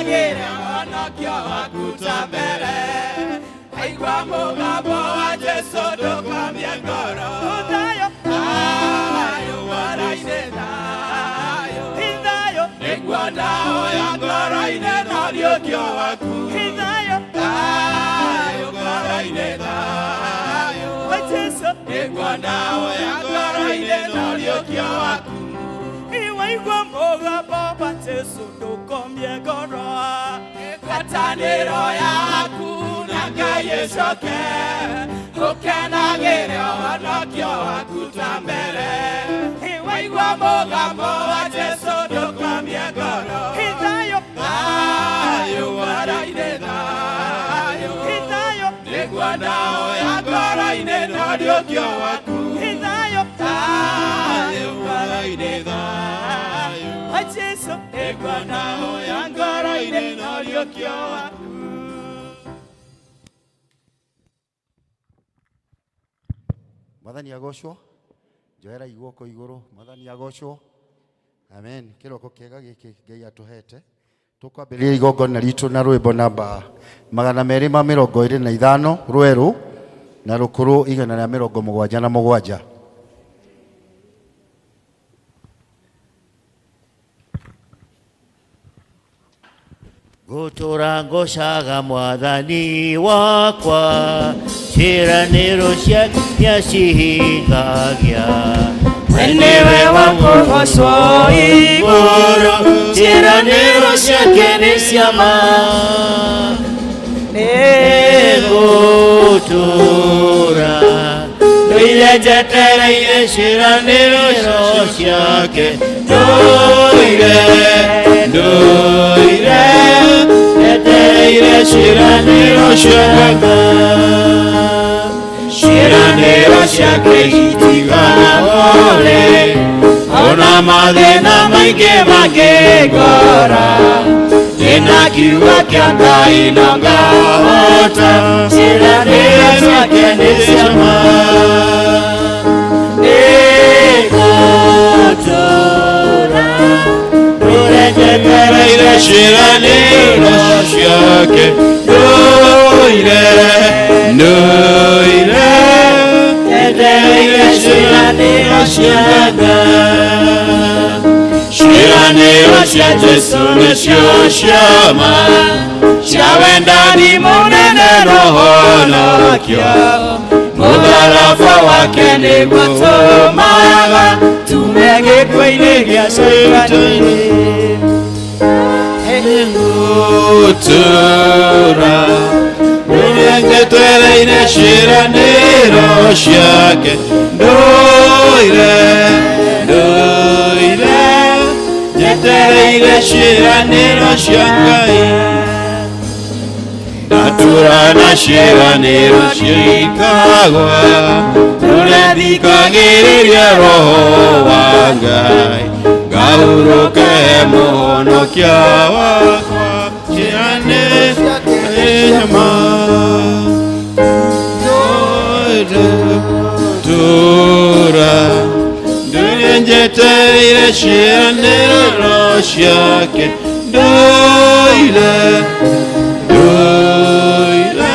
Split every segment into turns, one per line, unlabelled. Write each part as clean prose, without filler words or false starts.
Ũkenagĩre ũhonokio waku ta mbere. Aigua mũgambo wa Jesũ ndũkomie ngoro.
Thayũ.
Thayũ ngoro-inĩ, thayũ.
Thayũ.
Nĩguo ndahoya ngoro-inĩ na ũriũkio waku.
Thayũ.
Thayũ ngoro-inĩ, thayũ.
Wa Jesũ.
Nĩguo ndahoya ngoro-inĩ na ũriũkio waku.
Iwaigua mũgambo wa Jesũ ndũkomie ngoro.
Ngwatanĩro yaku na Ngai ĩcoke, ũkenagĩre ũhonokio waku ta mbere. Waigua mũgambo wa Jesũ ndũkomie ngoro.
Thayũ.
Thayũ ngoro-inĩ, thayũ.
Thayũ.
Nĩguo ndahoya ngoro-inĩ na ũriũkio waku.
Thayũ.
Thayũ ngoro-inĩ, thayũ.
Wa Jesũ.
Nĩguo ndahoya ngoro-inĩ na ũriũkio waku.
Mwathani agocwo. Njoerai guoko igũrũ. Mwathani agocwo. Amen. Kĩroko kĩega gĩkĩ Ngai atũhete. Tũkwambĩrĩria igongona ritũ na rwĩmbo namba 225 rwerũ na rũkũrũ 177.
Ngũtũra ngocaga mwathani wakwa, ciĩranĩro ciake nĩacihingagia.
We nĩwe wa kũgocwo igũrũ,
ciĩranĩro ciake nĩ cia ma. Nĩngũtũũra ndũire njetereire ciĩranĩro ciake, ndũire, ndũire njetereire ciĩranĩro ciake. Ciĩranĩro ciake itiganagore, ona mathĩna maingĩ mangĩngora. Ndĩna kiugo kĩa Ngai na ngahota, ciĩranĩro ciake nĩ cia ma. Nĩngũtũũra ndũire njetereire ciĩranĩro ciake, ndũire, ndũire njetereire ciĩranĩro cia Ngai. Ciĩranĩro cia Jesũ nĩcio cia ma, cia wendani mũnene na ũhonokio. Mũtharaba wake nĩguo tũmaga
tume gĩkuũ-inĩ gĩa Caitani.
Nĩngũtũũra ndũire njetereire ciĩranĩro ciake, ndũire, ndũire njetereire ciĩranĩro cia Ngai. Ndatũra na ciĩranĩro ciikagwa, ndũre thikagĩrĩria Roho wa Ngai, ngahurũke mũhonokia wakwa, ciĩranĩro cia ma. Tũra ndũire njetereire ciĩranĩro ciake, ndũire, ndũire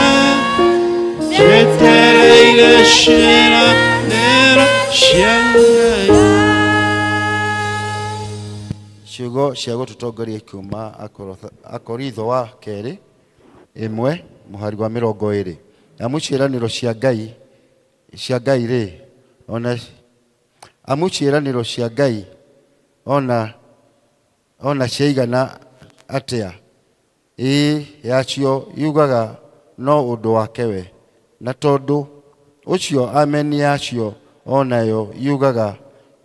njetereire ciĩranĩro cia Ngai.
Ciugo cia gũtũtongoria ikiuma Akoritho wa kerĩ 1 mũhari wa 20. Amu ciĩranĩro cia Ngai, cia Ngai rĩ, ona amu ciĩranĩro cia Ngai ona ciaigana atĩa, ĩĩ yacio yugaga no ũndũ wake we, na tondũ ũcio ameni yacio onayo yugaga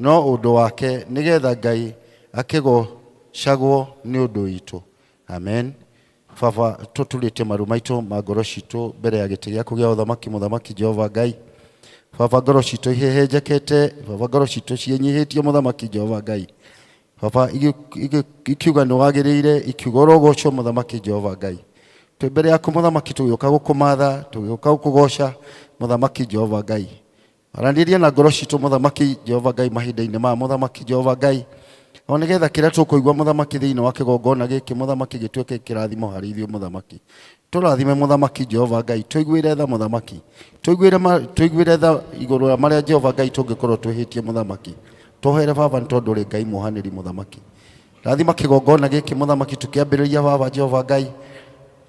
no ũndũ wake, nĩgetha Ngai akĩgocagwo nĩ ũndũ witũ. Amen. Baba, tũturĩtie maru maitũ ma ngoro citũ mbere ya gĩtĩ gĩaku gĩa ũthamaki, mũthamaki Jehova Ngai. Baba, ngoro citũ ihehenjekete, Baba, ngoro citũ ciĩnyihĩtie, mũthamaki Jehova Ngai. Baba, ikiuga nĩ wagĩrĩire, ikiuga ũrogocwo, mũthamaki Jehova Ngai. Twĩ mbere yaku mũthamaki, tũgĩũka gũkũmatha, tũgĩũka gũkũgoca, mũthamaki Jehova Ngai. Aranĩria na ngoro citũ, mũthamaki Jehova Ngai, mahinda-inĩ maya, mũthamaki Jehova Ngai. O nĩgetha kĩrĩa tũkũigua mũthamaki thĩinĩ wa kĩgongona gĩkĩ mũthamaki gĩtuĩke kĩrathimo harĩ ithuĩ mũthamaki. Tũrathime mũthamaki Jehova Ngai, tũiguĩre tha mũthamaki, tũiguĩre tha igũrũ rĩa marĩa Jehova Ngai tũngĩkorwo twĩhĩtie mũthamaki. Twohere baba nĩ tondũ ũrĩ Ngai muohanĩri mũthamaki. Rathima kĩgongona gĩkĩ mũthamaki tũkĩambĩrĩria baba Jehova Ngai.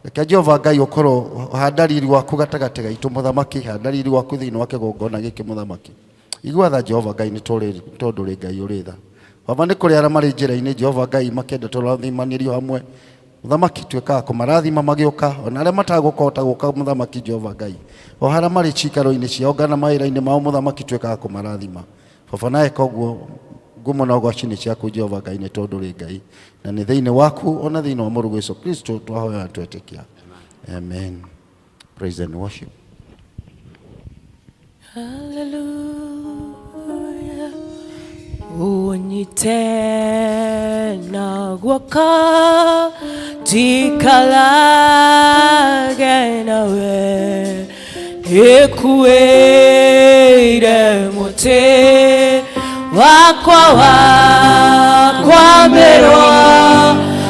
Reke Jehova Ngai ũkorwo handa riri waku gatagatĩ gaitũ mũthamaki, handa riri waku thĩinĩ wa kĩgongona gĩkĩ mũthamaki. Igua tha Jehova Ngai nĩ tondũ ũrĩ Ngai ũrĩ tha. Baba nĩ kũrĩ arĩa marĩ njĩra-inĩ Jehova Ngai makĩenda tũrathimanĩrio hamwe. Mũthamaki tuĩkaga kũmarathima magĩũka, ona arĩa matagũkota gũka mũthamaki Jehova Ngai. O harĩa marĩ cikaro-inĩ ciao kana mawĩra-inĩ mao mũthamaki tuĩkaga kũmarathima. Baba nawe koguo ngumo na ũgoci nĩ ciaku Jehova Ngai nĩ tondũ ũrĩ Ngai. Na nĩ thĩinĩ waku ona thĩinĩ wa mũrũguo Yesu Kristo twahoya na twetĩkia. Amen. Praise and worship.
Hallelujah. Unyite na guoko ndikarage nawe nĩkuĩire mũtĩ wakwa wa kwambĩrwo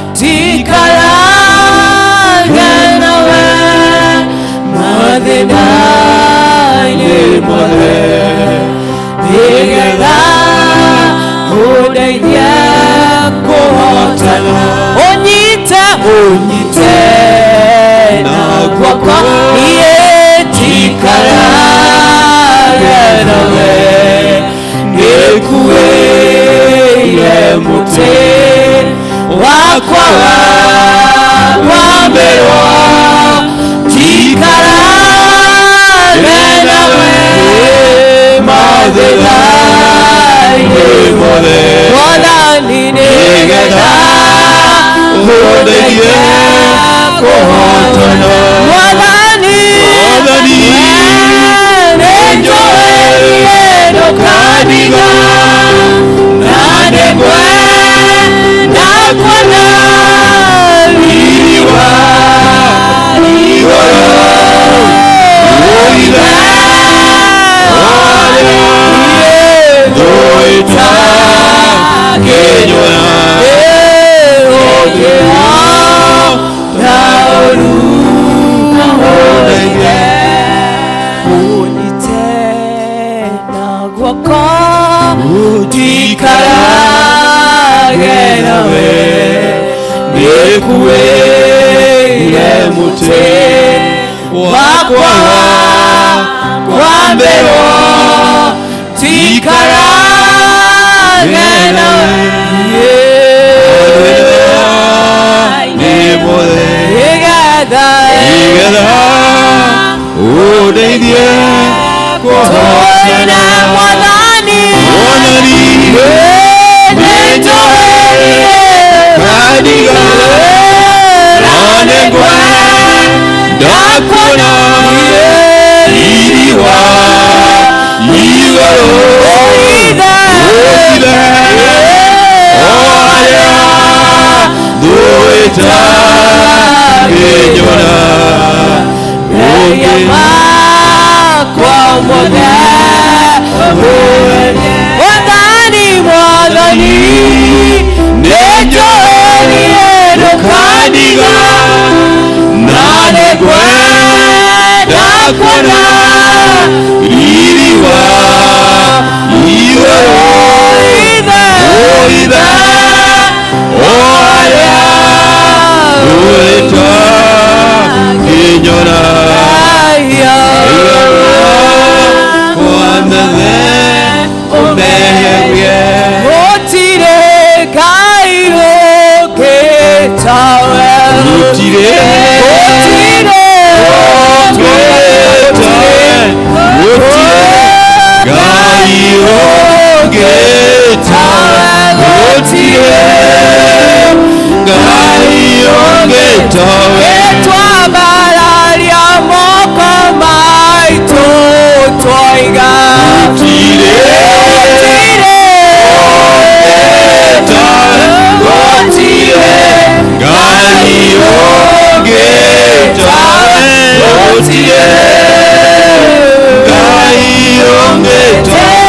ndikarage nawe mathĩna-inĩ mothe nĩgetha ũndeithie kũhotana ũnyite ũnyite na guoko niĩ njikarage nawe nĩkuĩire mũtĩ wakwa wa kwambĩrwo njikarage nawe mathĩna-inĩ mothe Mwathani nĩgetha
ũndeithie kũhotana.
Mwathani
Mwathani,
nĩnjũĩ ndũkandiga na nĩngwenda kuona
Riri wa igũrũ, Ithe ũrĩa thũ ĩtakĩnyona.
Ũngĩhota ũru ũnyite na guoko ndikarage nawe
Nĩkuĩire mũtĩ
wakwa wa kwambĩrwo ndikarage nawe
Nĩ mothe
nĩgetha
nĩgetha ũndeithie
tũine
kũhotana.
Mwathani
Mwathani,
nĩnjũĩ
kandiga na nĩngwenda kuona riri wa igũrũ,
Ithe
Ithe ũrĩa thũ ĩtakĩnyona.
Mehia makwa mothe Mwathani Mwathani nĩnjũĩ niĩ ndũkandiga
na nĩngwenda kuona riri wa igũrũ,
Ithe
Ithe ũrĩa thũ ĩtakĩnyona.
Mehia
Kwamothe ũmeherie.
Gũtirĩ Ngai ũngĩ tawe
Gũtirĩ
Gũtirĩ
Gũtirĩ Ngai ũngĩ tawe. Gũtirĩ Ngai ũngĩ tawe.
Twambararia moko maitũ twoiga
Gũtirĩ
Gũtirĩ
tawe. Gũtirĩ Ngai ũngĩ tawe. Gũtirĩ Ngai ũngĩ tawe.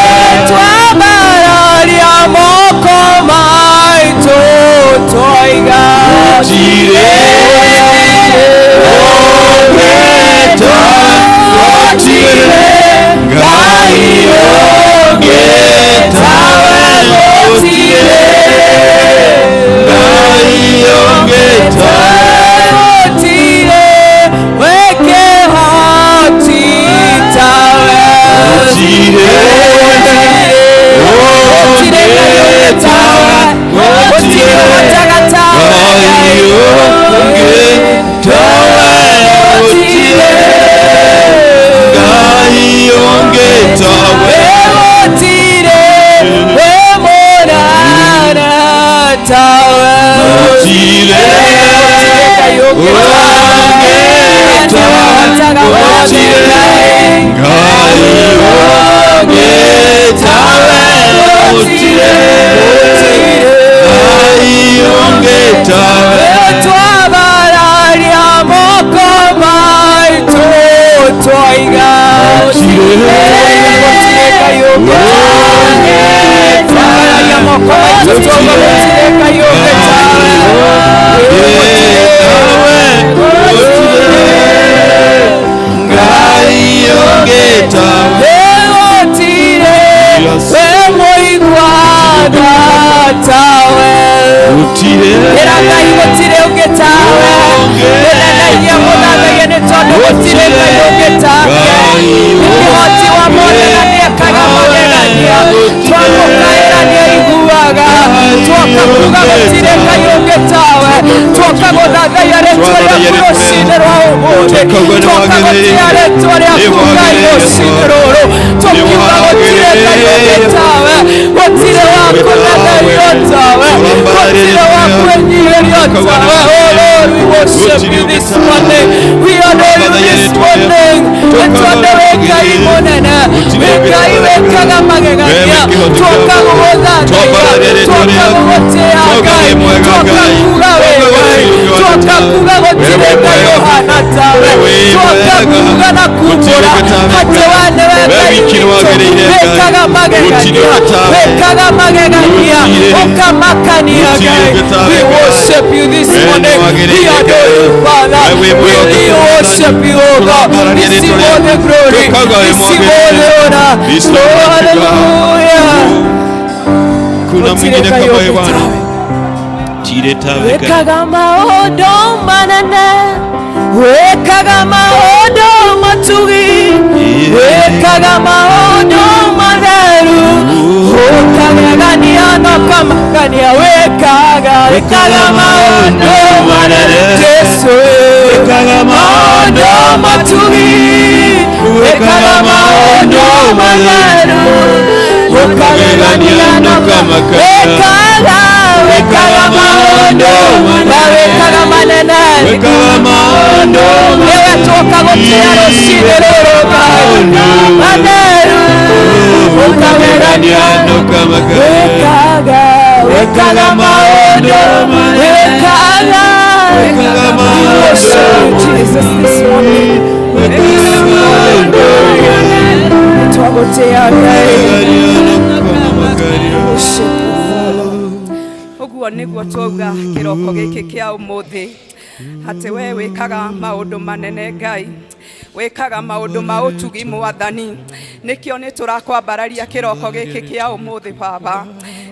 Twambararia moko maitũ
Gũtirĩ ũngĩ tawe, gũtirĩ Ngai ũngĩ tawe, gũtirĩ Ngai ũngĩ tawe.
Gũtirĩ wĩkĩhoti tawe.
Gũtirĩ
Gũtirĩ Ngai ũngĩ tawe. Gũtirĩ ũhotaga tawe.
Ngai ũngĩ tawe, gũtirĩ Ngai ũngĩ tawe.
Gũtirĩ wĩ mũnene tawe.
Gũtirĩ
Ngai ũngĩ tawe.
ũngĩ tawe, gũtirĩ Ngai ũngĩ tawe, gũtirĩ Ngai ũngĩ tawe.
Twambararia moko maitũ twoiga
Gũtirĩ
gũtirĩ Ngai ũngĩ tawe. Twambararia moko maitũ twauga gũtirĩ Ngai ũngĩ tawe.
Ngai ũngĩ tawe.
Gũtirĩ wĩ mũigua tha tawe.
Gũtirĩ
Ĩra Ngai gũtirĩ ũngĩ tawe. Mũnenagia mũthathaia nĩ tondũ gũtirĩ Ngai ũngĩ take. Nĩ kĩhoti wa mothe na nĩekaga magegania. Twamũkaĩra nĩaiguaga. Twoka kuga gũtirĩ Ngai ũngĩ tawe. Twoka gũthathaiya rĩtwa rĩaku rũcinĩ rwa ũmũthĩ. Twoka gũtĩa rĩtwa rĩaku Ngai rũcinĩ rũrũ. Tũkiuga gũtirĩ Ngai ũngĩ tawe. Gũtirĩ wa kũnenerio tawe. Gũtirĩ wa kwĩnyihĩrio tawe. Oh Lord, we worship you this morning. We adore you this morning. Nĩ tondũ wĩ Ngai mũnene. Wĩ Ngai wĩkaga magegania. Twoka gũgũthathaiya. Twoka gũgũtĩa Ngai. Twoka kuga wĩ Ngai. Twoka kuga gũtirĩ Ngai ũhana tawe. Twoka kuga na kumbũra atĩ we nĩwe Ngai witũ. Wĩkaga magegania. Wĩkaga magegania. Ũkamakania Ngai. We worship you this morning. We adore you, Father. We worship you, O God. Receive all the glory. Receive all the honor. Oh, hallelujah.
Kuna mwingine
Gũtirĩ Ngai
kama
ũngĩ
Bwana.
tawe.
Tire tawe Ngai.
Wĩkaga maũndũ manene, wĩkaga maũndũ matugi, wĩkaga maũndũ matheru, ũkagegania na ũkamakania, wĩkaga, wĩkaga maũndũ manene, Jesũ,
Wĩkaga
maũndũ matugi, wĩkaga maũndũ matheru, ũkagegania na ũkamakania, wĩkaga, wĩkaga maũndũ na wĩkaga manene,
Wĩkaga maũndũ
nĩwe twoka gũtĩa rũcinĩ rũrũ Ngai matheru, ũkagegania
na ũkamakania.
wĩkaga, wĩkaga maũndũ, wĩkaga,
Wĩkaga
We worship you, Jesus, this morning. Nĩtwagũtĩa Ngai. Worship you, Father.
Ũguo nĩguo twauga kĩroko gĩkĩ kĩa ũmũthĩ atĩ we wĩkaga maũndũ manene Ngai, wĩkaga maũndũ ma ũtugi Mwathani. Nĩkĩo nĩ tũrakwambararia kĩroko gĩkĩ kĩa ũmũthĩ Baba.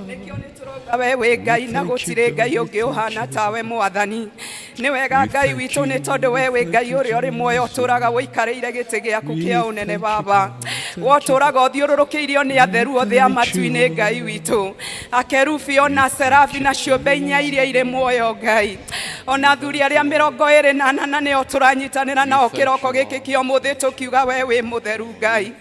Nĩkĩo nĩ tũrauga we wĩ Ngai na gũtirĩ Ngai ũngĩ ũhana tawe Mwathani. Nĩ wega Ngai witũ nĩ tondũ we wĩ Ngai ũrĩa ũrĩ muoyo ũtũũraga ũikarĩire gĩtĩ gĩaku kĩa ũnene Baba. Wotũũraga ũthiũrũrũkĩirio nĩ atheru othe a matu-inĩ Ngai witũ, akerubi ona serafi na ciũmbe inya iria irĩ muoyo Ngai, ona athuri arĩa 24 nĩo tũranyitanĩra nao kĩroko gĩkĩ kĩa ũmũthĩ tũkiuga we wĩ mũtheru Ngai,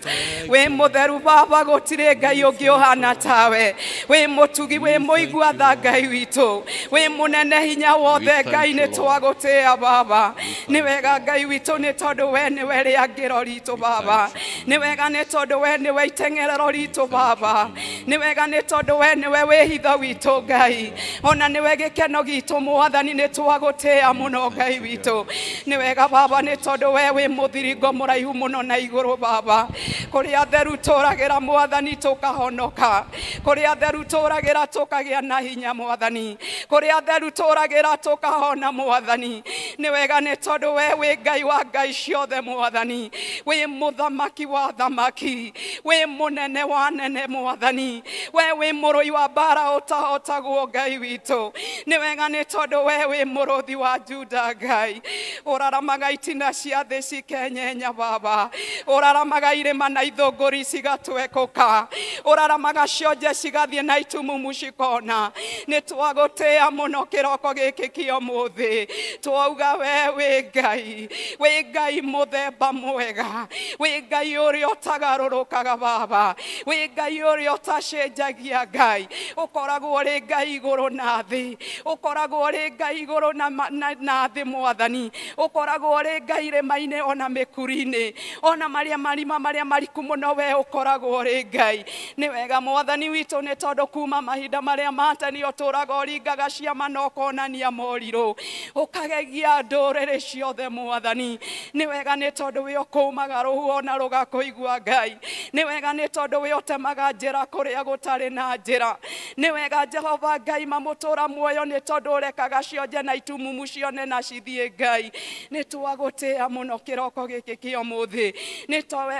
wĩ mũtheru Baba, gũtirĩ Ngai ũngĩ ũhana tawe, wĩ mũtugi, wĩ mũigua tha Ngai witũ, wĩ mũnene hinya wothe Ngai, nĩ twagũtĩa Baba. Nĩ wega Ngai witũ nĩ tondũ we nĩwe rĩangĩro ritũ Baba, nĩ wega nĩ Nĩ tondũ we nĩwe iteng'erero ritũ Baba. Nĩ wega nĩ tondũ we nĩwe wĩhitho witũ Ngai, ona nĩwe gĩkeno gitũ Mwathani. Nĩ twagũtĩĩa mũno Ngai witũ. Nĩ wega Baba nĩ tondũ we wĩ mũthiringo mũraihu mũno na igũrũ Baba. Kũrĩa theru tũragĩra Mwathani tũkahonoka, kũrĩa theru tũragĩra tũkagĩa na hinya Mwathani, kũrĩa theru tũragĩra tũkahona Mwathani. Nĩ wega nĩ tondũ we wĩ Ngai wa ngai ciothe Mwathani, wĩ mũthamaki wa thamaki, wĩ mũnene wa nene Mwathani, we wĩ mũrũi wa mbara ũtahotagwo Ngai witũ. Nĩ wega nĩ tondũ we wĩ mũrũthi wa Juda Ngai, ũraramaga itina cia thĩ cikenyenya Baba, ũraramaga irĩma na ithũngũri cigatwekũka, ũraramaga cionje cigathiĩ na itumumu cikona. Nĩ twagũtĩĩa mũno kĩroko gĩkĩ kĩa ũmũthĩ, twauga we wĩ Ngai, wĩ Ngai mũthemba mwega, wĩ Ngai ũrĩa ũtagarũrũkaga Baba, wĩ Ngai ũrĩa ũtacenjagia Ngai, ũkoragwo ũrĩ Ngai igũrũ na thĩ, ũkoragwo ũrĩ Ngai igũrũ na thĩ Mwathani, ũkoragwo ũrĩ Ngai irĩma-inĩ ona mĩkuri-inĩ, ona marĩa marima marĩa mariku mũno, we ũkoragwo ũrĩ Ngai. Nĩ wega Mwathani witũ nĩ tondũ kuma mahinda marĩa ma tene ũtũraga ũringaga ciama na ũkonania morirũ, ũkagegia ndũrĩrĩ ciothe Mwathani. Nĩ wega nĩ tondũ we ũkũmaga rũhuho na rũgakũigua Ngai. Nĩ wega nĩ tondũ we ũtemaga njĩra kũrĩa gũtarĩ na njĩra. Nĩ wega Jehova Ngai mamũtũra muoyo nĩ tondũ ũrekaga cionje na itumumu cione na cithiĩ Ngai. Nĩ twagũtĩĩa mũno kĩroko gĩkĩ kĩa ũmũthĩ.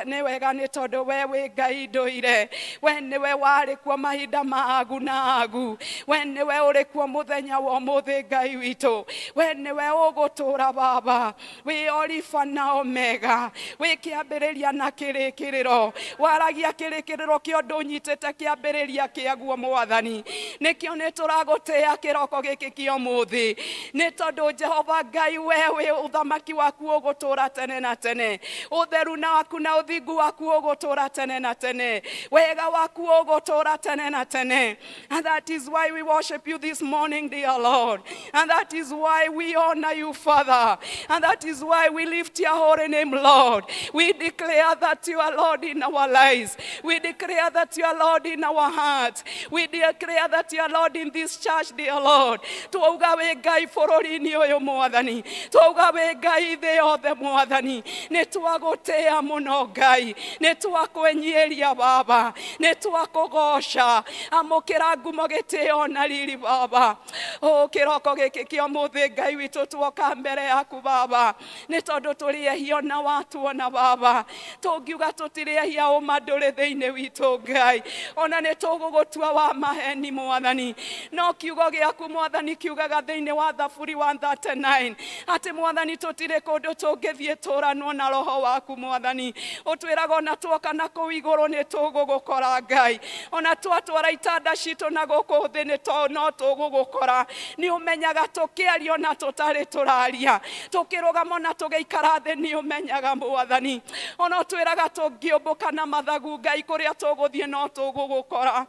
Nĩ wega nĩ tondũ we wĩ Ngai ndũire, we nĩwe warĩ kuo mahinda ma agu na agu, we nĩwe ũrĩ kuo mũthenya wa ũmũthĩ Ngai witũ, we nĩwe ũgũtũra Baba, wĩ Oriba na Omega, wĩ kĩambĩrĩria na kĩrĩkĩrĩro, waragia kĩrĩkĩrĩro kĩa ũndũ ũnyitĩte kĩambĩrĩria kĩaguo Mwathani. Nĩkĩo nĩ tũragũtĩĩa kĩroko gĩkĩ kĩa ũmũthĩ, nĩ tondũ Jehova Ngai we wĩ ũthamaki waku ũgũtũra tene na tene, ũtheru na waku na ũthingu waku ũgũtũra tene na tene, wega waku ũgũtũra tene na tene. And that is why we worship you this morning, dear Lord. And that is why we honor you, Father. And that is why we lift your holy name, Lord. We declare that you are Lord in our lives. We declare that you are Lord in our hearts. We declare that you are Lord in this church, dear Lord. Twauga wĩ Ngai bũrũri-inĩ ũyũ Mwathani. Twauga wĩ Ngai thĩ yothe Mwathani. Nĩ twagũtĩĩa mũno Ngai. Nĩ twakwenyiĩria Baba. Nĩ twakũgoca. Amũkĩra ngumo, gĩtĩo na riri Baba. O kĩroko gĩkĩ kĩa ũmũthĩ Ngai witũ, tuoka mbere yaku Baba nĩ tondũ tũrĩ ehia na watuona Baba. Tũngiuga tũtirĩ ehia, ũma ndũrĩ thĩinĩ witũ Ngai, ona nĩ tũgũgũtua wa maheni Mwathani. No kiugo gĩaku Mwathani kiugaga thĩinĩ wa Thaburi 139 atĩ Mwathani tũtirĩ kũndũ tũngĩthiĩ tũranwo na roho waku Mwathani. Ũtwĩraga ona tuoka na kũu igũrũ nĩ tũgũgũkora Ngai, ona twatwara itanda citũ na gũkũ thĩ nĩ no tũgũgũkora. Nĩ ũmenyaga tũkĩaria ona tũtarĩ tũraria, tũkĩrũgama ona tũgĩikara thĩ nĩ ũmenyaga Mwathani. Ona ũtwĩraga tũngĩũmbũka na mathagu Ngai, kũrĩa tũgũthiĩ no tũgũgũkora.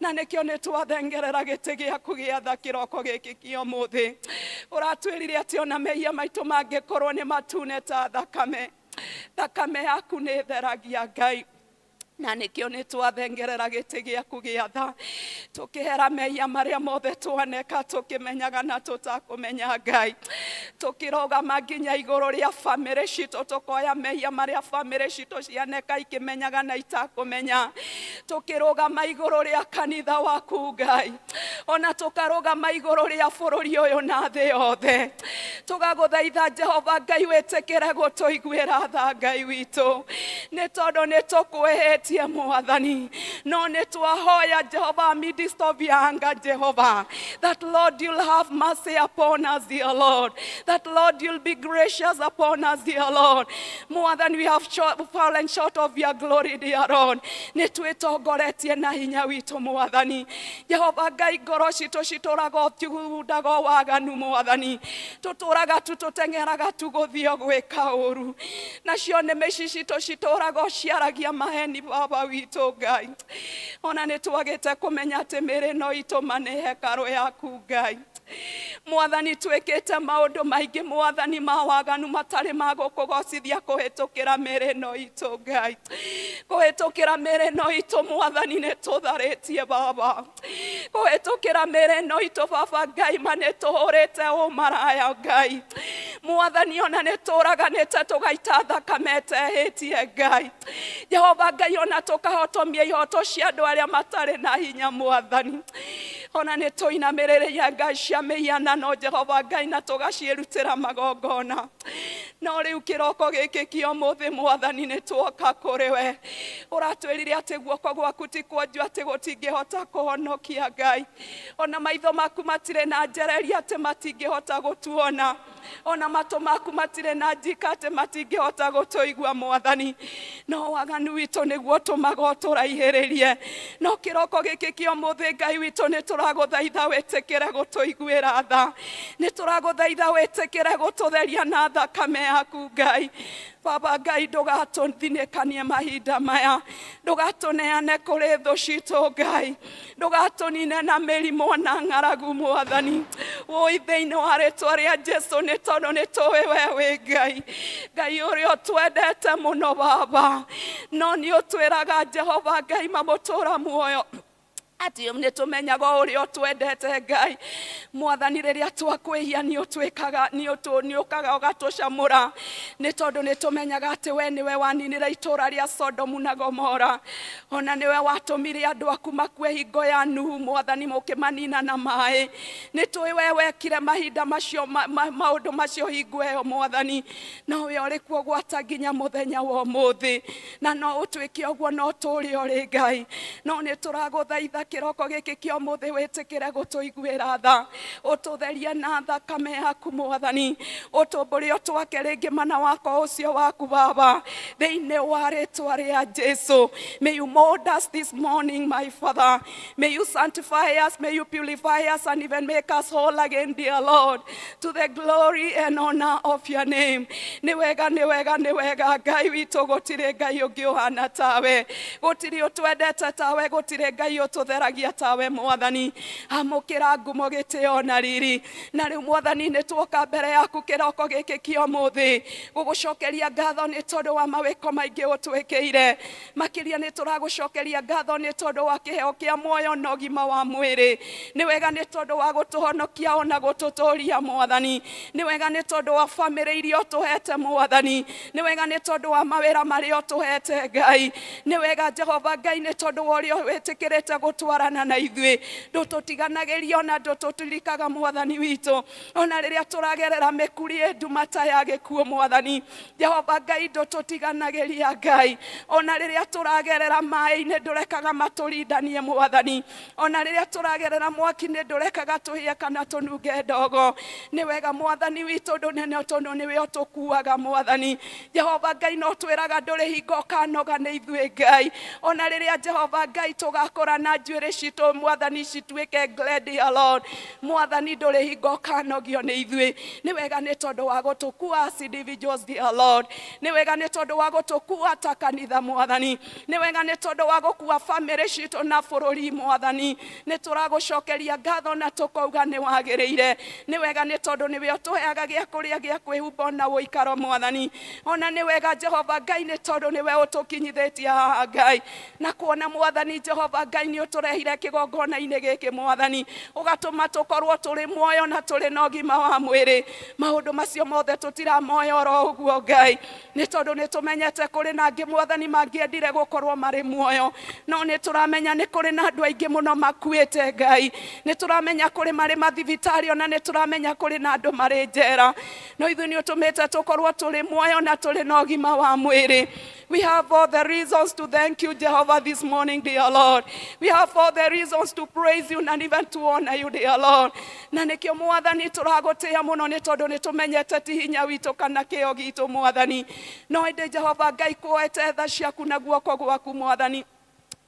Na nĩkĩo nĩ twathengerera gĩtĩ gĩaku gĩa tha kĩroko gĩkĩ kĩa ũmũthĩ. Ũratwĩrire atĩ ona mehia maitũ mangĩkorwo nĩ matune ta thakame, thakame yaku nĩ theragia Ngai. Na nĩkĩo nĩ twathengerera gĩtĩ gĩaku gĩa tha, tũkĩhera mehia marĩa mothe twaneka tũkĩmenyaga na tũtakũmenya Ngai, tũkĩrũgama nginya igũrũ rĩa bamĩrĩ citũ, tũkoya mehia marĩa bamĩrĩ citũ cianeka ikĩmenyaga na itakũmenya, tũkĩrũgama igũrũ rĩa kanitha waku Ngai, ona tũkarũgama igũrũ rĩa bũrũri ũyũ na thĩ yothe, tũgagũthaitha Jehova Ngai wĩtĩkĩre gũtũiguĩra tha Ngai witũ, nĩ tondũ nĩ tũkwĩhĩtie Mwathani. No nĩ twahoya Jehova, midst of your anger, Jehova, that Lord, you'll have mercy upon us, dear Lord, that Lord, you'll be gracious upon us, dear Lord. Mwathani, we have fallen short of your glory, dear Lord. Nĩ twĩtongoretie na hinya witũ Mwathani Jehova Ngai, ngoro citũ citũraga ũtugundaga waganu Mwathani, tũtũraga tu tũteng'eraga tu gũthiĩ gwĩka ũru, nacio nĩmĩ ici citũ citũraga ciaragia maheni Baba witũ Ngai. Ona nĩ twagĩte kũmenya atĩ mĩĩrĩ ĩno itũ ma nĩ hekarũ yaku Ngai. Mwathani, twĩkĩte maũndũ maingĩ, Mwathani, ma waganu matarĩ ma gũkũgocithia kũhĩtũkĩra mĩĩrĩ ĩno itũ, Ngai, kũhĩtũkĩra mĩĩrĩ ĩno itũ, Mwathani, nĩ tũtharĩtie, Baba, kũhĩtũkĩra mĩĩrĩ ĩno itũ, Baba Ngai, ma nĩ tũhũrĩte ũmaraya, Ngai, Mwathani, ona nĩ tũraganĩte tũgaita thakame ĩtehĩtie, Ngai, Jehova Ngai, ona tũkahotomia ihoto cia andũ arĩa matarĩ na hinya, Mwathani, ona nĩ tũinamĩrĩrĩire ngai cia mĩhianano, Jehova Ngai, na tũgaciĩrutĩra magongona. No rĩu kĩroko gĩkĩ kĩa ũmũthĩ, Mwathani, nĩ tuoka kũrĩ we. Ũratwĩrire atĩ guoko gwaku ti kuonju atĩ gũtingĩhota kũhonokia, Ngai, ona maitho maku matirĩ na njereria atĩ matingĩhota gũtuona, ona matũ maku matirĩ na njika atĩ matingĩhota gũtũigua, Mwathani. No waganu witũ nĩguo ũtũmaga ũtũraihĩrĩrie. No kĩroko gĩkĩ kĩa ũmũthĩ, Ngai witũ, nĩ tũragũthaitha wĩtĩkĩre gũtũiguĩra tha. Nĩ tũragũthaitha wĩtĩkĩre gũtũtheria na thakame yaku, Ngai. Baba Ngai, ndũgatũthinĩkanie mahinda maya, ndũgatũneane kũrĩ thũ citũ, Ngai, ndũgatũnine na mĩrimũ na ng'aragu, Mwathani, wũi, thĩinĩ wa rĩtwa rĩa Jesu, nĩ tondũ nĩ tũĩ we wĩ Ngai, Ngai ũrĩa ũtwendete mũno, Baba. No nĩ ũtwĩraga, Jehova Ngai, mamũtũra muoyo atĩ nĩ tũmenyaga ũrĩa ũtwendete, Ngai. Mwathani, rĩrĩa twakwĩhia nĩ ũtwĩkaga nĩ ũkaga ũgatũcamũra, nĩ tondũ nĩ tũmenyaga atĩ we nĩwe waninire itũũra rĩa Sodomu na Gomora, ona nĩwe watũmire andũ aku makue hingo ya Nuhu, Mwathani, mũkĩmanina na maĩ. Nĩ tũĩ we wekire mahinda macio maũndũ macio hingo ĩyo, Mwathani, no we ũrĩ kuo gwata nginya mũthenya wa ũmũthĩ, na no ũtuĩke ũguo no tũrĩ ũrĩ Ngai. No nĩ tũragũthaitha kĩroko gĩkĩ kĩa ũmũthĩ wĩtĩkĩre gũtũiguĩra tha, ũtũtherie na thakame yaku, Mwathani, ũtũmbũre ũtwake rĩngĩ mana wako ũcio waku, Baba, thĩinĩ wa rĩtwa rĩa Jesu. May you mold us this morning, my Father. May you sanctify us, may you purify us, and even make us whole again, dear Lord, to the glory and honor of your name. Nĩ wega, nĩ wega, nĩ wega, Ngai witũ. Gũtirĩ Ngai ũngĩ ũhana tawe, gũtirĩ ũtwendete tawe, gũtirĩ Ngai ũtũtheragia tawe. Mwathani, amũkĩra ngumo, gĩtĩo na riri. Na rĩu, Mwathani, nĩ tuoka mbere yaku kĩroko gĩkĩ kĩa ũmũthĩ gũgũcokeria ngatho nĩ tondũ wa mawĩko maingĩ ũtwĩkĩire. Makĩria nĩ tũragũcokeria ngatho nĩ tondũ wa kĩheo kĩa muoyo na ũgima wa mwĩrĩ. Nĩ wega nĩ tondũ wa gũtũhonokia ona gũtũtũria, Mwathani. Nĩ wega nĩ tondũ wa bamĩrĩ iria ũtũhete, Mwathani. Nĩ wega nĩ tondũ wa mawĩra marĩa ũtũhete, Ngai. Nĩ wega, Jehova Ngai, nĩ tondũ wa ũrĩa wĩtĩkĩrĩte gũtwarana na ithuĩ. Ndũtũtiganagĩria ona ndũtũtirikaga, Mwathani witũ, ona rĩrĩa tũragerera mĩkuri nduma ta ya gĩkuũ. Mwathani Jehova Ngai, ndũtũtiganagĩria, Ngai. Ona rĩrĩa tũragerera maĩ-inĩ, ndũrekaga matũrindanie, Mwathani. Ona rĩrĩa tũragerera mwaki-inĩ, ndũrekaga tũhĩe kana tũnunge ndogo. Nĩ wega, Mwathani witũ, ndũnene tondũ nĩwe ũtũkuaga. Mwathani Jehova Ngai, no twĩraga ndũrĩ hingo ũkanoga nĩ ithuĩ, Ngai. Ona rĩrĩa, Jehova Ngai, tũgakũra na njuĩrĩ citũ, Mwathani, cituĩke grey, dear Lord, Mwathani, ndũrĩ hingo ũkanogio nĩ ithuĩ. Nĩ wega nĩ tondũ wa gũtũkua as individuals, dear Lord. Nĩ wega nĩ tondũ wa gũtũkua ta kanitha, Mwathani. Nĩ wega nĩ tondũ wa gũkua bamĩrĩ citũ na bũrũri. Mwathani, nĩ tũragũcokeria ngatho na tũkauga nĩ wagĩrĩire. Nĩ wega nĩ tondũ nĩwe ũtũheaga gĩa kũrĩa, gĩa kwĩhumba na ũikaro, Mwathani. Ona nĩ wega, Jehova Ngai, nĩ tondũ nĩwe ũtũkinyithĩtie haha, Ngai, na kuona, Mwathani Jehova Ngai, nĩ ũtũrehire kĩgongona-inĩ gĩkĩ, Mwathani, ũgatũma tũkorwo tũrĩ muoyo na tũrĩ na ũgima wa mwĩrĩ. Maũndũ macio mothe tũtiramoya oro ũguo, Ngai, nĩ tondũ nĩ tũmenyete kũrĩ na angĩ, Mwathani, mangĩendire gũkorwo marĩ muoyo, no nĩ tũramenya nĩ kũrĩ na andũ aingĩ mũno makuĩte, Ngai. Nĩ tũramenya kũrĩ marĩ mathibitarĩ, ona nĩ tũramenya kũrĩ na andũ marĩ njera, no ithuĩ nĩ ũtũmĩte tũkorwo tũrĩ muoyo na tũrĩ na ũgima wa mwĩrĩ. We have all the reasons to thank you, Jehovah, this morning, dear Lord. We have all the reasons to praise you and even to honor you, dear Lord. Na nĩkĩo, Mwathani, tũragũtĩĩa mũno, nĩ tondũ nĩ tũmenyete ti hinya witũ kana kĩo gitũ, Mwathani, no ĩndĩ, Jehova Ngai, kuoete tha ciaku na guoko gwaku, Mwathani.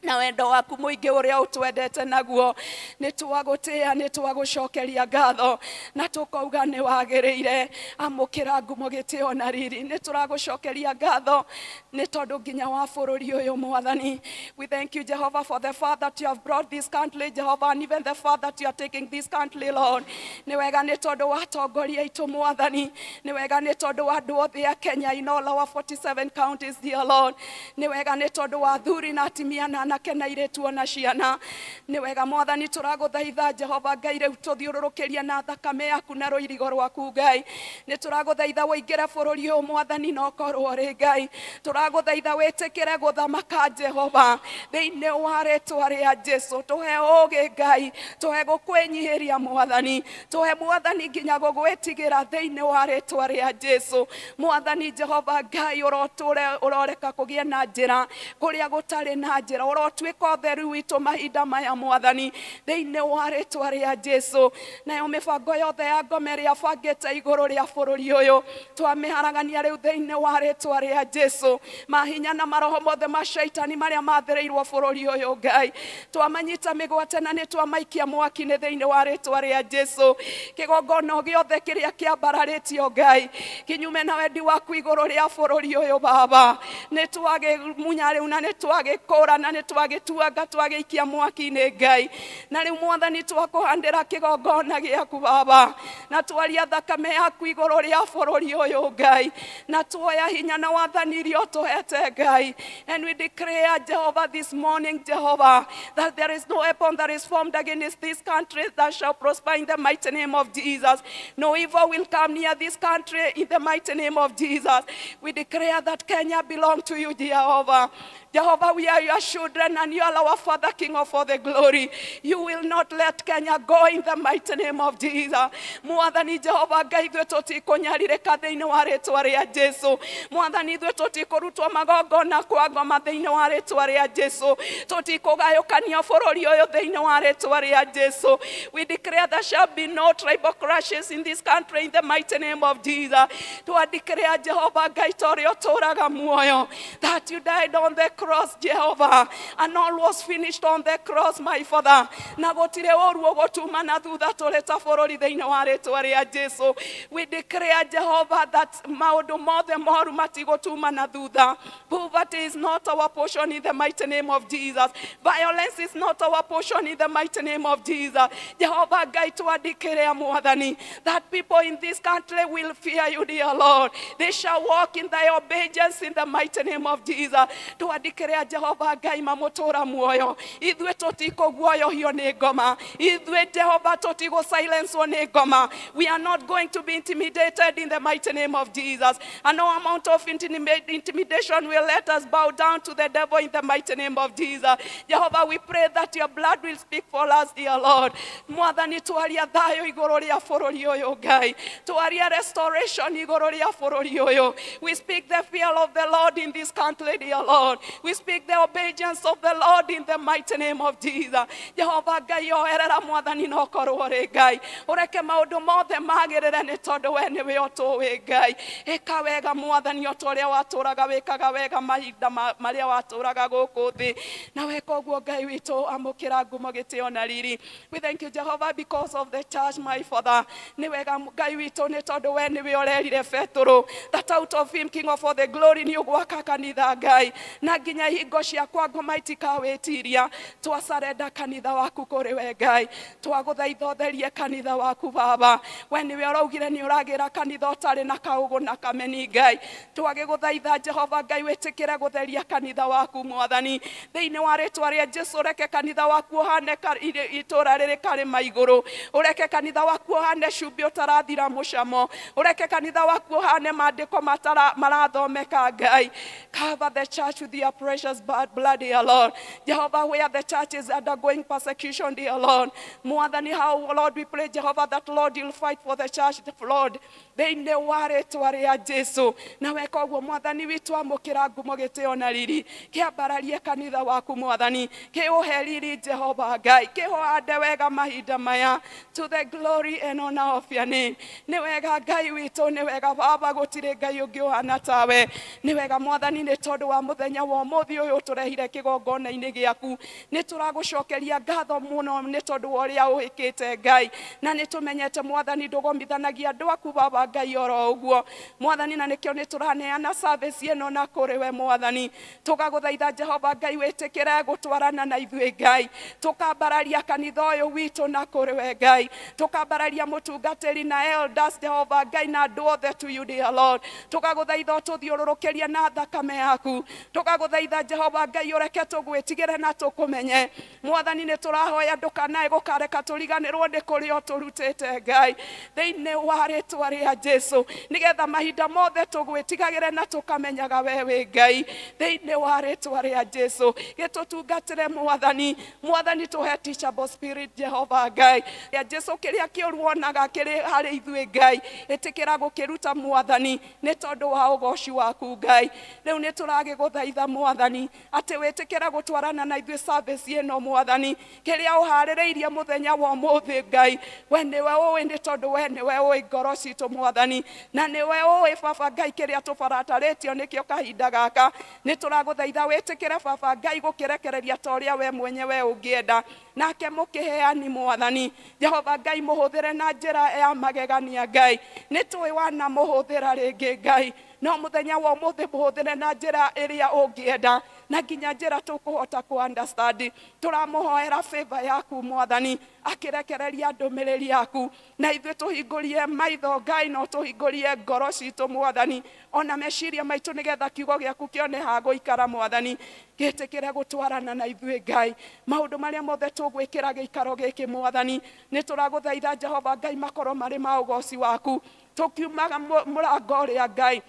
Na wendo waku mũingĩ ũrĩa ũtwendete naguo. Nĩ twagũtĩĩa, nĩ twagũcokeria ngatho na tũkauga nĩ wagĩrĩire. Amũkĩra ngumo, gĩtĩo na riri. Nĩ tũragũcokeria ngatho nĩ tondũ nginya wa bũrũri ũyũ, Mwathani. We thank you, Jehovah, for the fact that you have brought this country, Jehovah, and even the fact that you are taking this country, Lord. Nĩ wega nĩ tondũ wa atongoria aitũ, Mwathani. Nĩ wega nĩ tondũ wa andũ othe a Kenya in all our 47 counties, dear Lord. Nĩ wega nĩ tondũ wa athuri na atimia na anake na airĩtu ona ciana. Nĩ wega, Mwathani. Tũragũthaitha, Jehova Ngai, rĩu tũthiũrũrũkĩria na thakame yaku na rũirigo rwaku, Ngai. Nĩ tũragũthaitha ũingĩre bũrũri ũyũ, Mwathani, na ũkorwo rĩ Ngai. Tũragũthaitha wĩtĩkĩre gũthamaka, Jehova, thĩinĩ wa rĩtwa rĩa Jesu. Tũhe ũũgĩ, Ngai. Tũhe gũkwĩnyihĩria, Mwathani. Tũhe, Mwathani, nginya gũgwĩtigĩra thĩinĩ wa rĩtwa rĩa Jesu. Mwathani Jehova Ngai, ũrotũre ũroreka kũgĩe na njĩra kũrĩa gũtarĩ na njĩra. Ũrotuĩka ũtheru witũ mahinda maya, Mwathani, thĩinĩ wa rĩtwa rĩa Jesu. Nayo mĩbango yothe ya ngoma ĩrĩa bangĩte igũrũ rĩa bũrũri ũyũ, twamĩharagania rĩu thĩinĩ wa rĩtwa rĩa Jesu. Mahinya na maroho mothe ma shaitani marĩa mathĩrĩirwo bũrũri ũyũ, Ngai, twamanyita mĩgwate na nĩ twamaikia mwaki-inĩ thĩinĩ wa rĩtwa rĩa Jesu. Kĩgongona gĩothe kĩrĩa kĩambararĩtio, Ngai, kinyume na wendi waku igũrũ rĩa bũrũri ũyũ, Baba, nĩ twagĩmunya rĩu na nĩ twagĩkũra na nĩ twagĩtuanga, twagĩikia mwaki-inĩ, Ngai. Na rĩu, Mwathani, twakũhandĩra kĩgongona gĩaku, Baba, na twaria thakame yaku igũrũ rĩa bũrũri ũyũ, Ngai, na tuoya hinya na wathani iria ũtũhete, Ngai. And we declare, Jehovah, this morning, Jehovah, that there is no weapon that is formed against this country that shall prosper in the mighty name of Jesus. No evil will come near this country in the mighty name of Jesus. We declare that Kenya belongs to you, Jehovah. Jehovah, we are your children and you are our Father, King of all the glory. You will not let Kenya go in the mighty name of Jesus. Mwathani Jehovah Ngai, ithuĩ tũtikũnyarirĩka thĩinĩ wa rĩtwa rĩa Jesu. Mwathani, ithuĩ tũtikũrutwo magongona kwa ngoma thĩinĩ wa rĩtwa rĩa Jesu. Tũtikũgayũkania bũrũri ũyũ thĩinĩ wa rĩtwa rĩa Jesu. We declare there shall be no tribal clashes in this country in the mighty name of Jesus. Twa declare, Jehovah Ngai, ta ũrĩa ũtũũraga muoyo, that you died on the cross, Jehovah, and all was finished on the cross, my Father. Na gũtirĩ ũru ũgũtuma na thutha tũrĩ ta bũrũri thĩinĩ wa rĩtwa rĩa Jesu. We declare, Jehovah, that maũndũ mothe moru matigũtuma na thutha. Poverty is not our portion in the mighty name of Jesus. Violence is not our portion in the mighty name of Jesus. Jehovah Ngai, twandĩkĩre, Mwathani, that people in this country will fear you, dear Lord. They shall walk in thy obedience in the mighty name of Jesus. Twandĩkĩre, Jehovah Ngai, mamũtũra muoyo. Ithuĩ tũtikũguoyohio nĩ ngoma. Ithuĩ, Jehovah, tũtigũ silencewo nĩ ngoma. We are not going to be intimidated in the mighty name of Jesus. And no amount of intimidation will let us bow down to the devil in the mighty name of Jesus. Jehovah, we pray that your blood will speak for us, dear Lord. Mwathani, twaria thayũ igũrũ rĩa bũrũri ũyũ, Ngai. Twaria restoration igũrũ rĩa bũrũri ũyũ. We speak the fear of the Lord in this country, dear Lord. We speak the obedience of the Lord in the mighty name of Jesus. Jehovah Ngai, oerera, Mwathani, no korwo rĩ Ngai. Ũreke maũndũ mothe magĩrĩre nĩ tondũ we nĩwe ũtũĩ, Ngai. Ĩka wega, Mwathani, o ta ũrĩa watũraga wĩkaga wega mahinda marĩa watũraga gũkũ thĩ. Na weka ũguo, Ngai witũ, amũkĩra ngumo, gĩtĩo na riri. We thank you, Jehovah, because of the church, my Father. Nĩ wega, Ngai witũ, nĩ tondũ we nĩwe ũrerire Petũrũ that out of him, King of all the glory, nĩ ũgwaka kanitha, Ngai, na nginya hingo cia kwa ngoma itikawĩtiria. Twacarenda kanitha waku kũrĩ we, Ngai. Twagũthaitha ũtherie kanitha waku, Baba. We nĩwe ũraugire nĩ ũragĩra kanitha ũtarĩ na kaũgũ na kameni, Ngai. Twagĩgũthaitha, Jehova Ngai, wĩtĩkĩre gũtheria kanitha waku, Mwathani, thĩinĩ wa rĩtwa rĩa Jesu. Reke kanitha waku ũhane itũũra rĩrĩ karĩma igũrũ. Ũreke kanitha waku ũhane cumbĩ ũtarathira mũcamo. Ũreke kanitha waku ũhane maandĩko marathomeka, Ngai. Cover the church with your precious blood, dear Lord. Jehovah, where the church is undergoing persecution, dear Lord, Mwathani, how, Lord, we pray, Jehovah, that, Lord, you'll fight for the church, Lord, thĩinĩ wa rĩtwa rĩa Jesu. Na weka ũguo, Mwathani witũ, amũkĩra ngumo, gĩtĩo na riri. Kĩambararie kanitha waku, Mwathani. Kĩũhe riri, Jehova Ngai. Kĩũhande wega mahinda maya to the glory and honor of your name. Nĩ wega, Ngai witũ. Nĩ wega, Baba. Gũtirĩ Ngai ũngĩ ũhana tawe. Nĩ wega, Mwathani, nĩ tondũ wa mũthenya wa wa ũmũthĩ ũyũ ũtũrehire kĩgongona-inĩ gĩaku. Nĩ tũragũcokeria ngatho mũno nĩ tondũ wa ũrĩa ũhĩkĩte Ngai, na nĩ tũmenyete Mwathani ndũgomithanagia andũ aku Baba Ngai oro ũguo Mwathani, na nĩkĩo nĩ tũraneana service ĩno na kũrĩ we Mwathani. Tũgagũthaitha Jehova Ngai wĩtĩkĩre gũtwarana na ithuĩ Ngai, tũkambararia kanitha ũyũ witũ na kũrĩ we Ngai, tũkambararia mũtungatĩri na elders Jehova Ngai na andũ othe to you dear Lord. Tũgagũthaitha ũtũthiũrũrũkĩrie na thakame yaku, tũgagũthaitha Jehova Ngai ũreke tũgwĩtigĩre na tũkũmenye Mwathani. Nĩ tũrahoya ndũkanae gũkareka tũriganĩrwo nĩ kũrĩa ũtũrutĩte Ngai, thĩinĩ wa rĩtwa rĩa Jesu, nĩgetha mahinda mothe tũgwĩtigagĩre na tũkamenyaga we wĩ Ngai, thĩinĩ wa rĩtwa rĩa Jesu. Gĩtũtungatĩre Mwathani. Mwathani, tũhe teachable spirit Jehova Ngai ya Jesu, kĩrĩa kĩũru wonaga kĩrĩ harĩ ithuĩ Ngai, ĩtĩkĩra gũkĩruta Mwathani, nĩ tondũ wa ũgoci waku Ngai. Rĩu nĩ tũragĩgũthaitha Mwathani atĩ wĩtĩkĩre gũtwarana na ithuĩ service ĩno Mwathani, kĩrĩa ũharĩrĩirie mũthenya wa ũmũthĩ Ngai, we nĩwe ũĩ, nĩ tondũ we nĩwe ũĩ ngoro citũ Mwathani, na nĩwe ũĩ Baba Ngai kĩrĩa tũbaratarĩtio nĩkĩo kahinda gaka. Nĩ tũragũthaitha wĩtĩkĩre Baba Ngai gũkĩrekereria ta ũrĩa we mwenyewe ũngĩenda, nake mũkĩheani Mwathani Jehova Ngai mũhũthĩre na njĩra ya magegania Ngai. Nĩ tũĩ wanamũhũthĩra rĩngĩ Ngai, no mũthenya wa ũmũthĩ mũhũthĩre na njĩra ĩrĩa ũngĩenda na nginya njĩra tũkũhota kũ understand. Tũramũhoera favor yaku Mwathani, akĩrekereria ndũmĩrĩri yaku, na ithuĩ tũhingũrie maitho Ngai, no tũhingũrie ngoro citũ Mwathani, ona meciria maitũ, nĩgetha kiugo gĩaku kĩone ha gũikara Mwathani. Gĩtĩkĩre gũtwarana na ithuĩ Ngai, maũndũ marĩa mothe tũgwĩkĩra gĩikaro gĩkĩ Mwathani, nĩ tũragũthaitha Jehova Ngai makorwo marĩ ma ũgoci waku. Tũkiumaga mũrango ũrĩa Ngai,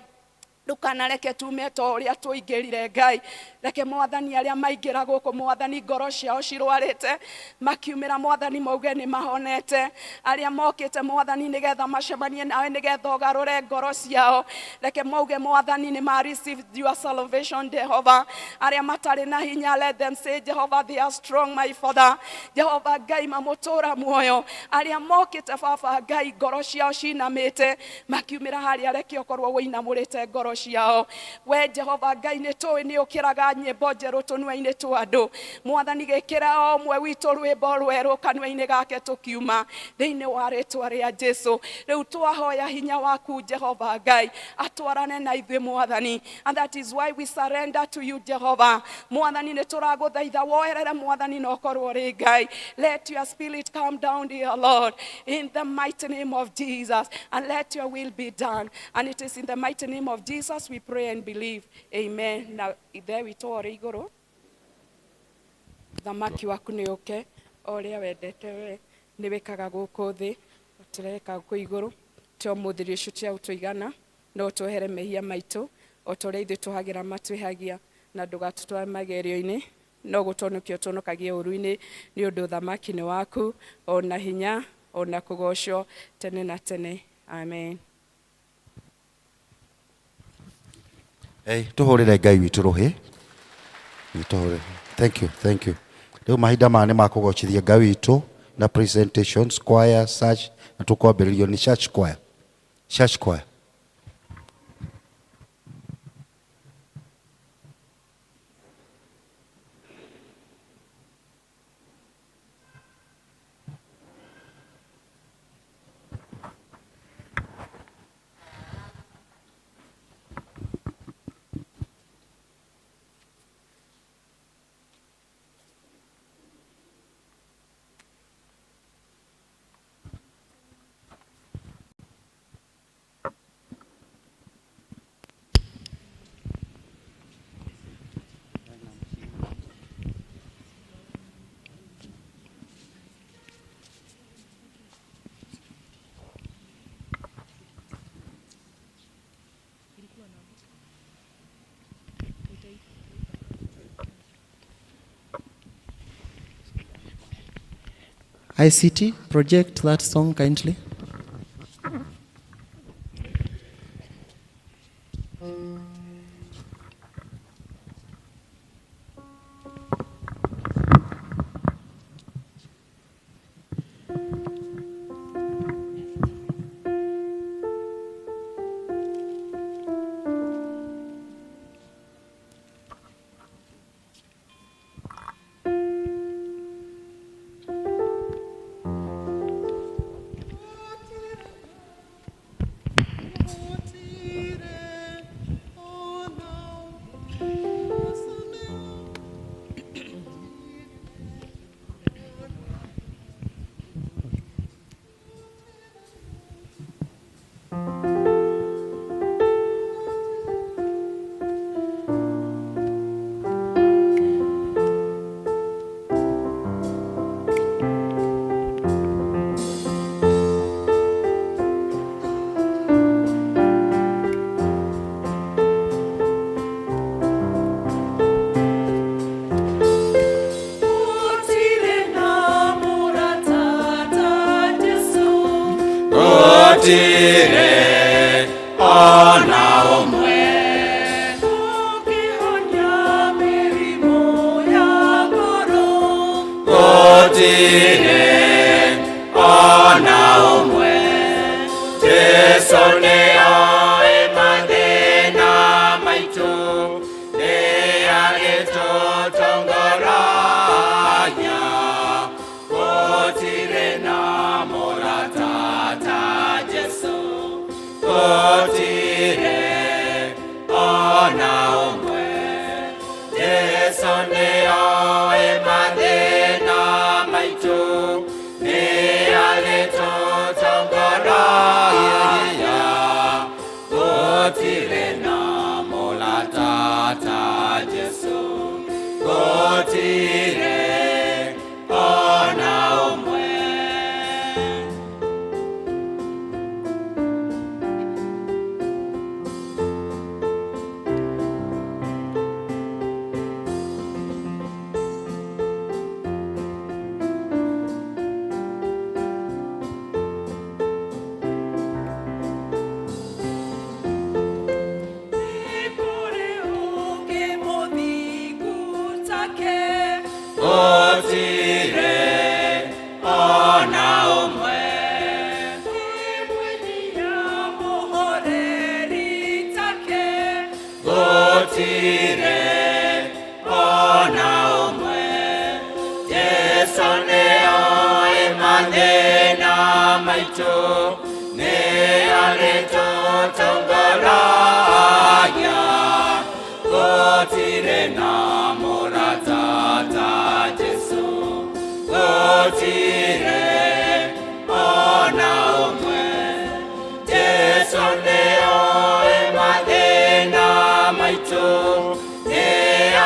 ndukanareke tume ta ũrĩa tũingĩrire Ngai. Reke Mwathani arĩa maingĩra gũkũ Mwathani ngoro ciao cirwarĩte, makiumĩra Mwathani mauge nĩ mahonete. Arĩa mokĩte Mwathani nĩgetha macemanie nawe, nĩgetha ũgarũre ngoro ciao, reke mauge Mwathani nĩ ma received your salvation Jehova. Arĩa matarĩ na hinya, let them say Jehova they are strong my Father. Jehova Ngai mamũtũra muoyo. Arĩa mokĩte Baba Ngai ngoro ciao cinamĩte, makiumĩra harĩa reke ũkorwo wĩinamũrĩte ngoro ciao. We Jehova Ngai nĩ tũĩ nĩ ũkĩraga nyĩmbo njerũ tũnua-inĩ twa andũ Mwathani, gĩkĩra o ũmwe witũ rwĩmbo rwerũ kanua-inĩ gake tũkiuma, thĩinĩ wa rĩtwa rĩa Jesu. Rĩu twahoya hinya waku Jehova Ngai atwarane na ithuĩ Mwathani, and that is why we surrender to you Jehova. Mwathani, nĩ tũragũthaitha woerere Mwathani na ũkorwo ũrĩ Ngai. Let your spirit come down dear Lord, in the mighty name of Jesus, and let your will be done, and it is in the mighty name of Jesus we pray and believe, amen. Na Ithe witũ ũrĩ igũrũ, thamaki waku nĩ ũke, o ũrĩa wendete we nĩ wĩkaga gũkũ thĩ tũreka gũkũ igũrũ. Tĩ ũmũthĩ irio icio cia ũtũigana, no ũtwehere mehia maitũ o ta ũrĩa ithuĩ tũhagĩra matwĩhagia, na ndũgatũtware magerio-inĩ, no gũtũhonokia ũtũhonokagie ũũru-inĩ, nĩ ũndũ ũthamaki nĩ waku, ona hinya, ona kũgocwo tene na tene, amen.
Hey, tuhũrĩre Ngai witũ rũhĩ. Tũhũrĩre. Thank you, thank you. Rĩu mahinda maya nĩ makũgocithia Ngai witũ na presentations, choir, church, na tũkwambĩrĩrio nĩ church choir. Church choir.
ICT, project that song kindly.
Gũtirĩ ona ũmwe.
Ũkĩhonia mĩrimũ ya ngoro.
Gũtirĩ ona ũmwe. Jesũ nĩoĩ mathĩna maitũ, nĩ arĩtũtongoragia. Gũtirĩ na mũrata ta Jesũ, gũtirĩ ona ũmwe. Jesũ nĩoĩ mathĩna maitũ, nĩ arĩtũtongoragia. Gũtirĩ na mũrata ta Jesũ, gũtirĩ ona ũmwe.
Nĩ kũrĩ ũngĩ mũthingu take.
Gũtirĩ ona ũmwe.
Wĩ mwĩhia mũhoreri take.
Gũtirĩ ona ũmwe. Jesũ nĩoĩ mathĩna maitũ, nĩ arĩtũtongoragia. Gũtirĩ na mũrata ta Jesũ, gũtirĩ ona ũmwe. Jesũ nĩoĩ mathĩna maitũ, nĩ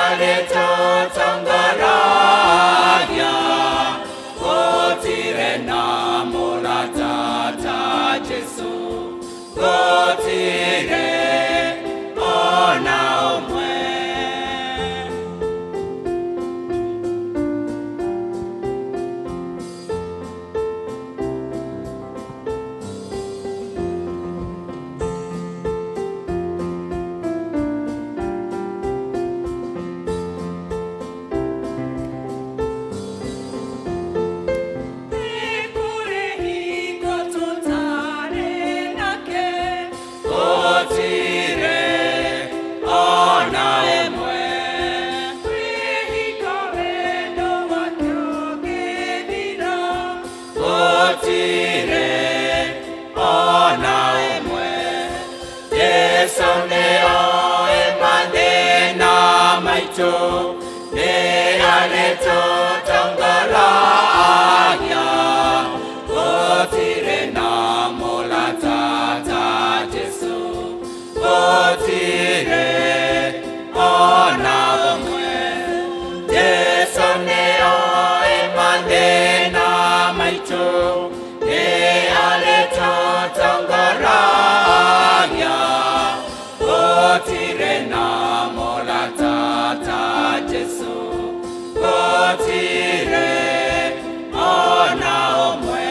arĩtũtongoragia. Gũtirĩ na mũrata ta Jesũ, gũtirĩ ona ũmwe.
Nĩ kũrĩ hingo tũtarĩ nake.
Gũtirĩ ona ĩmwe.
Kwĩ hingo wendo wake ũngĩthira.
Gũtirĩ ona ĩmwe. Jesũ nĩoĩ mathĩna maitũ, nĩ arĩtũtongoragia. Gũtirĩ na mũrata ta Jesũ, gũtirĩ ona ũmwe. Jesũ nĩoĩ mathĩna maitũ, nĩ arĩtũtongoragia. Gũtirĩ na mũrata ta Jesũ, gũtirĩ ona ũmwe.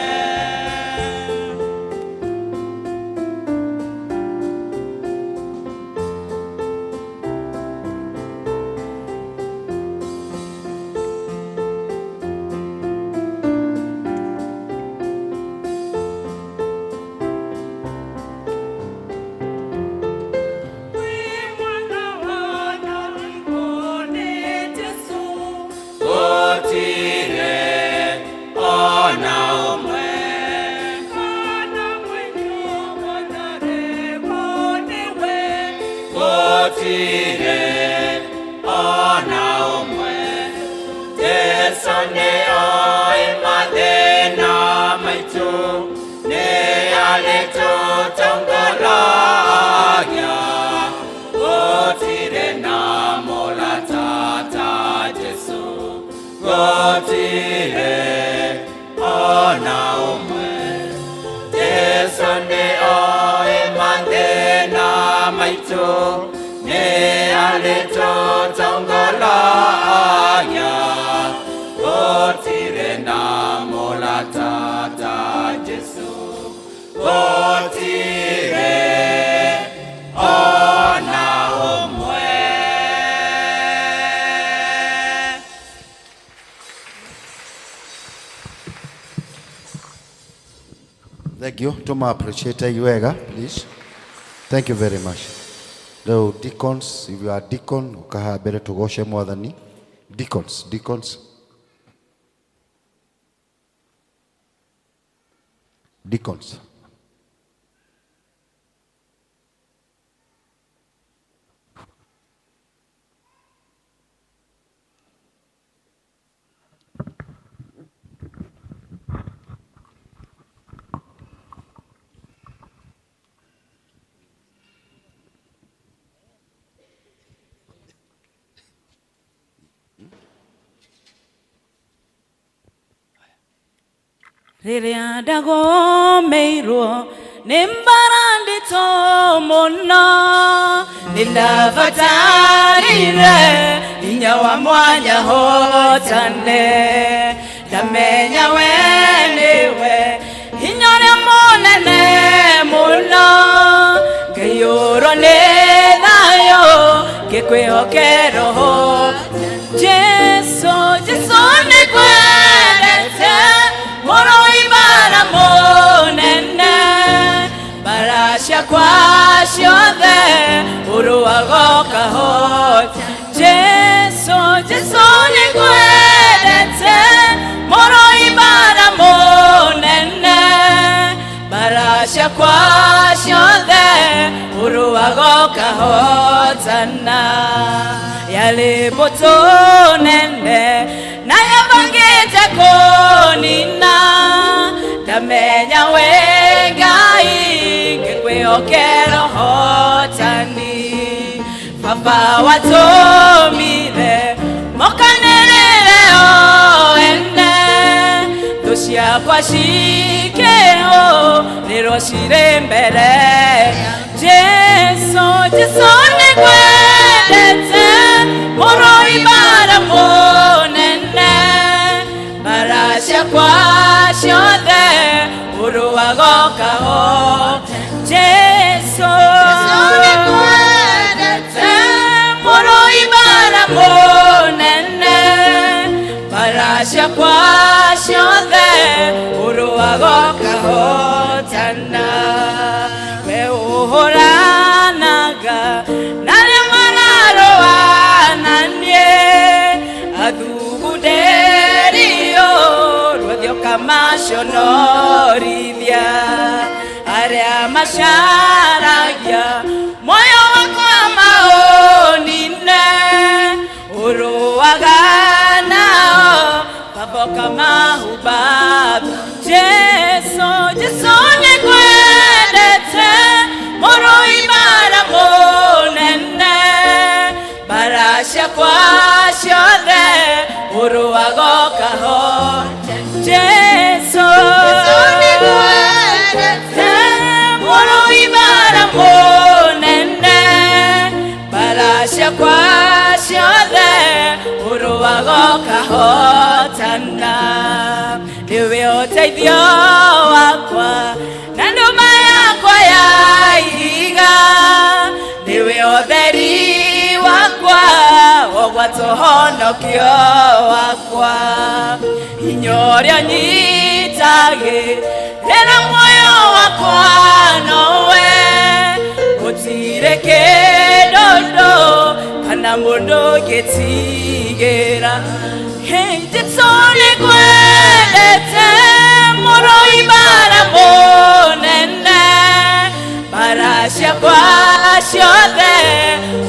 Wĩ mwana wa Ngai nĩ Jesũ.
Gũtirĩ ona ũmwe.
Kana mwenyo wanaregwo nĩwe.
Gũtirĩ ona ũmwe. Jesũ nĩoĩ mathĩna maitũ, nĩ arĩtũtongoragia. Gũtirĩ na mũrata ta Jesũ, gũtirĩ ona ũmwe. Jesũ nĩoĩ mathĩna maitũ, nĩ arĩtũtongoragia. Gũtirĩ na mũrata ta Jesũ, gũtirĩ
Thank you. Tuma appreciate you wega, please. Thank you very much. Rĩu deacons, if you are deacon, ũkaha mbere tũgoce mwathani. Deacons, deacons. Deacons.
Rĩrĩa ndagomeirwo nĩ mbara nditũ mũno nĩ ndabatarire hinya wa mwanya hotane ndamenya we nĩwe hinya ũrĩa mũnene mũno ngaiyũrwo nĩ thayũ ngĩkwĩhokera ho Jesu Jesu nĩngwendete mũrũi mbara mũnene mbara ciakwa ciothe ũrũaga ũkahota Jesu Jesu nĩngwendete mũrũi mbara mũnene mbara ciakwa ciothe ũrũaga ũkahotana yarĩ mbũtũ nene na yabangĩte kũnina ndamenya we Ngai ngĩkwĩhokera ũhotani baba watũmire mokanĩrĩre o ene thũ ciakwa cikĩhũrĩrwo cirĩ mbere Jesu Jesu nĩngwendete mũrũi mbara mũnene mbara ciakwa ciothe ũrũaga ũkahota Jesu nĩngwendete mũrũi mbara mũnene mbara ciakwa ciothe ũrũaga ũkahotana we ũhũranaga na arĩa mararũa na niĩ athugundĩrio rwothe ũkamaconorithia arĩa macaragia muoyo wakwa maũnine ũrũaga nao baba ũkamahumba Jesu Jesu nĩngwendete mũrũi mbara mũnene mbara ciakwa ciothe ũrũaga ũkahota Jesu nĩngwendete mũrũi mbara mũnene mbara ciakwa ciothe ũrũaga ũkahotana nĩwe ũteithio wakwa na ndũma yakwa ya ihiga nĩwe ũtheri wakwa ũgwata ũhonokio wakwa hinya ũrĩa ũnyitagĩrĩra muoyo wakwa nowe gũtirĩ kĩndũ kana mũndũ ũngĩtigĩra Hey, Jesu nĩngwendete mũrũi mbara mũnene mbara ciakwa ciothe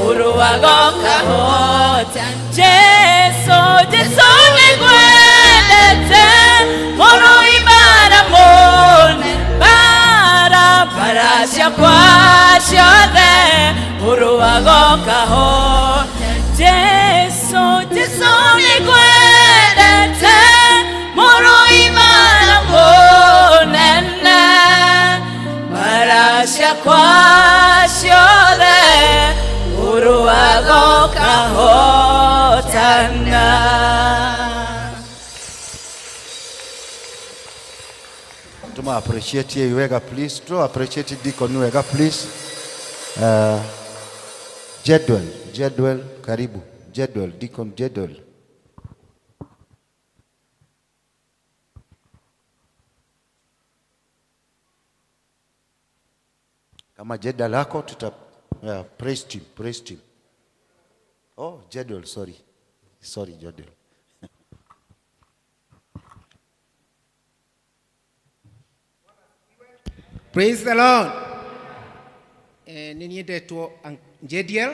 ũrũaga ũkahota Jesu Jesu nĩngwendete mũrũi mbara mũnene mbara mbara ciakwa ciothe ũrũaga ũkahota Jesu Jesu nĩngwendete mũrũi mbara mũnene mbara ciakwa ciothe ũrũaga ũkahotana
Tuma appreciate you wega please. Tu appreciate deacon wega please. Jedwell, Jedwell, karibu. Jedwell, Deacon Jedwell. Kama Jedal lako tuta praise team, praise team. Oh, Jedel, sorry. Sorry, Jedel.
Praise the Lord. Nĩ niĩ ndetwo Jediel.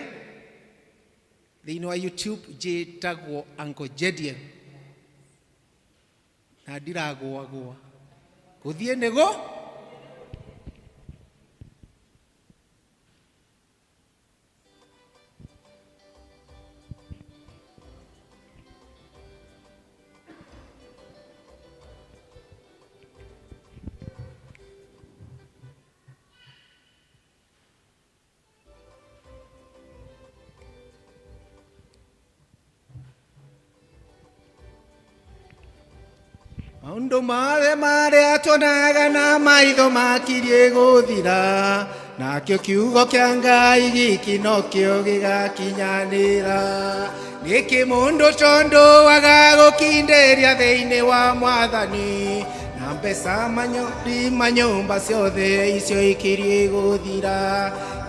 Thĩinĩ wa YouTube njĩtagwo Uncle Jediel. Na ndiragũagũa. Gũthiĩ nĩgũ? Maũndũ mothe marĩa tuonaga na maitho makirie gũthira, nakĩo kiugo kĩa Ngai giki nokĩo gĩgakinyanĩra. Nĩkĩ mũndũ tondũ waga gũkindĩria thĩinĩ wa Mwathani, na mbeca manyori manyũmba ciothe icio ikirie gũthira.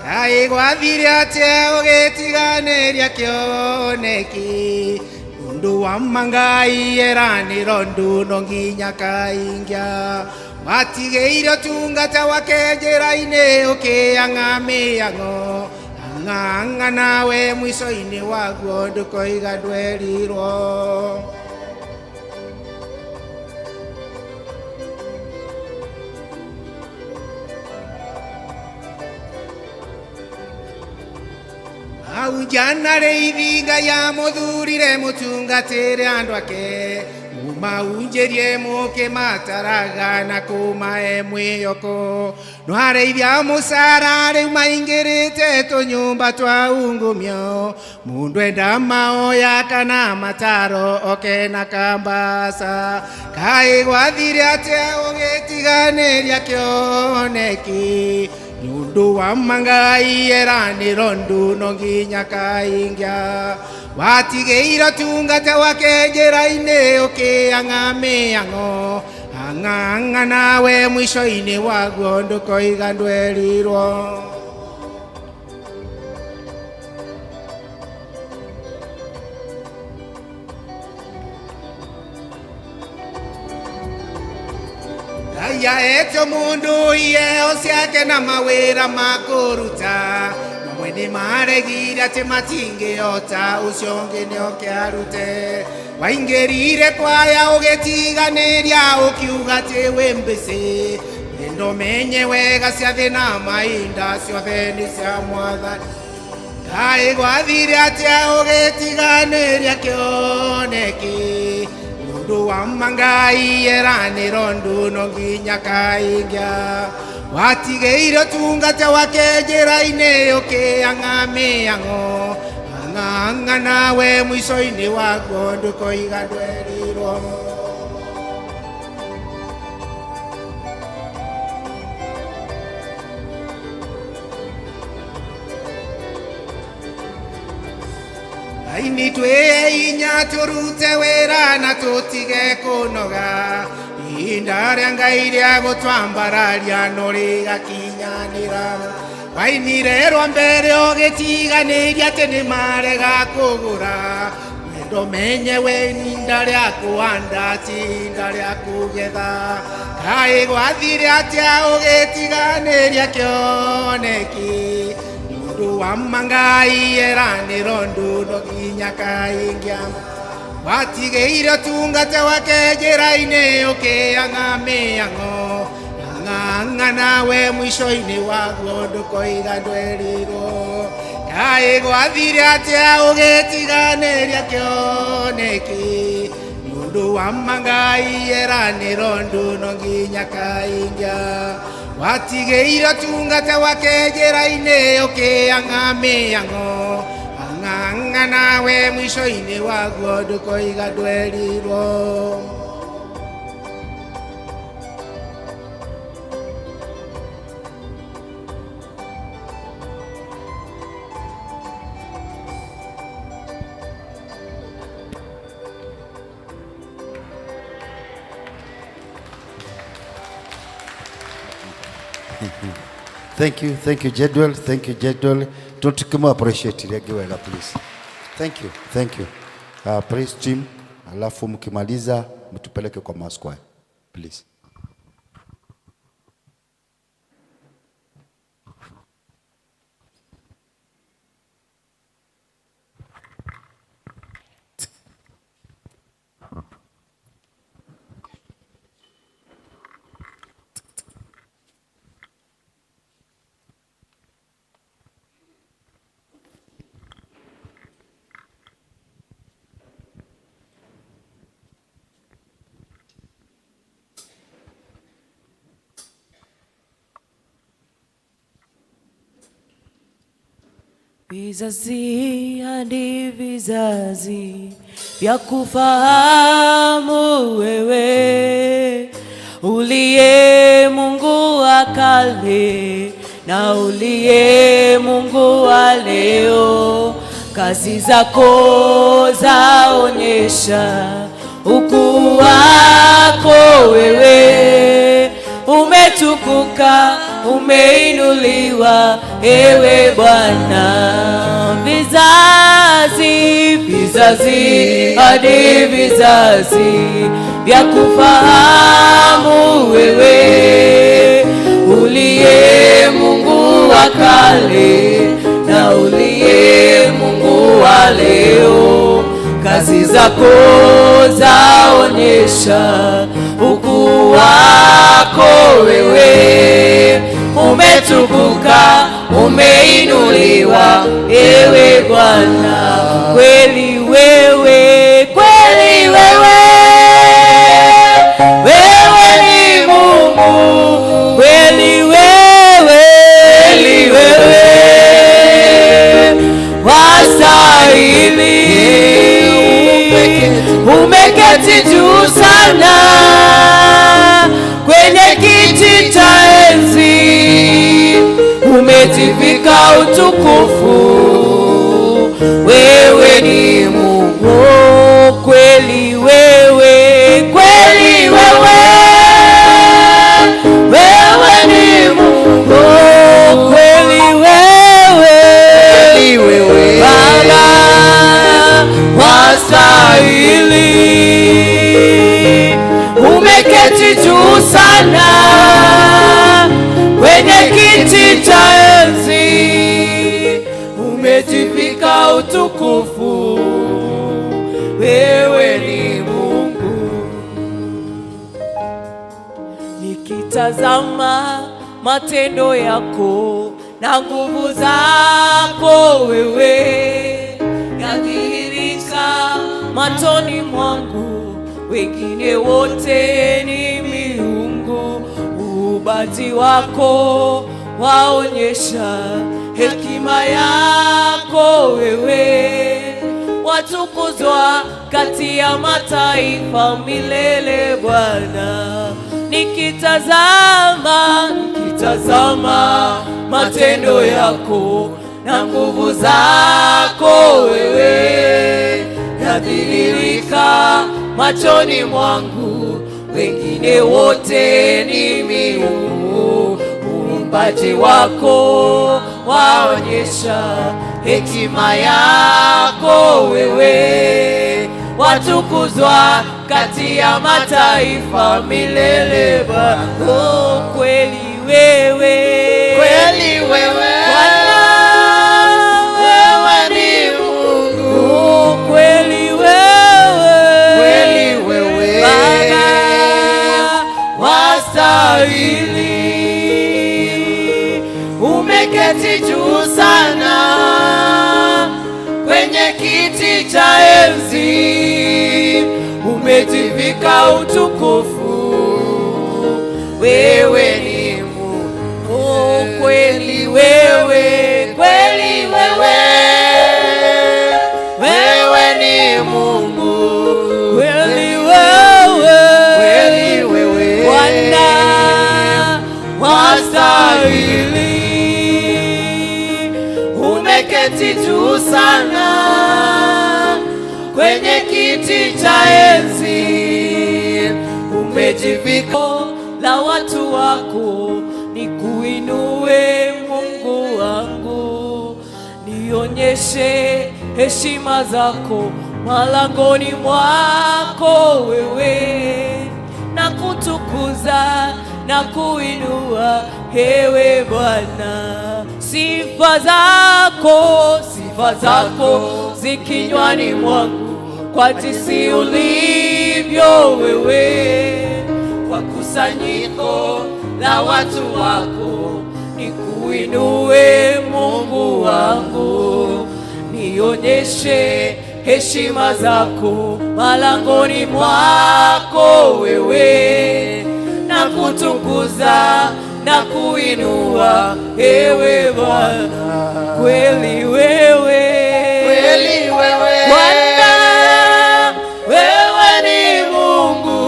Kaĩ gwathire atĩa ũgĩtiganĩria kĩoneki? Undu wa mangai eranĩro nduno nginya kaingia watigĩire ũtungata wake njĩra-inĩ ũkĩanga mĩang'o ang'ang'a nawe mwico-inĩ waguo ndũkoiga ndwerirwo. Aunjana rĩithi Ngai amũthurire mũtungatĩre andũ ake, mũmaunjĩrie mũkĩmataraga na kũmahe mwĩhoko. No arĩithi a mũcara rĩu maingĩrĩte tũnyũmba twa ungumio, mũndũ enda maoya kana mataro oke na kambaca. Kaĩ gwathire atĩa ũgĩtiganĩria kĩoneki? Nĩ ũndũ wa mangai eranĩro nduno nginya kaingia watigĩire ũtungata wake njĩra-inĩ ũkĩanga mĩang'o ang'ang'a nawe mwico-inĩ waguo ndũkoiga ndwerirwo. Ngai ahetwo mũndũ iheo ciake na mawĩra ma kũruta, mamwe nĩ maregire atĩ matingĩhota, ũcio ũngĩ nĩoke arute. Waingĩrire kwaya ũgĩtiganĩria ũkiuga atĩ wĩ mbĩcĩ, endo menye wega ciathĩ na mainda ciothe nĩ cia Mwathani. Kaĩ gwathire atĩa ũgĩtiganĩria kĩoneki? Nĩ ũndũ wa mangai eranĩro nduno nginya kaingia watigĩire ũtungata wake njĩra-inĩ ũkĩanga mĩang'o ang'ang'a nawe mwico-inĩ waguo ndũkoiga ndwerirwo. Aini twĩe inya tũrute wĩra na tũtige kũnoga, ihinda rĩa Ngai rĩa gũtwambararia no rĩgakinyanĩra. Wainire rwa mbere ũgĩtiganĩria atĩ nĩ marega kũgũra, wendo menye we ihinda rĩa kũhanda ti ihinda rĩa kũgetha. Kaĩ gwathire atĩa ũgĩtiganĩria kĩoneki? Nĩ ũndũ wa mangai eranĩro nduno nginya kaingia watigĩire ũtungata wake njĩra-inĩ ũkĩanga mĩang'o ang'ang'a nawe mwico-inĩ waguo ndũkoiga ndwerirwo. Kaĩ gwathire atĩa ũgĩtiganĩria kĩoneki? Nĩ ũndũ wa mangai eranĩro nduno nginya kaingia watigĩire ũtungata wake njĩra-inĩ ũkĩanga mĩang'o ang'ang'a nawe mwico-inĩ waguo ndũkoiga ndwerirwo.
Thank you, thank you Jedwell, thank you Jedwell. Tukimu appreciate rĩngĩ wega please. Thank you, thank you. Praise team, alafu mkimaliza mtupeleke kwa mass choir please.
Vizazi hadi vizazi vya kufahamu wewe, uliye Mungu wa kale na uliye Mungu wa leo, kazi zako zaonyesha ukuu wako wewe, umetukuka, umeinuliwa ewe Bwana. Vizazi, vizazi hadi vizazi vya kufahamu wewe, uliye Mungu wa kale na uliye Mungu wa leo, kazi zako zaonyesha ukuu wako wewe, umetukuka, umeinuliwa ewe Bwana. Kweli wewe, kweli wewe, wewe ni Mungu, kweli wewe, kweli wewe wastahili, umeketi juu sana kwenye kiti cha enzi, umejivika utukufu, wewe ni Mungu. Kweli wewe, kweli wewe, wewe ni Mungu, kweli wewe,
Kweli wewe.
Baba wastahili, umeketi juu sana kwenye kiti cha enzi, umejivika utukufu, wewe ni Mungu. Nikitazama matendo yako na nguvu zako wewe, yadhihirika machoni mwangu, wengine wote ni miungu. Uumbaji wako waonyesha hekima yako wewe, watukuzwa kati ya mataifa milele Bwana. Nikitazama, nikitazama matendo yako na nguvu zako wewe, yadhihirika machoni mwangu, wengine wote ni miungu. Uumbaji wako waonyesha hekima yako wewe, watukuzwa kati ya mataifa milele Bwana. Oh, kweli wewe,
Kweli wewe,
Bwana,
wewe ni Mungu.
Oh, kweli wewe,
Kweli wewe,
Baba wastahili, umeketi juu sana kwenye kiti cha enzi, umejivika utukufu, wewe ni Mungu. Oh, kweli wewe, kweli wewe,
wewe ni Mungu.
Kweli wewe,
Kweli wewe,
Bwana wastahili, umeketi juu sana kwenye kiti cha enzi, umejivika la watu wako Nikuinue Mungu wangu, nionyeshe heshima zako malangoni mwako wewe, na kutukuza na kuinua ewe Bwana. Sifa zako zikinywani mwangu, kwa jinsi ulivyo wewe, kwa kusanyiko la watu wako, nikuinue Mungu wangu, nionyeshe heshima zako malangoni mwako wewe, na kutukuza na kuinua ewe Bwana. Kweli wewe,
Kweli wewe
Bwana, wewe ni Mungu,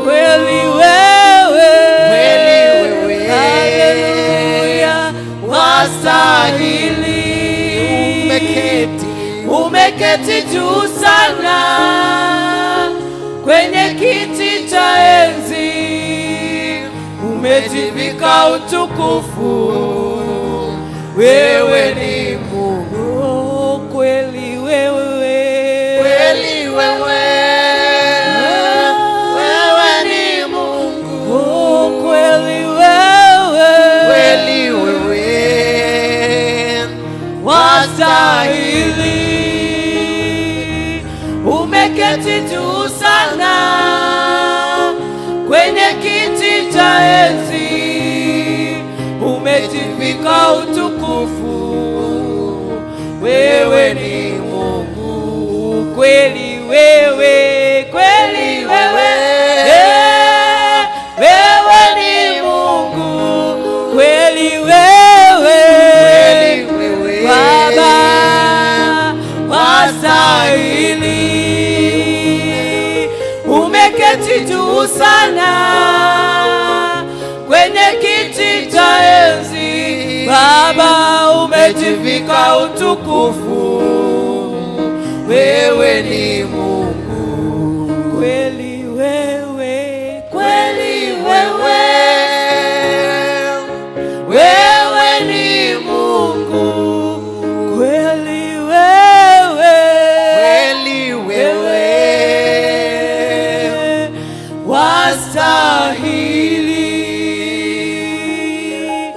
kweli wewe,
Kweli wewe.
Haleluya, wastahili.
Umeketi.
Umeketi juu sana kwenye kiti cha enzi, umejivika utukufu, wewe ni Mungu kweli wewe,
Kweli wewe, wewe ni Mungu.
Oh, kweli wewe,
Kweli wewe,
wastahili. Umeketi juu sana kwenye kiti cha enzi, umejivika utukufu, wewe ni Mungu kweli wewe, kweli wewe, wewe ni Mungu kweli wewe,
Kweli wewe.
Baba wastahili, umeketi juu sana kwenye kiti cha enzi, Baba umejivika utukufu, wewe ni Mungu kweli wewe, kweli wewe, wewe ni Mungu kweli wewe,
Kweli wewe,
wastahili,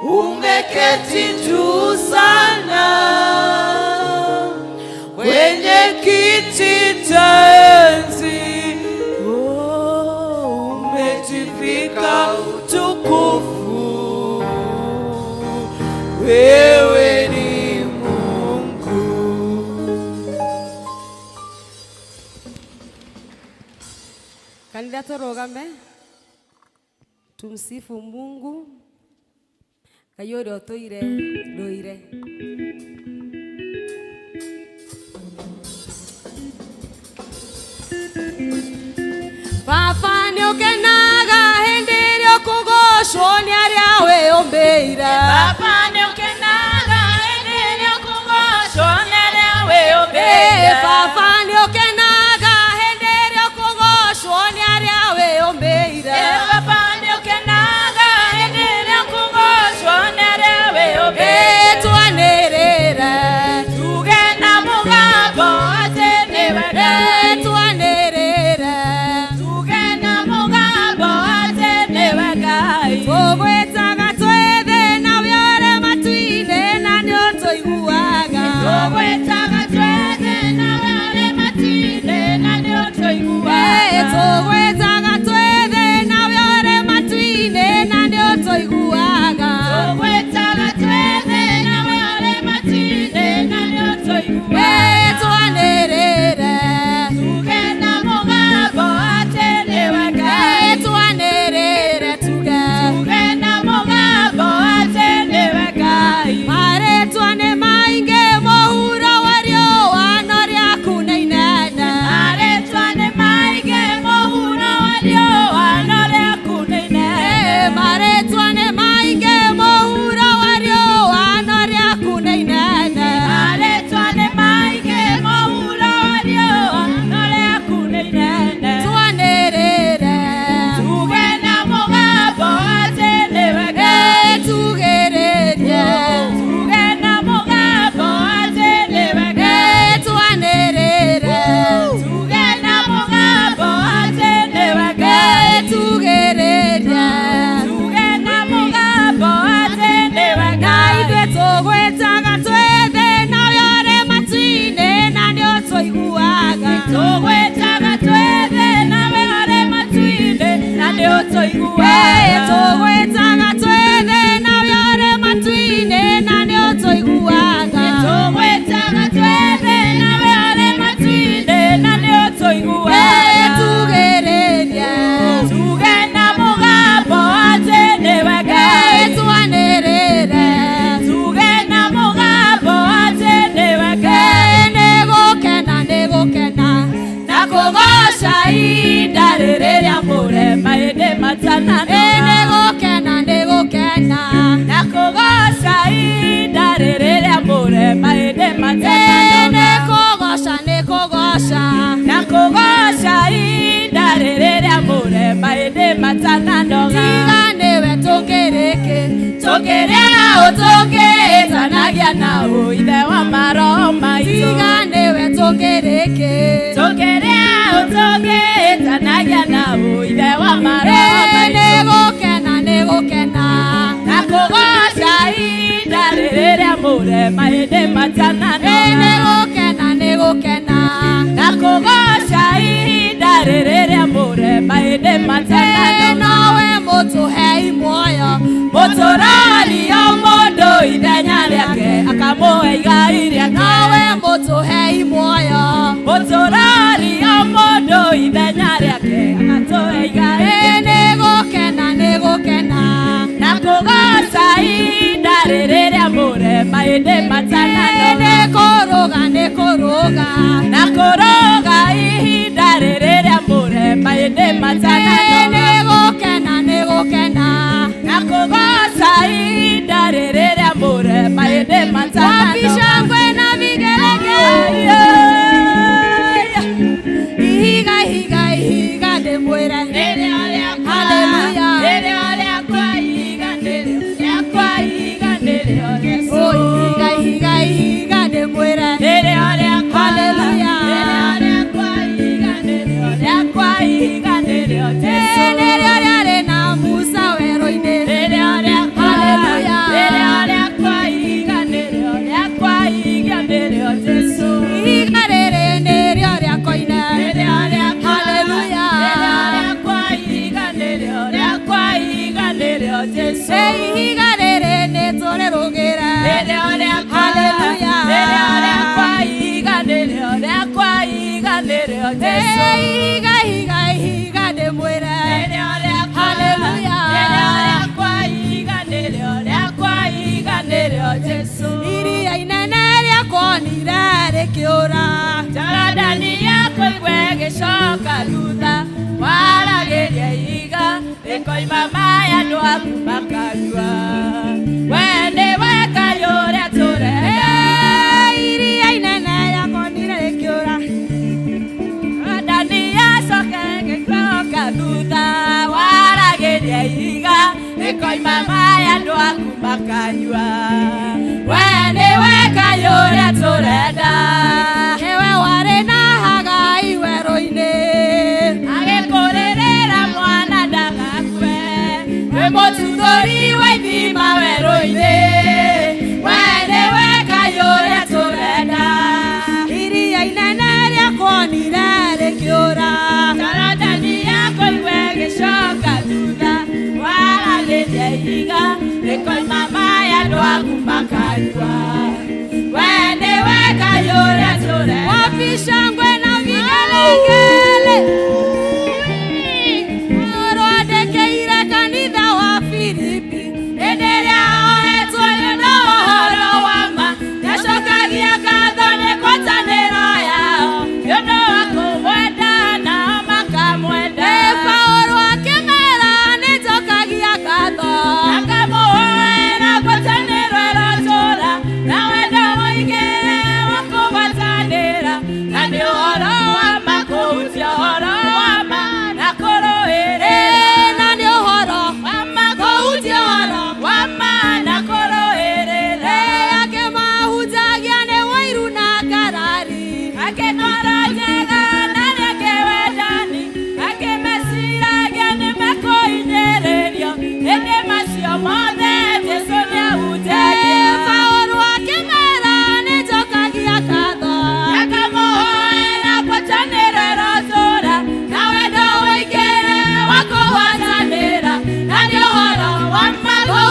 umeketi juu sana kwenye kiti cha enzi, oh, umejivika utukufu, wewe ni Mungu.
Kanitha tũrũgame tumsifu Mungu Ngai ũrĩa ũtũire ndũire. Baba nĩ ũkenaga hĩndĩ ĩrĩa ũkũgocwo nĩ arĩa wĩyũmbĩire.
Baba nĩ ũkenaga hĩndĩ ĩrĩa ũkũgocwo nĩ arĩa wĩyũmbĩire.
Baba nĩ ũkenaga hĩndĩ ĩrĩa ũkũgocwo nĩ arĩa wĩyũmbĩire.
Baba nĩ ũkenaga hĩndĩ ĩrĩa ũkũgocwo nĩ arĩa wĩyũmbĩire.
Twanĩrĩre
Tuge na mũgambo atĩ nĩwe Ngai.
Twanĩrĩre
Tuge na mũgambo atĩ nĩwe Ngai.
Tũgwĩtaga twĩ thĩ na we ũrĩ Tũgwĩtaga twĩ thĩna we ũrĩ matu-inĩ na nĩ ũtũiguaga.
Tũgwĩtaga twĩ thĩna we ũrĩ matu-inĩ na nĩ ũtũiguaga.
Tugĩrĩrie.
Tuge na mũgambo atĩ nĩwe Ngai.
Twanĩrĩre.
Tuge na mũgambo atĩ nĩwe Ngai.
Nĩ gũkena nĩ gũkena.
Na kũgoca ihinda rĩrĩ rĩamũre mahĩndĩ matananoga.
Nĩ gũkena nĩ gũkena.
Na kũgoca ihinda rĩrĩ rĩamũre mahĩndĩ matananoga.
Nĩ kũgoca nĩ kũgoca.
Na kũgoca ihinda rĩrĩ rĩamũre mahĩndĩ matananoga.
Tiga nĩwe tũngĩrĩkĩ.
Tũngĩrĩa ũ tũngĩĩtanagia na ũ ithe wa maroho maitũ.
Tiga nĩwe tũngĩrĩkĩ.
Tũngĩrĩa ũ tũngĩĩtanagia na ũ ithe wa maroho
Nĩ
maitũ.
gũkena nĩ gũkena.
Na kũgoca ihinda rĩrĩ rĩamũre mahĩndĩ matananoga.
Nĩ gũkena nĩ gũkena.
Na kũgoca ihinda rĩrĩ rĩamũre mahĩndĩ matananoga.
Nowe mũtũhei muoyo.
Mũtũrori o mũndũ ithenya rĩake akamũhe igai rĩake.
Nowe mũtũhei muoyo.
Mũtũrori o mũndũ ithenya rĩake agatũhe igai rĩake.
Nĩ gũkena nĩ gũkena.
Na kũgoca ihinda rĩrĩ rĩamũre mahĩndĩ matananoga.
Nĩ kũrũga nĩ kũrũga.
Na kũrũga ihinda rĩrĩ rĩamũre mahĩndĩ matananoga.
Nĩ gũkena nĩ gũkena.
Na kũgoca ihinda rĩrĩ rĩamũre mahĩndĩ matananoga.
Wapi shangwe na vigelegele. Ihiga ihiga ihiga ndĩmwĩre. Hallelujah. Oh, ihiga ihiga ihiga ndĩmwĩre. Hallelujah. Nĩrĩo rĩarĩ na Musa werũ-inĩ. Hallelujah. Ihiga rĩrĩ nĩrĩo rĩa koine. Hallelujah. Ihiga rĩrĩ nĩtũrĩrũgĩre. Hallelujah. Ihiga ihiga ihiga ndĩmwĩre. Hallelujah. Iria inene rĩakuonire rĩkĩũra.
Jorodani yakũigua ĩgĩcoka thutha waragĩria ihiga rĩkoima maĩ andũ aku makanyua. We nĩwe Ngai ũrĩa tũrenda.
Iria inene rĩakuonire rĩkĩũra.
Jorodani yacoka ĩgĩcoka thutha waragĩria ihiga rĩkoima maĩ andũ aku makanyua. We nĩwe Ngai ũrĩa tũrenda.
Nĩwe warĩ na Hagai werũ-inĩ.
Agĩkũrĩrĩra mwana ndagakue, wĩ mũtuthũri wa ithima werũ-inĩ. We nĩwe Ngai ũrĩa tũrenda.
Iria inene rĩakuonire rĩkĩũra.
Jorodani yakũigua ĩgĩcoka thutha, waragĩria ihiga rĩkoima maĩ andũ aku makanyua. We nĩwe Ngai ũrĩa tũrenda.
Wapi shangwe na vigelegele. Paulo andĩkĩire kanitha wa Filipi.
Hĩndĩ ĩrĩa ohetwo nĩ ũndũ wa ũhoro wa ma, nĩacokagia ngatho nĩ ngwatanĩro yao, nĩ ũndũ wa kũmwenda nao makamwenda.
Paulo akĩmera nĩnjokagia ngatho.
Akamũhoera ngwatanĩro ĩrotũũra, na wendo mũingĩ wa kũgwatanĩra, na nĩ ũhoro wa ma kũhunjia ũhoro wa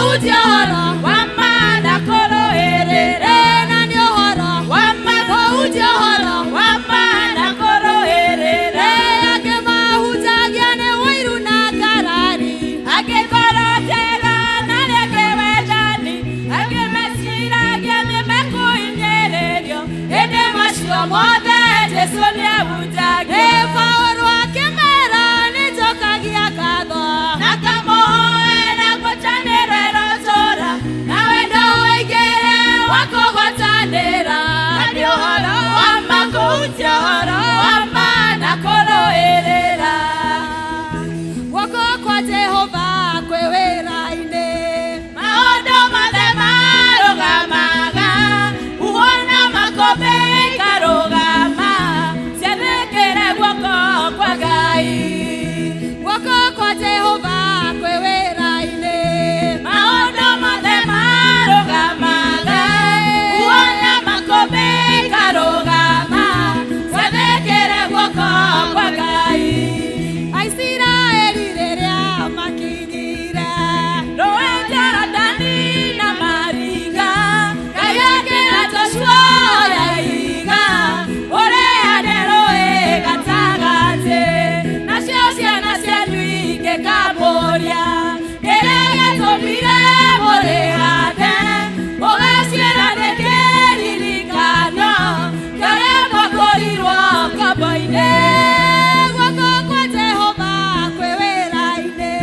Kũhunjia ũhoro wa ma na kũrũĩrĩra. Na nĩ ũhoro wa ma kũhunjia ũhoro wa ma na kũrũĩrĩra. Angĩ mahunjagia nĩ ũiru na ngarari, angĩ ngoro njega na arĩa angĩ wendani, angĩ meciragia nĩ mekũhinyĩrĩrio, ĩndĩ macio mothe Jesũ nĩahunjagia. Paũlũ akĩmera nĩnjokagia ngatho na ngamũhoera ngwatanĩro ĩrotũũra na wendo ũingĩre wa kũgwatanĩra, na nĩ ũhoro wa ma kũhunjia ũhoro wa ma na kũrũĩrĩra. Guoko kwa Jehova kwĩ wĩra-inĩ, maũndũ mothe marũgamaga, huho na makũmbĩ ikarũgama, ciathĩkĩre guoko kwa Ngai. Guoko kwa Jehova kwĩ wĩra-inĩ, maũndũ mothe marũgamaga, huho na makũmbĩ ikarũgama, ciathĩkĩre guoko kwa Ngai. Aisiraeli rĩrĩa makinyire rũĩ Jorodani na maringa, Ngai akĩra Joshua oya ihiga ũrĩhande rũĩ gatagatĩ, nacio ciana cianyu ingĩkamũũria kĩrĩa gĩatũmire mũrĩhande, mũgaciĩra nĩ kĩririkano kĩa ũrĩa mwakũrirwo ngombo-inĩ. Guoko kwa Jehova kwĩ wĩra-inĩ,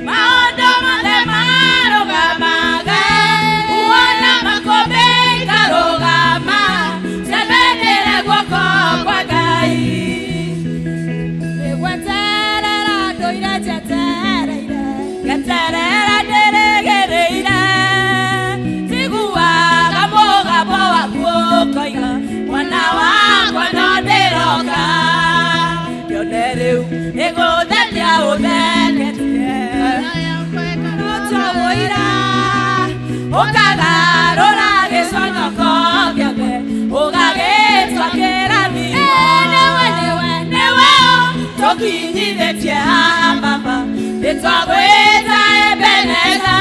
maũndũ mothe marũgamaga, huho na makũmbĩ ikarũgama, ciathĩkĩre guoko kwa Ngai. Nĩgweterera ndũire njetereire, ngeterera ndĩrĩgĩrĩire, njiguaga mũgambo waku ũkoiga mwana wakwa no ndĩroka, kĩone rĩu nĩgũtheria ũtheketie ũira ũkagarũra gĩconoko gĩothe ũgagĩtua kĩrathimo. Nĩwe nĩwe nĩwe tũkinyithĩtie haha baba, nĩtwagwĩta Ebeneza,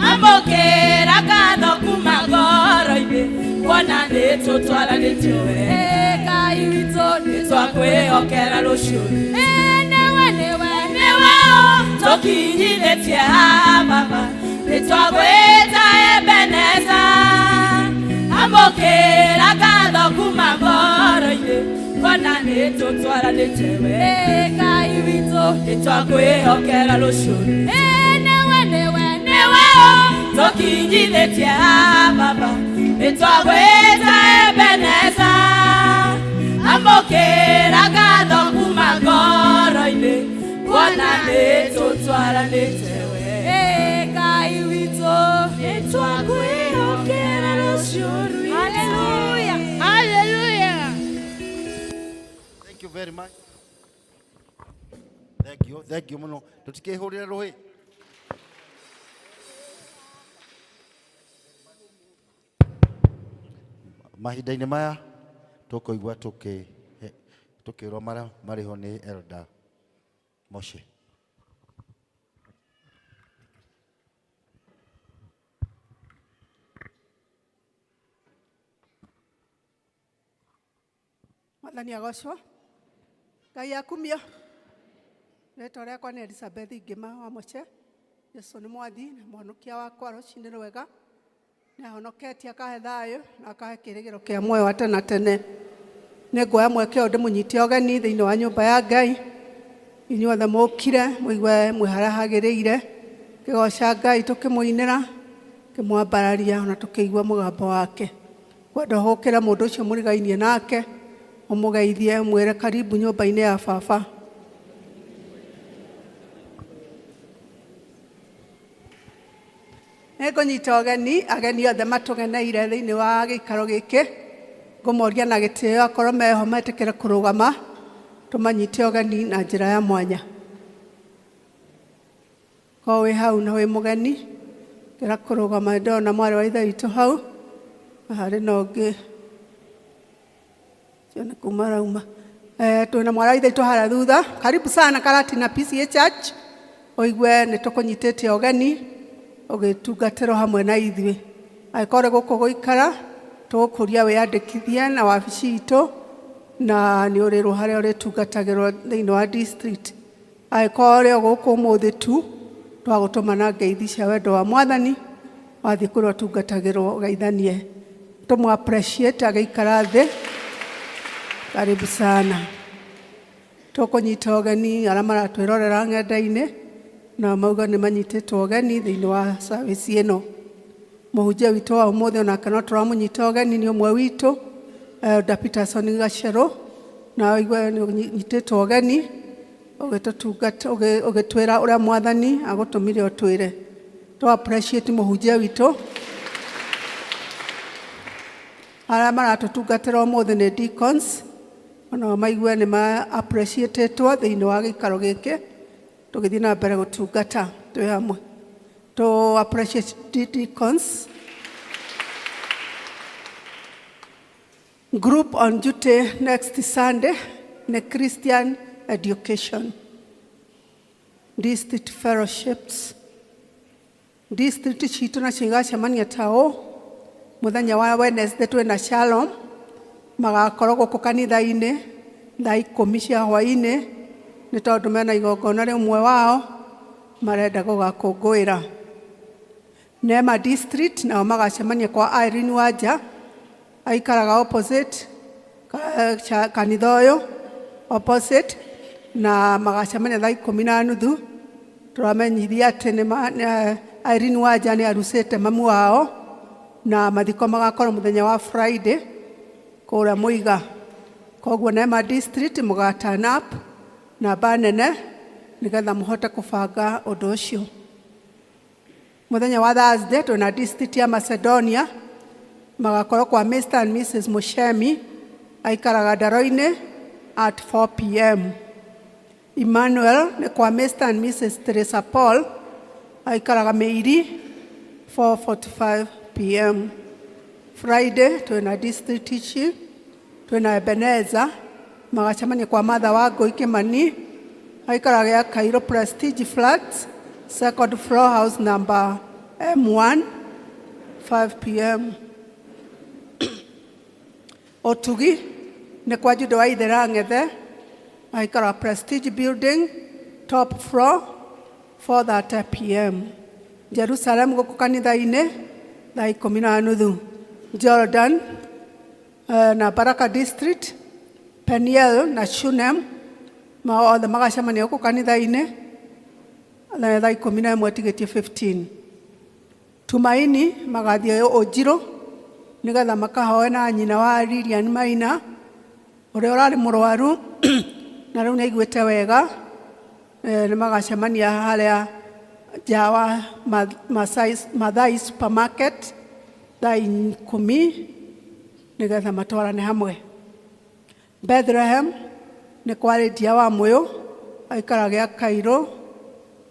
amũkĩra ngatho kuma ngoro-inĩ, kuona nĩtũtwaranĩtio wega. Ngai witũ nĩtwakwĩhokera rũciũ. Nĩwe nĩwe nĩwe tũkinyithĩtie haha baba, nĩtwagwĩta Ebeneza, amũkĩra ngatho kuma ngoro-inĩ, kuona nĩtũtwaranĩtie wega. Ngai witũ nĩtwakwĩhokera rũciũ. Nĩwe nĩwe nĩwe tũkinyithĩtie haha baba, nĩtwagwĩta Ebeneza, amũkĩra ngatho kuma ngoro-inĩ, kuona nĩtũtwaranĩte wega. Ngai witũ nĩtwakwĩhokera rũciũ rwitũ. Hallelujah.
Hallelujah.
Thank you very much. Thank you, thank you mũno. Tũtikĩhũrĩre rũhĩ. Mahinda-inĩ maya tũkũigua tũkĩrwo marĩa marĩ ho nĩ Elder Moshe.
Mwathani agocwo, Ngai akumio. Rĩtwa rĩakwa nĩ Elizabeth Ngĩma wa Moche. Jesu nĩ mwathi na mhonokia wakwa rũcinĩ rwega. Nĩ ahonoketie akahe thayũ na akahe kĩrĩgĩro kĩa muoyo wa tene na tene. Nĩ nguoya mweke ũyũ ndĩmũnyite ũgeni thĩinĩ wa nyũmba ya Ngai. Inyuothe mũkire mũigue mwĩ harĩa hagĩrĩire, kĩgoca Ngai tũkĩmũinĩra, kĩmwambararia ona tũkĩigua mũgambo wake. Kwenda ũhũkĩre mũndũ ũcio mũrigainie nake, ũmũgeithie ũmwĩre karibu nyũmba-inĩ ya baba. Nĩ ngũnyita ũgeni ageni othe matũgeneire thĩinĩ wa gĩikaro gĩkĩ, ngũmoria na gĩtĩo akorwo meho metĩkĩre kũrũgama, tũmanyite ũgeni na njĩra ya mwanya. Korwo wĩ hau na wĩ mũgeni, kĩra kũrũgama. Ndĩrona mwarĩ wa ithe witũ hau, na harĩ na ũngĩ ũcio nĩ kuma arauma. Twĩna mwarĩ wa ithe witũ harĩa thutha. Karibu sana Karatina PCEA Church. Ũigue nĩ tũkũnyitĩte ũgeni. Ũgĩtungatĩrwo hamwe na ithuĩ. Angĩkorwo ũrĩ gũkũ gũikara, tũgũkũria wĩyandĩkithie na wabici itũ na nĩ ũrĩrwo harĩa ũrĩtungatagĩrwo thĩinĩ wa district. Angĩkorwo ũrĩ o gũkũ ũmũthĩ tu, twagũtũma na ngeithi cia wendo wa Mwathani, wathiĩ kũrĩa ũtungatagĩrwo ũgeithanie. Tũmũ appreciate agĩikara thĩ. Karibu sana. Tũkũnyita ũgeni arĩa maratwĩrorera ng'enda-inĩ, nao mauga nĩ manyitĩtwo ũgeni thĩinĩ wa service ĩno. Mũhunjia witũ wa ũmũthĩ onake no tũramũnyita ũgeni nĩ ũmwe witũ, Elder Peterson Gacerũ, na ũigue nĩ ũnyitĩtwo ũgeni ũgĩtũtungata ũgĩtwĩra ũrĩa Mwathani agũtũmire ũtwĩre. Tũ appreciate mũhunjia witũ. Arĩa maratũtungatĩra ũmũthĩ nĩ deacons, onao maigue nĩ ma appreciatetwo thĩinĩ wa gĩikaro gĩkĩ tũgĩthiĩ na mbere gũtungata twĩ hamwe. Tũ appreciate deacons. Group on duty next Sunday nĩ Christian Education District Fellowships. District citũ nacio igacemania ta ũũ mũthenya wa Wednesday twĩna Shalom magakorwo gũkũ kanitha-inĩ thaa ikũmi cia hwaĩ-inĩ nĩ tondũ mena igongona rĩa ũmwe wao marenda gũgakũngũĩra. Nema District nao magacemania kwa Irene Wanja aikaraga opposite kanitha ũyũ opposite na magacemania thaa ikũmi na nuthu. Tũramenyithia atĩ Irene Wanja nĩ arucĩte mamu wao na mathiko magakorwo mũthenya wa Friday kũrĩa Mũiga. Koguo Nema District mũga turn up namba nene nĩgetha mũhote kũbanga ũndũ ũcio. Mũthenya wa Thursday twĩna district ya Macedonia magakorwo kwa Mr and Mrs Mushemi aikaraga Ndaro-inĩ at 4 pm. Emmanuel nĩ kwa Mr and Mrs Teresa Paul aikaraga Mĩiri 4:45 pm. Friday twĩna district ici twĩna Ebenezer magacemania kwa Martha Wangũi Kĩmani aikaraga gĩa Cairo Prestige Flats second floor house number M1 5 pm. Ũtugi nĩ kwa Juda wa Ithera Ng'ethe aikaraga Prestige Building top floor 4:30 pm. Jerusalem gũkũ kanitha-inĩ thaa ikũmi na nuthu. Jordan na Baraka District, Peniel na Shunem othe magacemania gũkũ kanitha-inĩ thaa ikũmi na ĩmwe tigĩtie 15. Tumaini magathiĩ Ũnjirũ nĩgetha makahoe na nyina wa Lilian Maina ũrĩa ũrarĩ mũrwaru na rĩu nĩ aiguĩte wega. Nĩ magacemania harĩa nja wa Mathai Supermarket thaa ikũmi nĩgetha matwarane hamwe. Bethlehem nĩ kwa Lydia wa Mũyũ aikara gĩa Cairo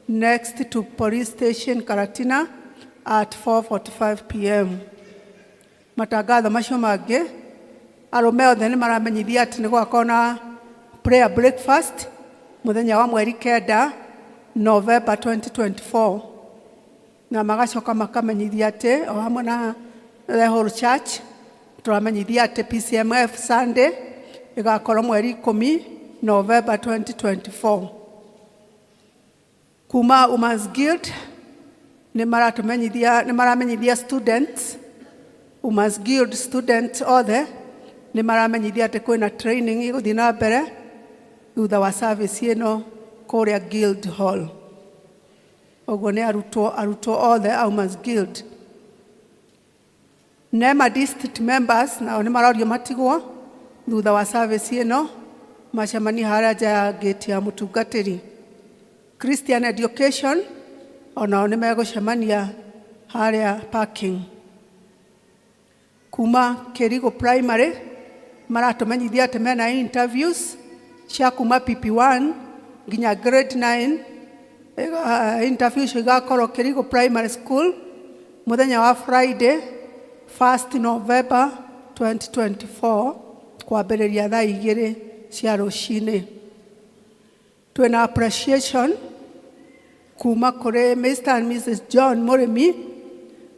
next to police station Karatina at 4:45 pm. Matangatho macio mangĩ arũme othe nĩ maramenyithia atĩ nĩ gũgakorwo na prayer breakfast mũthenya wa mweri kenda November 2024 na magacoka makamenyithia atĩ o hamwe na the whole church tũramenyithia atĩ PCMF Sunday ĩgakorwo mweri ikũmi November 2024. Kuma Women's Guild nĩ maratũmenyithia nĩ maramenyithia students Women's Guild students othe nĩ maramenyithia atĩ kwĩna training ĩgũthiĩ na mbere thutha wa service ĩno kũrĩa Guild Hall. Ũguo nĩ arutwo arutwo othe a Women's Guild. Nema District members nao nĩ marorio matigwo thutha wa service ĩno macemanie harĩa nja ya gate ya mũtungatĩri. Christian Education onao nĩ megũcemania harĩa parking. Kuma Kĩrigũ Primary maratũmenyithia atĩ mena interviews cia kuma PP1 nginya grade 9. Interview icio igakorwo Kĩrigũ Primary School mũthenya wa Friday 1st November 2024 kwambĩrĩria thaa igĩrĩ cia rũcinĩ. Twĩna appreciation. Kuma kũrĩ Mr and Mrs John Mũrĩmi,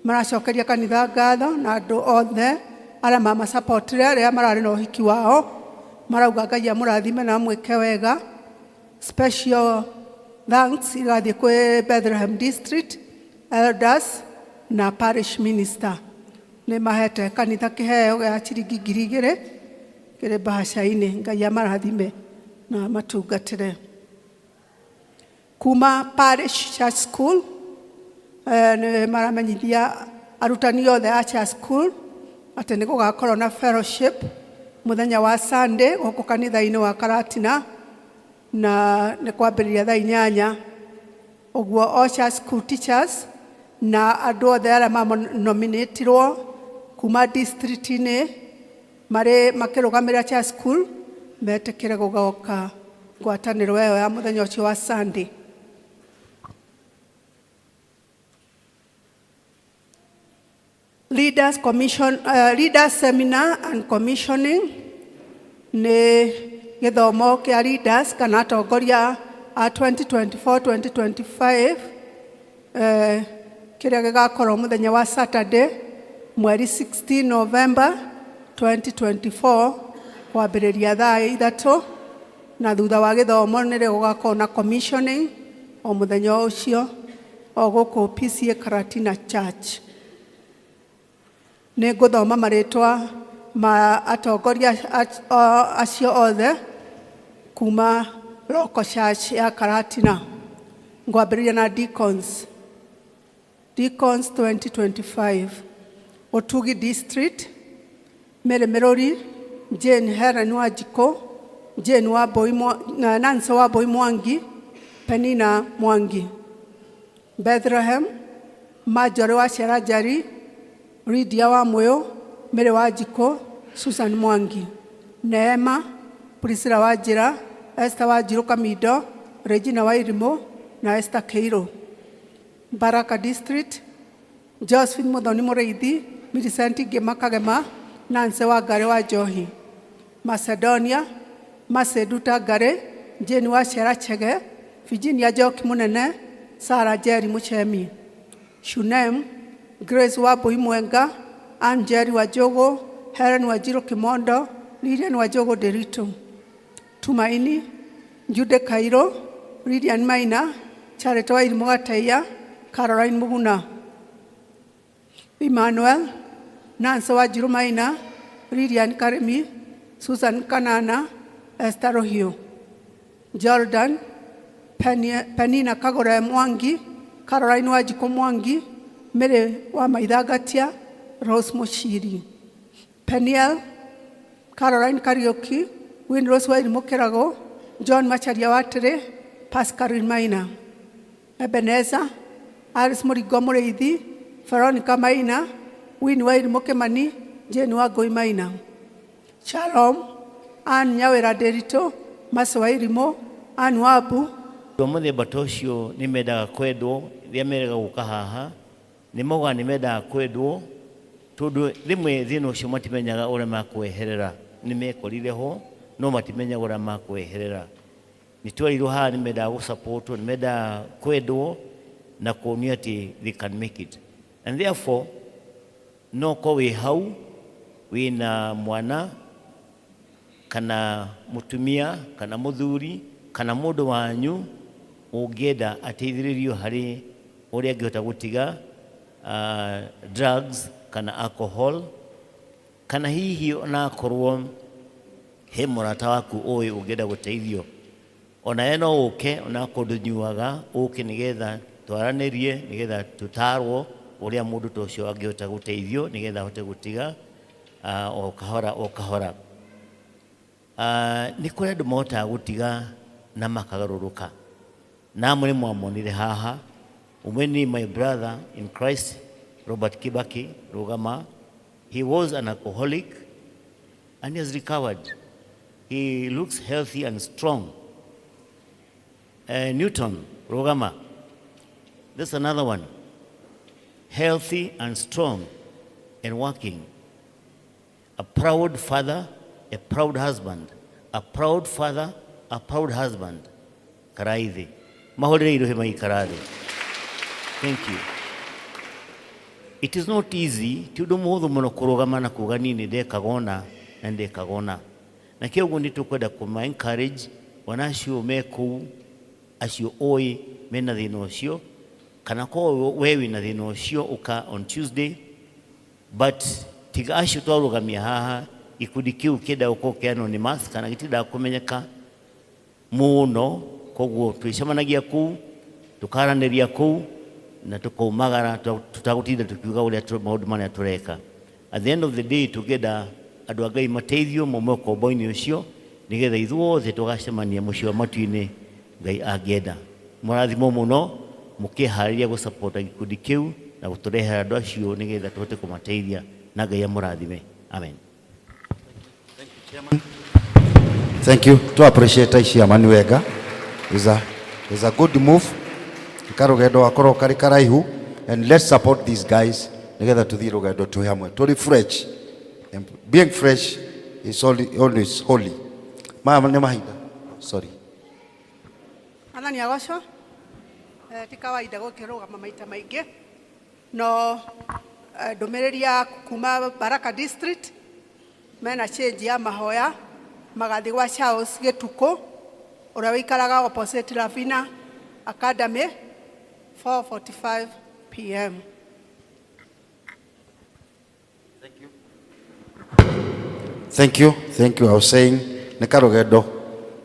maracokeria kanitha ngatho na andũ othe arĩa mamasapotire arĩa mararĩ na ũhiki wao. Marauga Ngai amũrathime na amwĩke wega. Special thanks irathiĩ kwĩ Bethlehem District Elders na Parish Minister. Nĩ mahete kanitha kĩheo gĩa ciringi 2000 kĩrĩ mbahaca-inĩ. Ngai amarathime na amatungatĩre. Kuma Parish Church School, nĩ maramenyithia arutani othe a Church School atĩ nĩ gũgakorwo na fellowship mũthenya wa Sunday gũkũ kanitha-inĩ wa Karatina, na nĩ kwambĩrĩria thaa 8. Ũguo o Church School teachers na andũ othe arĩa manominatirwo kuma district-inĩ marĩ makĩrũgamĩrĩra Church School metĩkĩre gũgoka ngwatanĩro ĩyo ya mũthenya ũcio wa Sunday. Leaders Commission, Leaders Seminar and Commissioning nĩ gĩthomo kĩa leaders kana atongoria a 2024-2025, kĩrĩa gĩgakorwo mũthenya wa Saturday mweri 16 November 2024 kwambĩrĩria thaa 3, na thutha wa gĩthomo nĩrĩo gũgakorwo na commissioning o mũthenya ũcio o gũkũ PCEA Karatina Church. Nĩ ngũthoma marĩtwa ma atongoria acio othe kuma local church ya Karatina. Ngwambĩrĩria na deacons. Deacons 2025, Utugi District: Mary Merori, Jane Helen Wanjikũ, Jane Wambui, Nancy Wambui Mwangi, Penina Mwangi. Bethlehem: Marjorie wa Njeri, Lydia wa Muyu, Mary Wanjikũ, Susan Mwangi. Neema: Priscilla Wanjira, Esther Wanjiru Kamindo, Regina Wairimu na Esther Keiru. Baraka District: Josephine Muthoni Mũrĩithi, Millicent Ngĩma Kagema, Nancy Wangari wa Njohi. Macedonia: Maceduta Ngari, Jane wa Chege, Virginia Njoki Mũnene, Sarah Njeri Mũchemi. Shunem: Grace Wambui Mwenga, Ann Njeri wa Njogu, Helen Wanjiru Kimondo, Lilian wa Njogu Ndiritu. Tumaini: Jude Kairo, Lilian Maina, Charity Wairimu Gateia, Caroline Muguna. Emmanuel: Nancy Wanjiru Maina, Lilian Karimi, Susan Kanana, Esther Rohio. Jordan: Penina Kagore Mwangi, Caroline Wanjikũ Mwangi, Mary wa Maithangatia, Rose Mushiri. Peniel: Caroline Kariuki, Winrose Wairimu Kĩrago, John Macharia Watĩrĩ, Pascaline Maina. Ebeneza: Alice Mũringo Mũrĩithi, Veronica Maina, Winnie Wairimu Kĩmani, Jane Wangũi Maina. Shalom: Ann Nyawĩra Ndĩritũ, Mercy Wairimu, Ann Wabu.
Andũ a mũthemba ta ũcio nĩ mendaga kwendwo. Rĩrĩa merega gũka haha nĩ maugaga nĩ mendaga kwendwo, tondũ rĩmwe thĩna ũcio matimenyaga ũrĩa makweherera. Nĩ mekorire ho no matimenyaga ũrĩa makweherera. Nĩ twerirwo haha nĩ mendaga gũsupportwo, nĩ mendaga kwendwo na kuonio atĩ they can make it, and therefore no ko wĩ hau wĩna mwana kana mũtumia kana mũthuri kana mũndũ wanyu ũngĩenda ateithĩrĩrio harĩ ũrĩa angĩhota gũtiga drugs kana alcohol, kana hihi onakorwo he mũrata waku ũĩ ũngĩenda gũteithio, onawe no ũke, onakorwo ndũnyuaga, ũke nĩgetha twaranĩrie, nĩgetha tũtarwo ũrĩa mũndũ ta ũcio angĩhota gũteithio nĩgetha ahote gũtiga o kahora o kahora. Nĩ kũrĩ andũ mahotaga gũtiga na makagarũrũka, na amwe nĩ mwamonire haha. Ũmwe nĩ my brother in Christ, Robert Kibaki Rugama. He was an alcoholic and he has recovered. He looks healthy and strong. Newton Rugama, that's another one, healthy and strong and working, a proud father, a proud husband, a proud father, a proud husband. Karaithi. Mahũrĩre irũhĩ maikara thĩ. Thank you. It is not easy, ti ũndũ mũhũthũ mũno kũrũgama na kuga niĩ nĩ ndekaga ũna na nĩ ndekaga ũna. Na kĩoguo nĩ tũkwenda kũma encourage ona acio me kũu, acio ũĩ mena thĩna ũcio, kana korwo we wĩna thĩna ũcio ũka on Tuesday, but tiga acio twarũgamia haha, gĩkundi kĩu kĩendaga gũkorwo kĩ anonymous kana gĩtiendaga kũmenyeka mũno, koguo twĩcemanagia kũu, tũkaranĩria kũu na tũkaumagara tũtagũtinda tũkiuga ũrĩa maũndũ marĩa tũreka. At the end of the day tũngĩenda andũ a Ngai mateithio maume ũkombo-inĩ ũcio nĩgetha ithuothe tũgacemania mũciĩ wa matu-inĩ Ngai angĩenda. Mũrathimwo mũno mũkĩharĩria gũsapota gĩkundi kĩu na gũtũrehera andũ acio nĩgetha tũhote kũmateithia na Ngai amũrathime. Amen.
Thank you. To appreciate Chairman wega. Is a is a good move. Karugendo gakorwo kari karaihu and let's support these guys nigetha tuthie rugendo twi hamwe. Turi fresh. And being fresh is always holy. Maya nĩ mahinda. Sorry.
Mwathani agocwo. Ti kawaida gũkĩrũgama maita maingĩ no ndũmĩrĩri ya kuma Baraka District mena change ya mahoya magathiĩ gwa Charles Gĩtukũ ũrĩa ũikaraga opposite Lavina Academy 4:45 pm.
Thank you. Thank you. I was saying nĩ karũgendo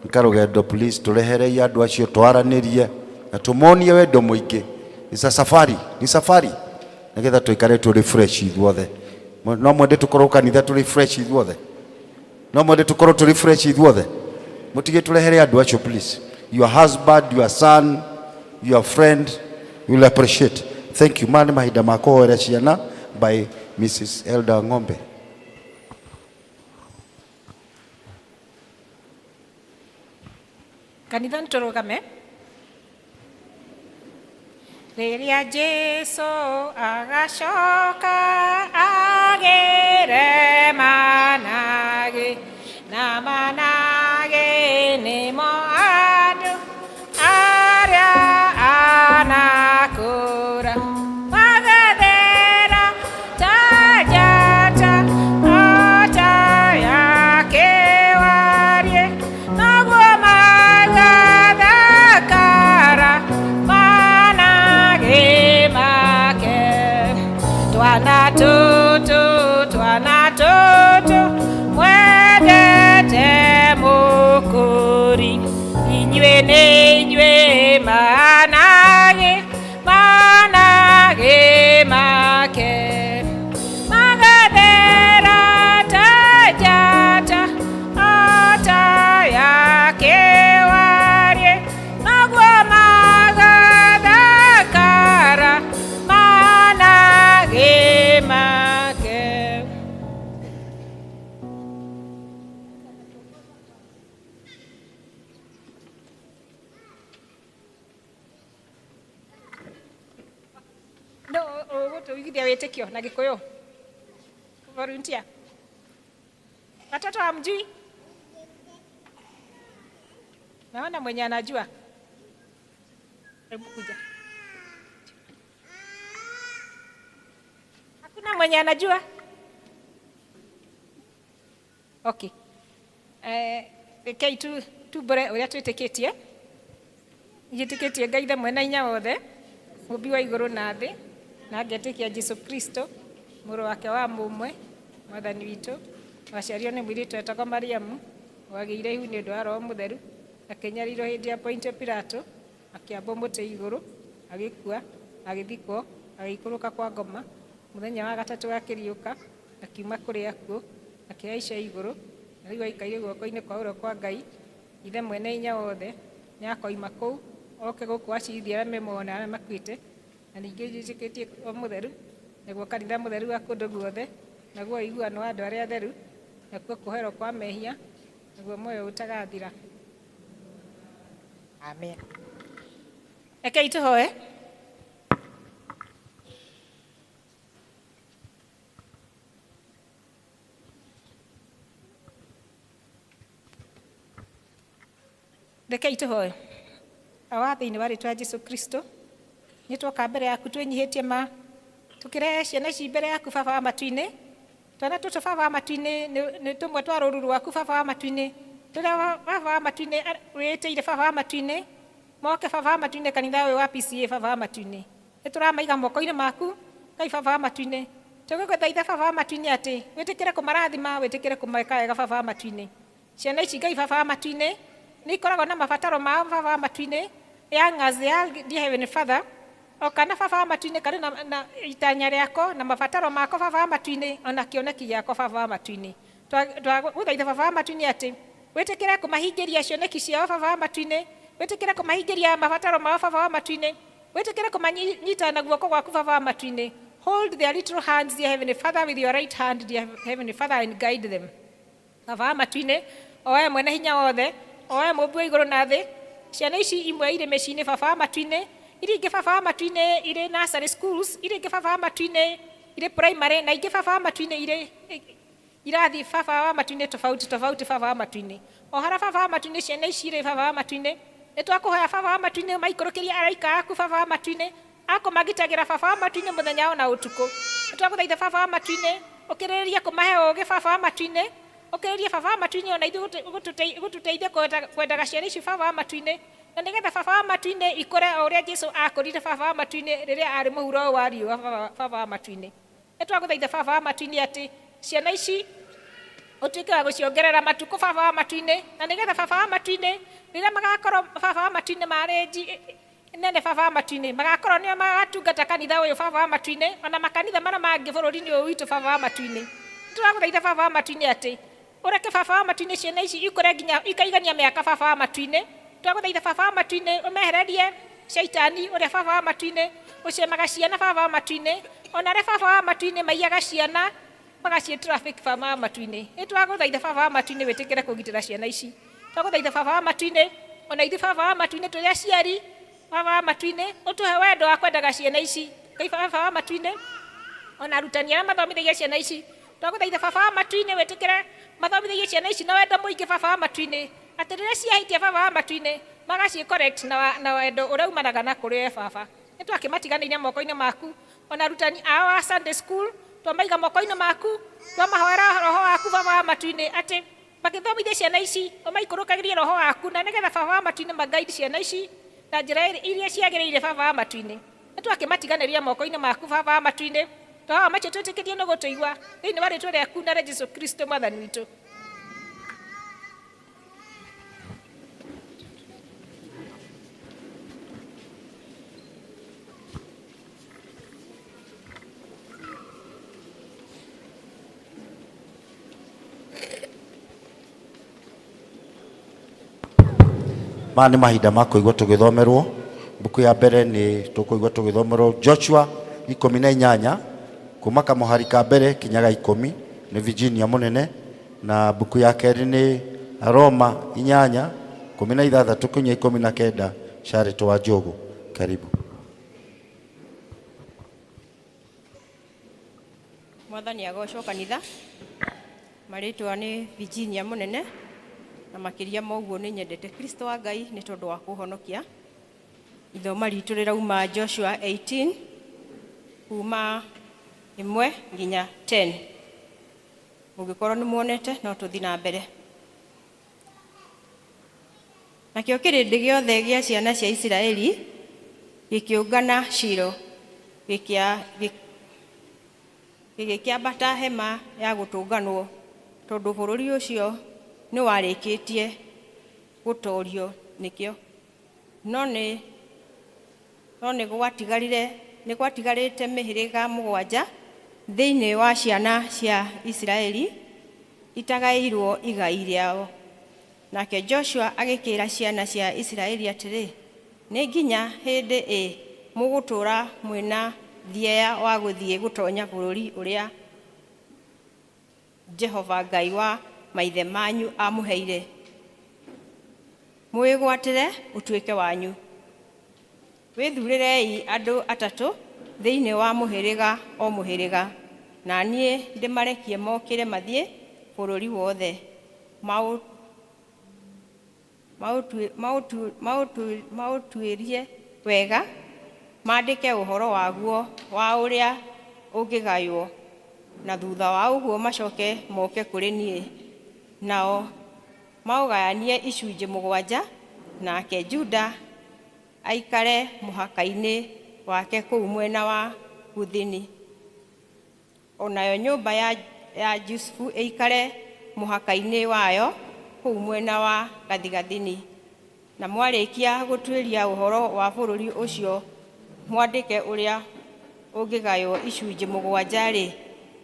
nĩ karũgendo please tũreherei andũ acio twaranĩrie na tũmonie wendo mũingĩ. It's a safari, nĩ safari nĩgetha tũikare tũrĩ fresh ithuothe. No mwende tũkorwo kanitha tũrĩ fresh ithuothe? No mwende tũkorwo tũrĩ fresh ithuothe? Mũtige tũrehere andũ acio please. Your husband, your son, your friend will appreciate. Thank you. Maya nĩ mahinda ma kũhoera ciana by Mrs. Elda Ng'ombe.
Kanitha nĩ tũrũgame. Rĩrĩa Jesu agacoka agĩre managĩ na managĩ nĩmo andũ arĩa anakũra magathera ta njata o ta ya kĩwarie noguo magathakara managĩ make. Twana tũtũ twana tũtũ mwendete mũkũri inyuĩ nĩ inyuĩ managĩ managĩ make magathera ta njata o ta ya kĩwarie noguo magathakara managĩ make. No ũgũtũiguithia wĩtĩkio na Gĩkũyũ? Volunteer. Watoto hamjui? Naona mwenye anajua. Hebu kuja. Hakuna mwenye anajua? Okay. Rekei tu tumbũre ũrĩa twĩtĩkĩtie. Njĩtĩkĩtie Ngai Ithe mwene hinya wothe, mũmbi wa igũrũ na thĩ, na ngetĩkia Jesu Kristo, mũrũ wake wa mũmwe, mwathani witũ, waciarirwo nĩ mũirĩtu wetagwo Mariamu, wagĩire ihu nĩ ũndũ wa Roho Mũtheru, akĩnyarirwo hĩndĩ ya Pontio Pilato, akĩambwo mũtĩ igũrũ, agĩkua, agĩthikwo, agĩikũrũka kwa ngoma, mũthenya wa gatatũ akĩriũka, akiuma kũrĩ akuũ, akĩhaica igũrũ, na rĩu aikaire guoko-inĩ kwa ũrĩo kwa Ngai, Ithe mwene hinya wothe, nĩakoima kũu, oke gũkũ acirithie arĩa me muoyo na arĩa makuĩte, na ningĩ njĩtĩkĩtie Roho Mũtheru, naguo kanitha mũtheru wa kũndũ guothe, naguo ũiguano wa andũ arĩa atheru, nakuo kũherwo kwa mehia, naguo muoyo ũtagathira. Amen. Rekei tũhoe. Rekei tũhoe. Awa thĩinĩ wa rĩtwa Jesu Kristo nĩ twoka mbere yaku twĩnyihĩtie ma tũkĩrehe ciana ici mbere yaku baba wa matu-inĩ twana tũtũ baba wa matu-inĩ nĩ tũmwe twa rũru rwaku baba wa matu-inĩ tũrĩa baba wa matu-inĩ wĩtĩire baba wa matu-inĩ moke baba wa matu-inĩ kanitha ũyũ wa PCA baba wa matu-inĩ nĩ tũramaiga moko-inĩ maku Ngai baba wa matu-inĩ tũgĩgũthaitha baba wa matu-inĩ atĩ wĩtĩkĩre kũmarathima wĩtĩkĩre kũmeka wega baba wa matu-inĩ ciana ici Ngai baba wa matu-inĩ nĩ ikoragwo na mabataro mao baba wa matu-inĩ young as they are dear heavenly father o kana baba wa matu-inĩ karĩ na itanya rĩako na mabataro mako baba wa matu-inĩ ona kĩoneki gĩako baba wa matu-inĩ twagũthaitha baba wa matu-inĩ atĩ wĩtĩkĩre kũmahingĩria cioneki ciao baba wa matu-inĩ wĩtĩkĩre kũmahingĩria mabataro mao baba wa matu-inĩ wĩtĩkĩre kũmanyita na guoko gwaku baba wa matu-inĩ hold their little hands dear heavenly father with your right hand dear heavenly father and guide them baba wa matu-inĩ o we mwene hinya wothe o we mũmbi wa igũrũ na thĩ ciana ici imwe irĩ mĩciĩ-inĩ baba wa matu-inĩ iria ingĩ baba wa matu-inĩ irĩ nursery schools iria ingĩ baba wa matu-inĩ irĩ primary na ingĩ baba wa matu-inĩ irĩ irathi baba wa matu-inĩ tofauti tofauti baba wa matu-inĩ o harĩa baba wa matu-inĩ ciana ici irĩ baba wa matu-inĩ nĩ twakũhoya baba wa matu-inĩ maikũrũkĩrie araika aku baba wa matu-inĩ akũmagitagĩra baba wa matu-inĩ mũthenya ona ũtukũ nĩ twagũthaitha baba wa matu-inĩ ũkĩrĩrĩrie kũmahe ũũgĩ baba wa matu-inĩ ũkĩrĩrĩrie baba wa matu-inĩ ona ithuĩ gũtũteithia kwendaga ciana ici baba wa matu-inĩ na nĩgetha baba wa matu-inĩ ikũre o ũrĩa Jesu akũrire baba wa matu-inĩ rĩrĩa arĩ mũhuro ũyũ wa riũa baba wa matu-inĩ nĩ twagũthaitha baba wa matu-inĩ atĩ ciana ici ũtuĩke wa gũciongerera matukũ baba wa matu-inĩ na nĩgetha baba wa matu-inĩ rĩrĩa magakorwo baba wa matu-inĩ marĩ nene baba wa matu-inĩ magakorwo nĩo magatungata kanitha ũyũ baba wa matu-inĩ ona makanitha marĩa mangĩ bũrũri-inĩ ũyũ witũ baba wa matu-inĩ nĩtũragũthaitha baba wa matu-inĩ atĩ ũreke baba wa matu-inĩ ciana ici ikũre nginya ikaigania mĩaka baba wa matu-inĩ twagũthaitha baba wa matu-inĩ ũmehererie shaitani ũrĩa baba wa matu-inĩ ũcemaga ciana baba wa matu-inĩ ona arĩa baba wa matu-inĩ maiyaga ciana magaciĩ traffic baba wa matu-inĩ nĩ twagũthaitha baba wa matu-inĩ wĩtĩkĩre kũgitĩra ciana ici twagũthaitha baba wa matu-inĩ ona ithuĩ baba wa matu-inĩ tũrĩ aciari baba wa matu-inĩ ũtũhe wendo wa kwendaga ciana ici Ngai baba wa matu-inĩ ona arutani arĩa mathomithagia ciana ici twagũthaitha baba wa matu-inĩ wĩtĩkĩre mathomithagie ciana ici na wendo mũingĩ baba wa matu-inĩ atĩ rĩrĩa ciahĩtia baba wa matu-inĩ magaciĩ correct na wendo ũrĩa umanaga na kũrĩ we baba nĩ twakĩmatiganĩria moko-inĩ maku ona arutani ao a Sunday school twamaiga moko-inĩ maku twamahoera roho waku baba wa matu-inĩ atĩ magĩthomithia ciana ici ũmaikũrũkagĩrie roho waku na nĩgetha baba wa matu-inĩ magaidi ciana ici na njĩra iria ciagĩrĩire baba wa matu-inĩ nĩ twakĩmatiganĩria moko-inĩ maku baba wa matu-inĩ twahoya macio twĩtĩkĩtie nĩ gũtũigua thĩinĩ wa rĩtwa rĩaku na rĩa Jesu Kristo mwathani witũ.
Maya nĩ mahinda ma kũigua tũgĩthomerwo mbuku ya mbere nĩ tũkũigua tũgĩthomerwo Joshua 18 kuma kamũhari ka mbere kinya ga 10 nĩ Virginia mũnene na mbuku ya kerĩ nĩ Roma 8 16 kinya 19 Charity wa Njogu karibu.
Mwathani agocwo kanitha marĩtwa nĩ Virginia mũnene na makĩria ma ũguo nĩ nyendete Kristo wa Ngai nĩ tondũ wa kũhonokia. Ithoma ritũ rĩrauma Joshua 18 kuma 1 nginya 10. Mũngĩkorwo nĩ muonete no tũthiĩ na mbere. Nakĩo kĩrĩndĩ gĩothe gĩa ciana cia Isiraeli gĩkĩũngana Shilo, gĩgĩkĩambata hema ya gũtũnganwo, tondũ bũrũri ũcio nĩwarĩkĩtie gũtoorio nĩkĩo. No nĩ gwatigarĩte mĩhĩrĩga 7 thĩinĩ wa ciana cia Isiraeli itagaĩirwo igai rĩao. Nake Joshua agĩkĩra ciana cia Isiraeli atĩrĩ, nĩ nginya hĩndĩ ĩ mũgũtũũra mwĩna thieya wa gũthiĩ gũtonya bũrũri ũrĩa Jehova Ngai wa maithe manyu amũheire, mwĩgwatĩre ũtuĩke wanyu. Wĩthurĩrei andũ 3 thĩinĩ wa mũhĩrĩga o mũhĩrĩga, na niĩ ndĩmarekie mokĩre mathiĩ bũrũri wothe, maũtuĩrie wega, maandĩke ũhoro waguo wa ũrĩa ũngĩgaywo, na thutha wa ũguo macoke moke kũrĩ niĩ, nao maũgayanie icunjĩ mũgwanja, nake Juda aikare mũhaka-inĩ wake kũu mwena wa gũthini, o nayo nyũmba ya Jusufu ĩikare mũhaka-inĩ wayo kũu mwena wa gathigathini. Na mwarĩkia gũtuĩria ũhoro wa bũrũri ũcio mwandĩke ũrĩa ũngĩgaywo icunjĩ mũgwanja-rĩ,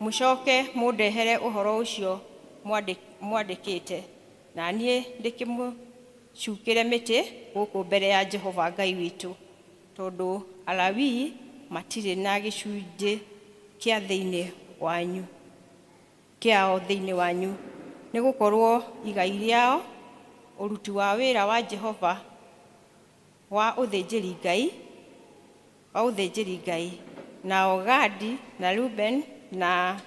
mũcoke mũndehere ũhoro ũcio mwandĩkĩte, na niĩ ndĩkĩmũcukĩre mĩtĩ gũkũ mbere ya Jehova Ngai witũ, tondũ Alawii matirĩ na gĩcunjĩ kĩa thĩinĩ wanyu kĩao thĩinĩ wanyu, nĩ gũkorwo igai rĩao ũruti wa wĩra wa Jehova wa ũthĩnjĩri-Ngai. Nao Gadi na Reuben na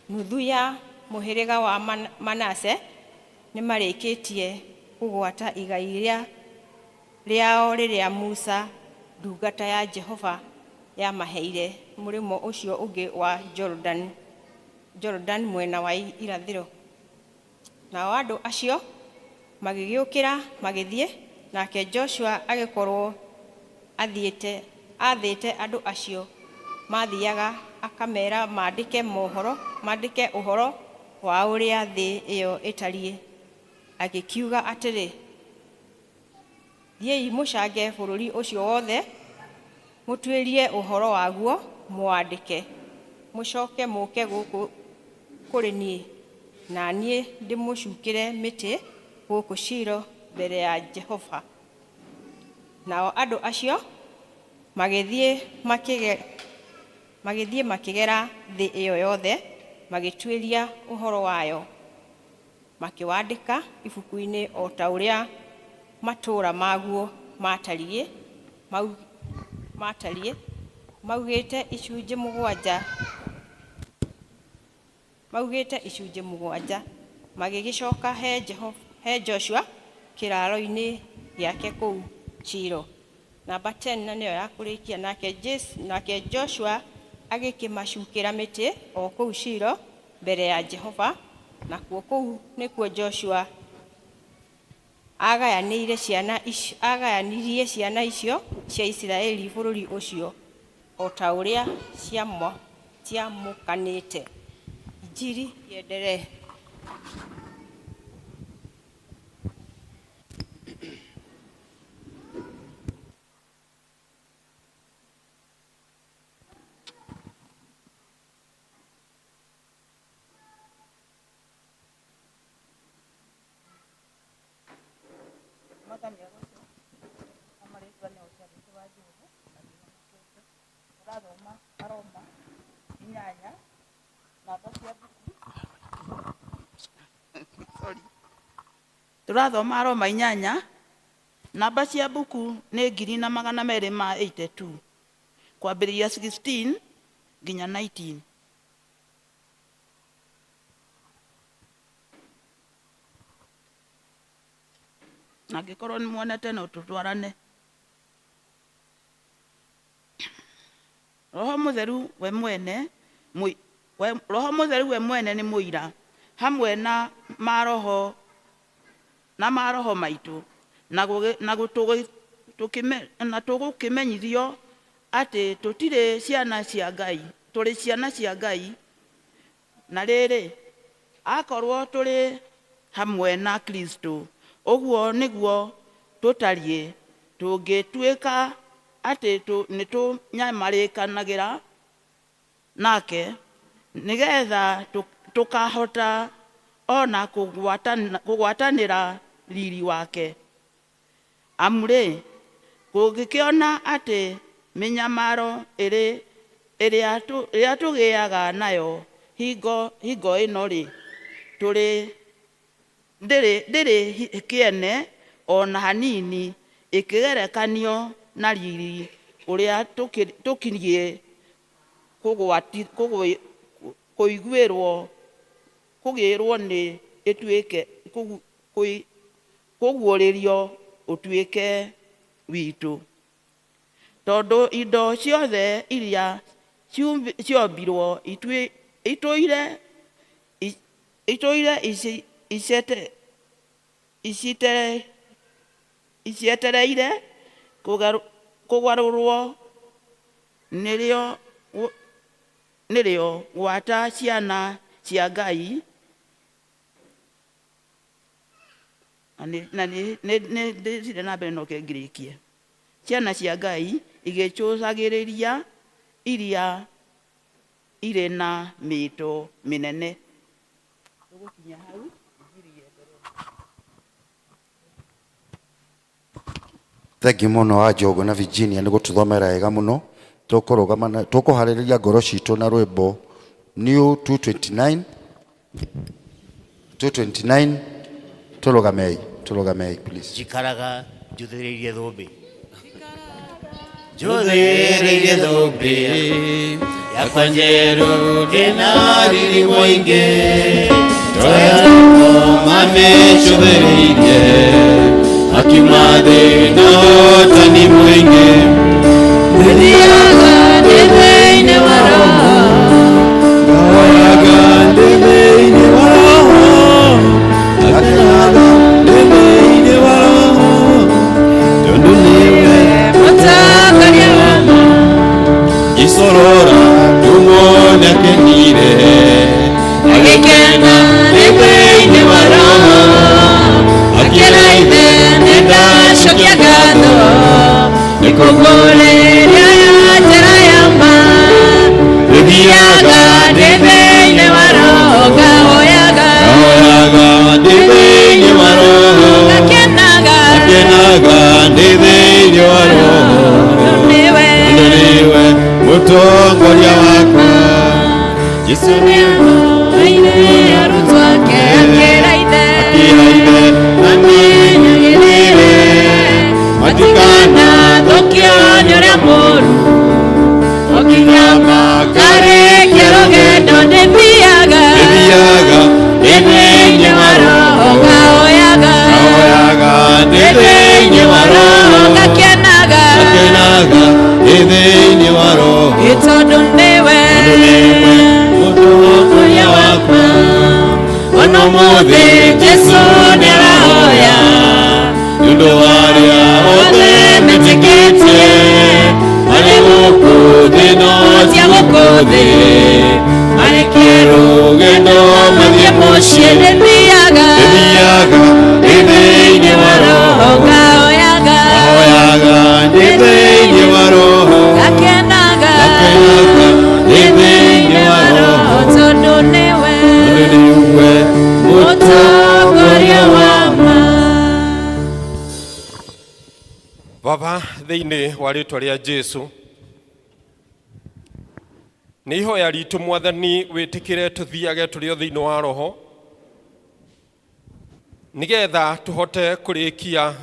nuthu ya mũhĩrĩga wa Manase nĩmarĩkĩtie kũgwata igai rĩao rĩrĩa Musa ndungata ya Jehova yamaheire mũrĩmo ũcio ũngĩ wa Jorodani mwena wa irathĩro. Nao andũ acio magĩgĩũkĩra magĩthiĩ, nake Joshua agĩkorwo aathĩte andũ acio maathiiaga akameera maandĩke ũhoro wa ũrĩa thĩ ĩyo ĩtariĩ, agĩkiuga atĩrĩ, Thiĩi mũcange bũrũri ũcio wothe, mũtuĩrie ũhoro waguo mũwandĩke, mũcoke mũũke gũkũ kũrĩ niĩ, na niĩ ndĩmũcukĩre mĩtĩ gũkũ Shilo mbere ya Jehova. Nao andũ acio magĩthiĩ makĩgera thĩ ĩyo yothe, magĩtuĩria ũhoro wayo, makĩwandĩka ibuku-inĩ o ta ũrĩa matũũra maguo maatariĩ, maugĩte icunjĩ mũgwanja, magĩgĩcoka he Joshua kĩraaro-inĩ gĩake kũu Shilo. Namba 10 na nĩyo ya kũrĩkia. Nake Joshua agĩkĩmacukĩra mĩtĩ o kũu Shilo mbere ya Jehova, nakuo kũu nĩkuo Joshua aagayanirie ciana icio cia Isiraeli bũrũri ũcio o ta ũrĩa ciamũkanĩte. Injiri iendelee.
Mwathani agocwo. Na marĩtwa nĩ Elizabeth wa Njũgũ na ndĩ Mũkĩndũ. Tũrathoma Aroma 8 namba cia mbuku. Sorry. Tũrathoma Aroma 8 namba cia mbuku nĩ 1282 kwambĩrĩria 16 nginya 19. Na angĩkorwo nĩ muonete no tũtwarane. Roho Mũtheru we mwene Roho Mũtheru we mwene nĩ mũira hamwe na maroho na maroho maitũ na tũgũkĩmenyithio atĩ tũtirĩ ciana cia Ngai, tũrĩ ciana cia Ngai. Na rĩrĩ, akorwo tũrĩ hamwe na Kristo, ũguo nĩguo tũtariĩ tũngĩtuĩka atĩ nĩtũnyamarĩkanagĩra nake, nĩgetha tũkahota o na kũgwatanĩra riri wake. Amu-rĩ, kũngĩkĩona atĩ mĩnyamaro ĩrĩa tũgĩaga nayo hingo ĩno-rĩ, ndĩrĩ kĩene o na hanini ĩkĩgerekanio na riri ũrĩa tũkiriĩ kũgĩĩrũo nĩ ĩtuĩke. Kũguũrĩrio ũtuĩke witũ. Tondũ indo ciothe iria ciombirwo itũire itũire icietereire kũgarũrwo nĩrĩo gwata ciana cia Ngai na nĩ na mbere no ngĩrĩkie ciana cia Ngai igĩcũthagĩrĩria iria irĩ na mĩĩto mĩnene. Tũgũkinya hau.
Thengi mũno wa Njogu na Virginia nĩ gũtũthomera wega mũno. Tũkũrũgama na tũkũharĩrĩria ngoro citũ na rwĩmbo New 229 229. Tũrũgamei, tũrũgamei please.
Njikaraga njuthĩrĩirie thũmbĩ, njuthĩrĩirie thũmbĩ yakwa njerũ, ndĩna riri mũingĩ,
mamĩcũthĩrĩirie akiuma thĩ na ũhotani mũingĩ.
Thiaga ndĩ thĩinĩ wa Roho.
Ngahoyaga ndĩ thĩinĩ wa Roho, ngakenaga ndĩ thĩinĩ wa Roho, tondũ nĩwe
mũtongoria wa ma.
Icorora tumuone akenire,
agĩkena ndĩ thĩinĩ wa Roho, akĩra Ithe nĩ ndacokia ngatho nĩ kũngũrĩria njĩra ya ma. Thiaga ndĩ thĩinĩ wa Roho, ngahoyaga,
ngahoyaga ndĩ thĩinĩ wa Roho,
ngakenaga,
ngakenaga ndĩ thĩinĩ wa Roho,
nĩwe,
tondũ nĩwe mũtongoria wakwa. Jesu
nĩahoire arutwo ake, akĩra Ithe,
akĩra Ithe
amenyagĩrĩre matikanathũkio nĩ ũrĩa mũũru o nginya makarĩkia rũgendo. Ndĩthiaga,
ndĩthiaga
ndĩ thĩinĩ wa Roho, ngahoyaga,
ngahoyaga ndĩ thĩinĩ wa Roho,
ngakenaga,
ngakenaga ndĩ thĩinĩ wa Roho,
ĩ tondũ nĩwe
tondũ nĩwe mũtongoria wakwa.
Ona ũmũthĩ Jesu nĩarahoya
nĩ ũndũ wa arĩa
othe metĩkĩtie
marĩ gũkũ thĩ no
tia gũkũ thĩ marĩkie
rũgendo
mathiĩ mũciĩ. Ndĩthiaga,
ndĩthiaga ndĩ thĩinĩ wa Roho,
ngahoyaga,
ngahoyaga ndĩ thĩinĩ wa Roho,
ngakenaga,
ngakenaga ndĩ thĩinĩ wa Roho,
tondũ nĩwe
tondũ nĩwe
mũtongoria wa ma.
Baba, thĩinĩ wa rĩtwa rĩa Jesu, nĩ ihoya ritũ Mwathani wĩtĩkĩre tũthiage tũrĩ o thĩinĩ wa Roho nĩgetha tũhote kũrĩkia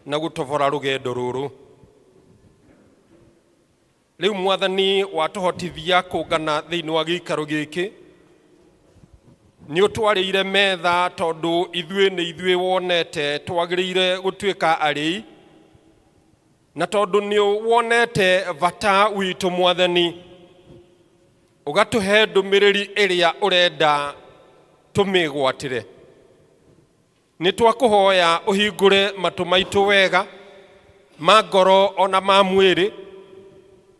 na gũtobora rũgendo rũrũ. Rĩu Mwathani watũhotithia kũngana thĩinĩ wa gĩikaro gĩkĩ, nĩ ũtwarĩire metha tondũ ithuĩ nĩ ithuĩ wonete twagĩrĩire gũtuĩka arĩi, na tondũ nĩ wonete bata witũ Mwathani, ũgatũhe ndũmĩrĩri ĩrĩa ũrenda tũmĩgwatĩre. Nĩ twakũhoya ũhingũre matũ maitũ wega ma ngoro ona ma mwĩrĩ,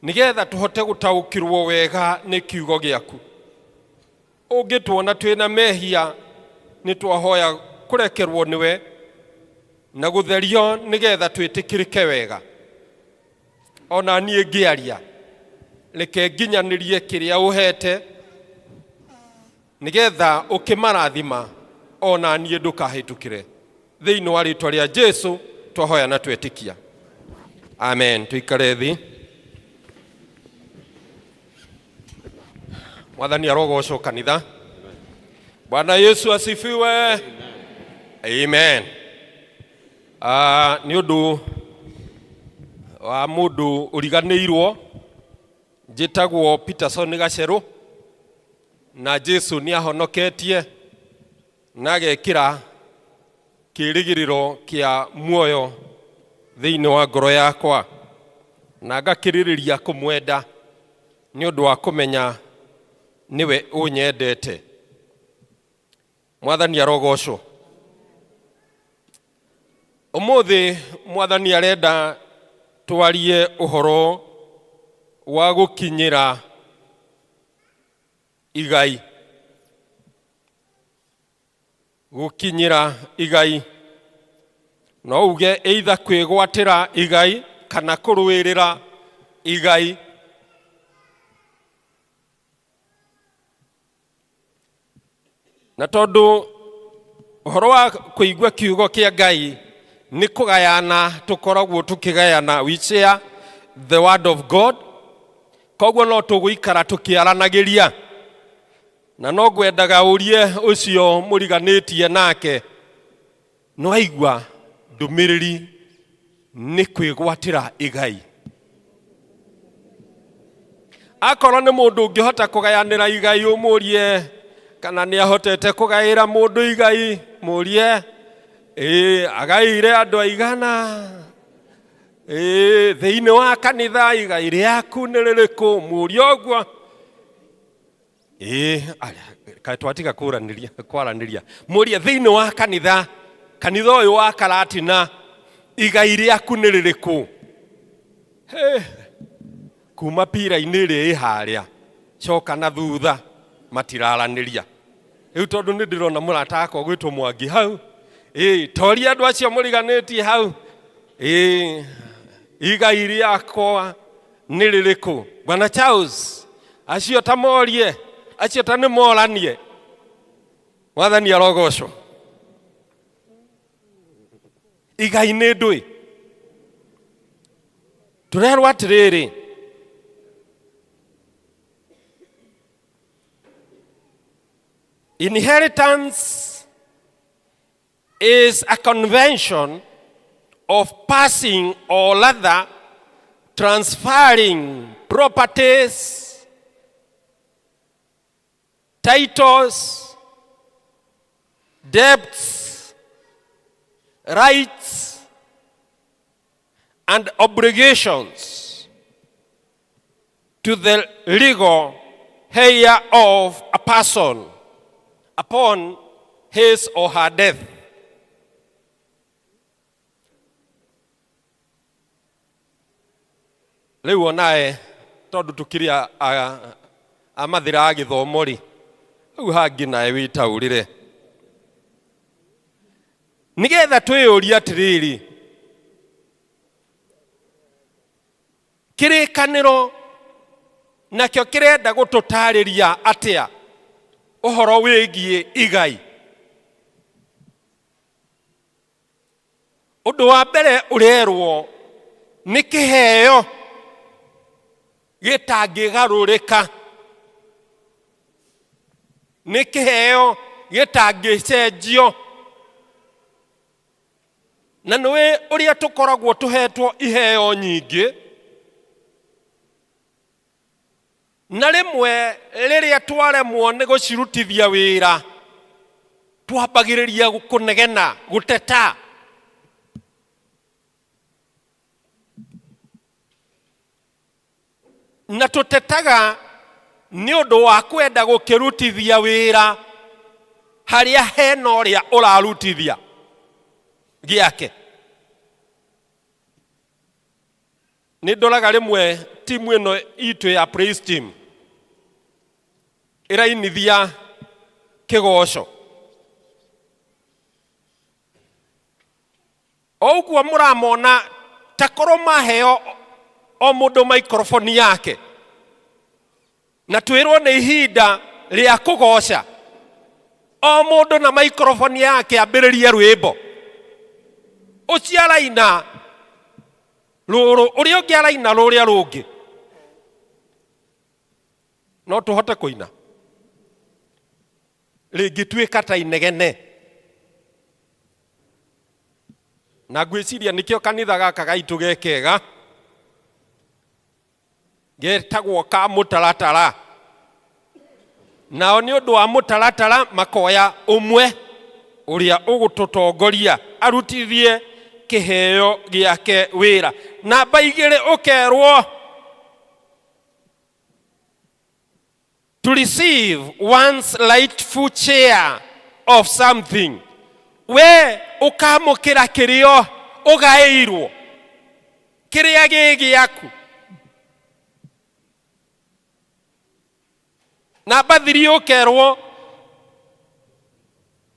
nĩgetha tũhote gũtaũkĩrwo wega nĩ kiugo gĩaku. Ũngĩtuona twĩna mehia, nĩ twahoya kũrekerwo nĩwe na gũtherio nĩgetha twĩtĩkĩrĩke wega. Ona niĩ ngĩaria, reke nginyanĩrie kĩrĩa ũhete nĩgetha ũkĩmarathima ona niĩ ndũkahĩtũkĩre. Thĩinĩ wa rĩtwa rĩa Jesu twahoya na twetĩkia, amen. Tũikare thĩ. Mwathani arogocwo kanitha. Bwana Yesu asifiwe. Amen. Nĩ ũndũ wa mũndũ ũriganĩirwo, njĩtagwo Peterson Gacerũ, na Jesu nĩ ahonoketie na agekĩra Kĩĩrĩgĩrĩro kĩa muoyo thĩinĩ wa ngoro yakwa na ngakĩrĩrĩria kũmwenda nĩ ũndũ wa kũmenya nĩwe ũnyendete. Mwathani arogocwo. Ũmũthĩ Mwathani arenda twarie ũhoro wa gũkinyĩra igai. Gũkinyĩra igai. No uge either kwĩgwatĩra igai kana kũrũĩrĩra igai. Na tondũ ũhoro wa kũigua kiugo kĩa Ngai nĩ kũgayana tũkoragwo tũkĩgayana, we share the word of God, koguo no tũgũikara tũkĩaranagĩria. Na no ngwendaga ũrie ũcio mũriganĩtie nake, nĩwaigua ndũmĩrĩri nĩ kwĩgwatĩra igai? Akorwo nĩ mũndũ ũngĩhota kũgayanĩra igai, ũmũrie kana nĩ ahotete kũgaĩra mũndũ igai, mũrie ĩĩ agaĩire andũ aigana, ĩĩ thĩinĩ wa kanitha igai rĩaku nĩ rĩrĩkũ, mũrie ũguo. Ĩĩ, kaĩ twatiga kũranĩria kwaranĩria. Mũrie thĩinĩ wa kanitha, kanitha ũyũ wa Karatina, igai rĩaku nĩ rĩrĩkũ? Hĩ, kuma pira-inĩ ĩrĩa ĩ harĩa, coka na thutha, matiraranĩria. Rĩu tondũ nĩ ndĩrona mũrata wakwa ũgwĩtwo Mwangi hau, ĩĩ, toria andũ acio mũriganĩtie hau, ĩĩ, igai rĩakwa nĩ rĩrĩkũ? Bwana Charles, acio ta morie, acio ta nĩ moranie. Mwathani arogocwo. Igai nĩ ndũĩ. Tũrerwo atĩrĩrĩ, inheritance is a convention of passing or rather transferring properties, titles, debts, rights, and obligations to the legal heir of a person upon his or her death. Rĩu onae tondũ tũkĩrĩ a mathĩra a gĩthomo rĩ, hau hangĩ nawe wĩtaũrĩre. Nĩgetha twĩyũrie atĩrĩrĩ, Kĩrĩkanĩro nakĩo kĩrenda gũtũtarĩria atĩa ũhoro wĩgiĩ igai? Ũndũ wa mbere ũrerwo nĩ kĩheo gĩtangĩgarũrĩka, nĩ kĩheo gĩtangĩcenjio. Na nĩũĩ ũrĩa tũkoragwo tũhetwo iheo nyingĩ, na rĩmwe rĩrĩa twaremwo nĩ gũcirutithia wĩra, twambagĩrĩria kũnegena, gũteta. Na tũtetaga nĩ ũndũ wa kwenda gũkĩrutithia wĩra harĩa hena ũrĩa ũrarutithia gĩake. Nĩ ndoraga rĩmwe timu ĩno itũ ya praise team ĩrainithia kĩgoco. O ũguo mũramona ta korwo maheo o mũndũ maikoroboni yake na twĩrwo nĩ ihinda rĩa kũgoca, o mũndũ na maikoroboni yake ambĩrĩrie rwĩmbo. Ũcio araina rũrũ, ũrĩa ũngĩ araina rũrĩa rũngĩ. No tũhote kũina rĩngĩtuĩka ta inegene. Na ngwĩciria nĩkĩo kanitha gaka gaitũ ge kega, getagwo ka mũtaratara. Nao nĩ ũndũ wa mũtaratara makoya ũmwe Ũrĩa ũgũtũtongoria arutithie kĩheo gĩake wĩra. Namba igĩrĩ ũkerwo to receive one's rightful share of something. We ũkamũkĩra kĩrĩa ũgaĩirwo, kĩrĩa gĩ gĩaku. Namba thiri ũkerwo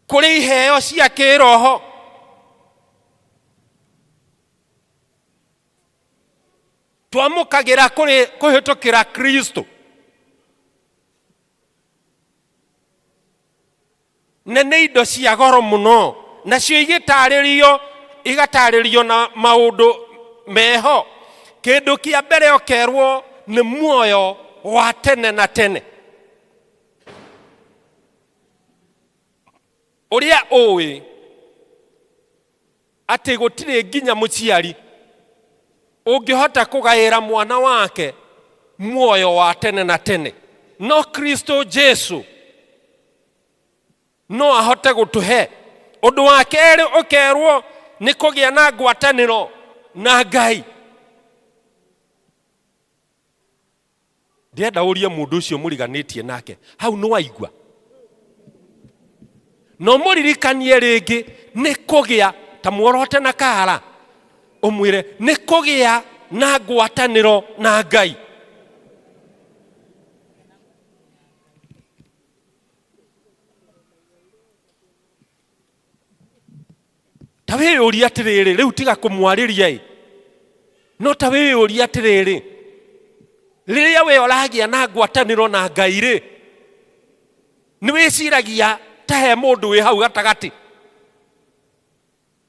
kũrĩ iheo cia kĩroho. Twamũkagĩra kũrĩ kũhĩtũkĩra Kristo. Na nĩ indo cia goro mũno, nacio igĩtarĩrio, igatarĩrio na maũndũ meho. Kĩndũ kĩa mbere ũkerwo nĩ muoyo wa tene na tene. Ũrĩa ũĩ atĩ gũtirĩ nginya mũciari ũngĩhota kũgaĩra mwana wake muoyo wa tene na tene, no Kristo Jesu no ahote gũtũhe. Ũndũ wa kerĩ ũkerwo nĩ kũgĩa na ngwatanĩro na Ngai. Ndĩrenda ũrie mũndũ ũcio mũriganĩtie nake hau nĩ waigua, na ũmũririkanie rĩngĩ nĩ kũgĩa ta muorote na kara, ũmwĩre nĩ kũgĩa na ngwatanĩro na Ngai. Ta wĩyũrie atĩrĩrĩ, rĩu tiga kũmwarĩria ĩ, no ta wĩyũrie atĩrĩrĩ, rĩrĩa we ũragĩa na ngwatanĩro na Ngai rĩ, nĩ wĩciragia ta he mũndũ wĩ hau gatagatĩ?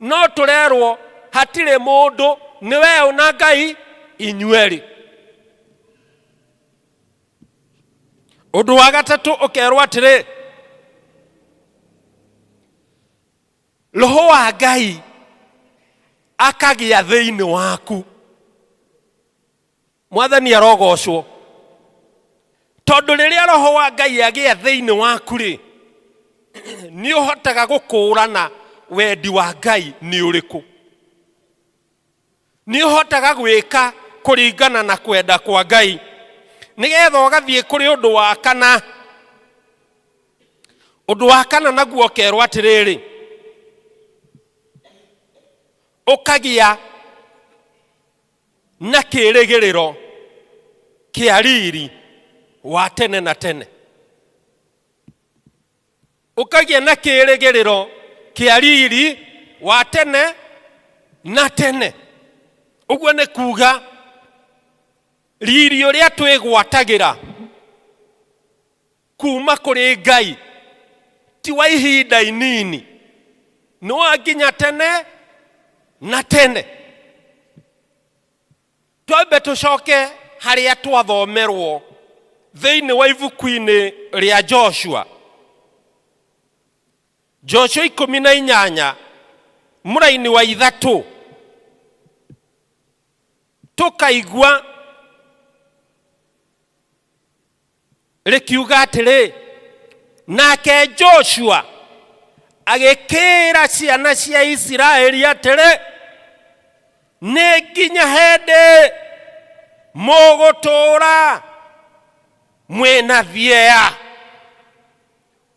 No tũrerwo hatirĩ mũndũ, nĩ we na Ngai inyuerĩ. Ũndũ wa gatatũ ũkerwo atĩrĩ, Roho wa Ngai akagĩa thĩinĩ waku. Mwathani arogocwo, tondũ rĩrĩa Roho wa Ngai agĩa thĩinĩ waku rĩ, nĩ ũhotaga gũkũũrana wendi wa Ngai nĩ ũrĩkũ, nĩ ũhotaga gwĩka kũringana na kwenda kwa Ngai, nĩgetha ũgathiĩ kũrĩ ũndũ wa kana. Ũndũ wa kana naguo ũkerwo atĩrĩrĩ, ũkagĩa na kĩrĩgĩrĩro kĩa riri wa tene na tene. Ũkagĩa na kĩrĩgĩrĩro kĩa riri wa tene na tene. Ũguo nĩ kuga riri ũrĩa twĩgwatagĩra kuma kũrĩ Ngai ti wa ihinda inini, nĩ wa nginya tene na tene. Twambe tũcoke harĩa twathomerwo thĩinĩ wa ibuku-inĩ rĩa Joshua. Joshua 18 mũraini wa 3, tũkaigua rĩkiuga atĩrĩ, nake Joshua agĩkĩĩra ciana cia Isiraeli atĩrĩ, nĩ nginya hĩndĩ mũgũtũũra mwĩna thieya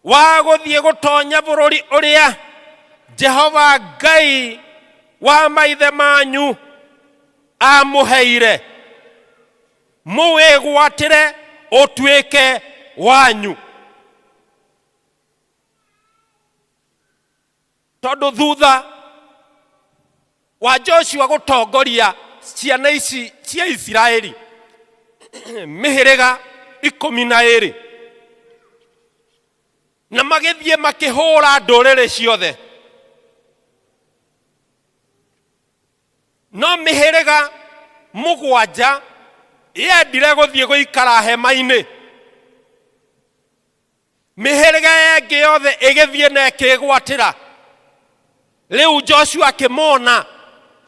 wa gũthiĩ gũtonya bũrũri ũrĩa Jehova Ngai wa maithe manyu amũheire, mũwĩgwatĩre ũtuĩke wanyu. Tondũ thutha wa Joshua gũtongoria ciana ici cia Isiraeli mĩhĩrĩga 12, na magĩthiĩ makĩhũra ndũrĩrĩ ciothe, no mĩhĩrĩga 7 yendire gũthiĩ gũikara hema-inĩ, mĩhĩrĩga ĩngĩ yothe ĩgĩthiĩ na ĩkĩgwatĩra. Rĩu Joshua akĩmona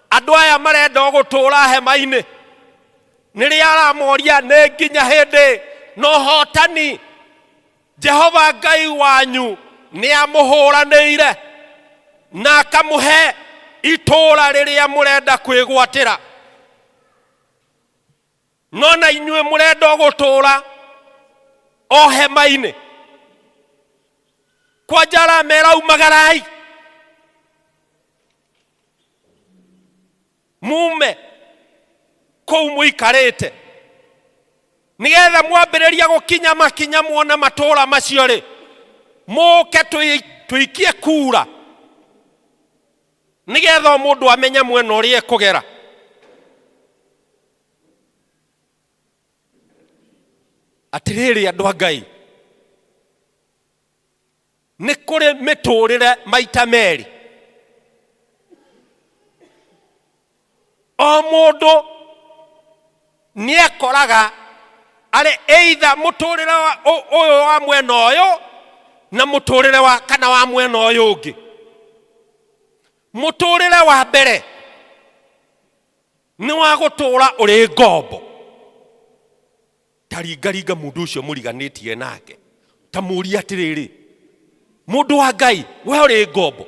andũ aya marenda o gũtũũra hema-inĩ, nĩrĩa aramoria nĩ nginya hĩndĩ na ũhotani Jehova Ngai wanyu nĩ amũhũranĩire. Na akamũhe itũũra rĩrĩa mũrenda kwĩgwatĩra. No na inyuĩ mũrenda o gũtũũra o hema-inĩ. Kwanja aramera umagarai mume kũu mũikarĩte, nĩgetha mwambĩrĩria gũkinya makinya muona matũũra macio rĩ, mũke tũikie kura, nĩgetha o mũndũ amenye mwena ũrĩa ekũgera. Atĩrĩrĩ andũ a Ngai, nĩ kũrĩ mĩtũrĩre maita merĩ. O mũndũ nĩ ekoraga arĩ either mũtũrĩre ũyũ wa mwena ũyũ na mũtũrĩre wa kana wa mwena ũyũ ũngĩ. Mũtũrĩre wa mbere nĩ wa gũtũra ũrĩ ngombo. Ta ringaringa mũndũ ũcio mũriganĩtie nake, ta mũrie atĩrĩrĩ, mũndũ wa Ngai, we ũrĩ ngombo?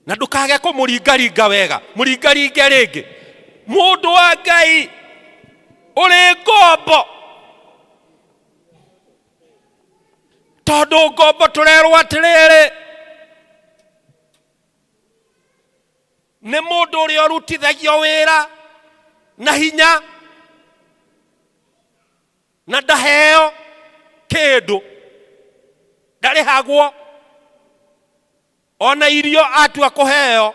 Na ndũkage kũmũringaringa wega, mũringaringe rĩngĩ, mũndũ wa Ngai, ũrĩ ngombo? Tondũ ngombo tũrerwo atĩrĩrĩ, nĩ mũndũ ũrĩa ũrutithagio wĩra na hinya na ndaheo kĩndũ, ndarĩhagwo ona irio atua kũheo.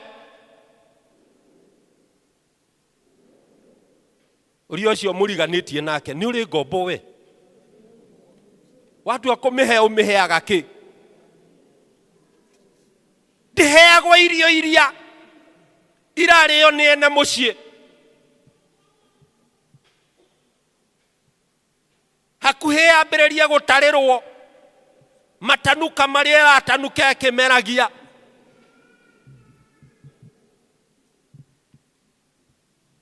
Ũrĩa ũcio mũriganĩtie nake nĩ ũrĩ ngombo we, watua kũmĩhe ũmĩheaga kĩ? Ndĩheagwo irio iria irarĩo nĩ ene mũciĩ. Hakuhĩ yambĩrĩrie gũtarĩrwo matanuka marĩa ĩratanuka ĩkĩmeragia.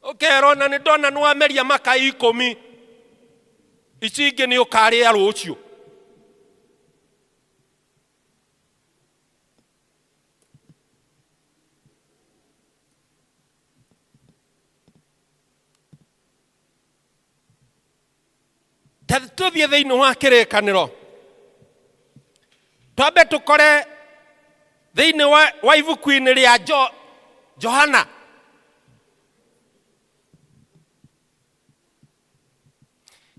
Ũkerwo na nĩ ndona nĩ wameria makai 10, ici ingĩ nĩ ũkarĩa rũciũ. Ta tũthiĩ thĩinĩ wa kĩrĩkanĩro, twambe tũkore thĩinĩ wa ibuku-inĩ rĩa Johana.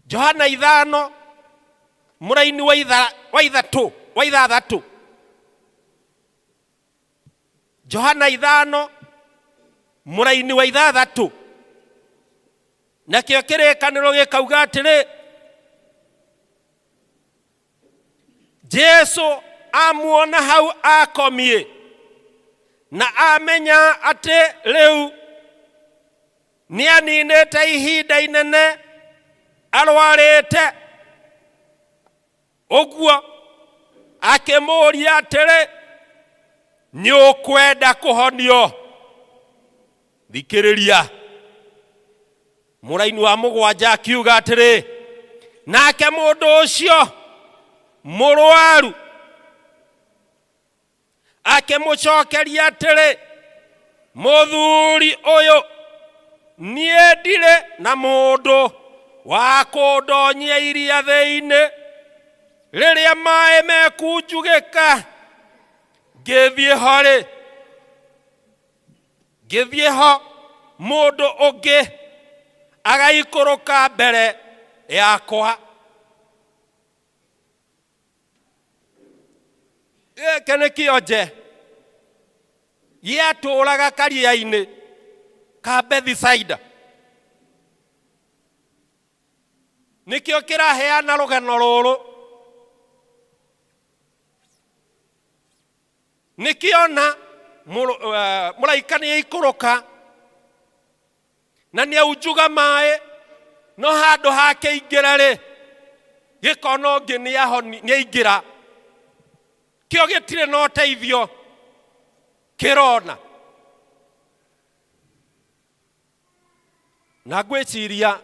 Johana 5 mũraini wa wa ithatũ, wa ithathatũ. Johana 5 mũraini wa ithathatũ. Nakĩo kĩrĩkanĩro gĩkauga atĩrĩ, Jesu amuona hau akomiĩ na amenya atĩ rĩu nĩaninĩte ihinda inene arwarĩte ũguo, akĩmũũria atĩrĩ, nĩ ũkwenda kũhonio? Thikĩrĩria. Mũraini wa mũgwanja akiuga atĩrĩ, nake mũndũ ũcio mũrwaru akĩmũcokeria atĩrĩ, mũthuri ũyũ, niĩ ndirĩ na mũndũ wa kũndonyia iria thĩinĩ rĩrĩa maĩ mekunjugĩka. Ngĩthiĩ ho rĩ, ngĩthiĩ ho mũndũ ũngĩ agaikũrũka mbere yakwa. Gĩkĩ nĩ kĩonje gĩatũũraga karia-inĩ ka Bethisaida. Nĩkĩo kĩraheana rũgano rũrũ. Nĩkĩona mũraika nĩ aikũrũka na nĩ aunjuga maĩ, no handũ hake ingĩra rĩ, gĩkona ũngĩ nĩ aingĩra, kĩo gĩtirĩ na ũteithio kĩrona. Na ngwĩciria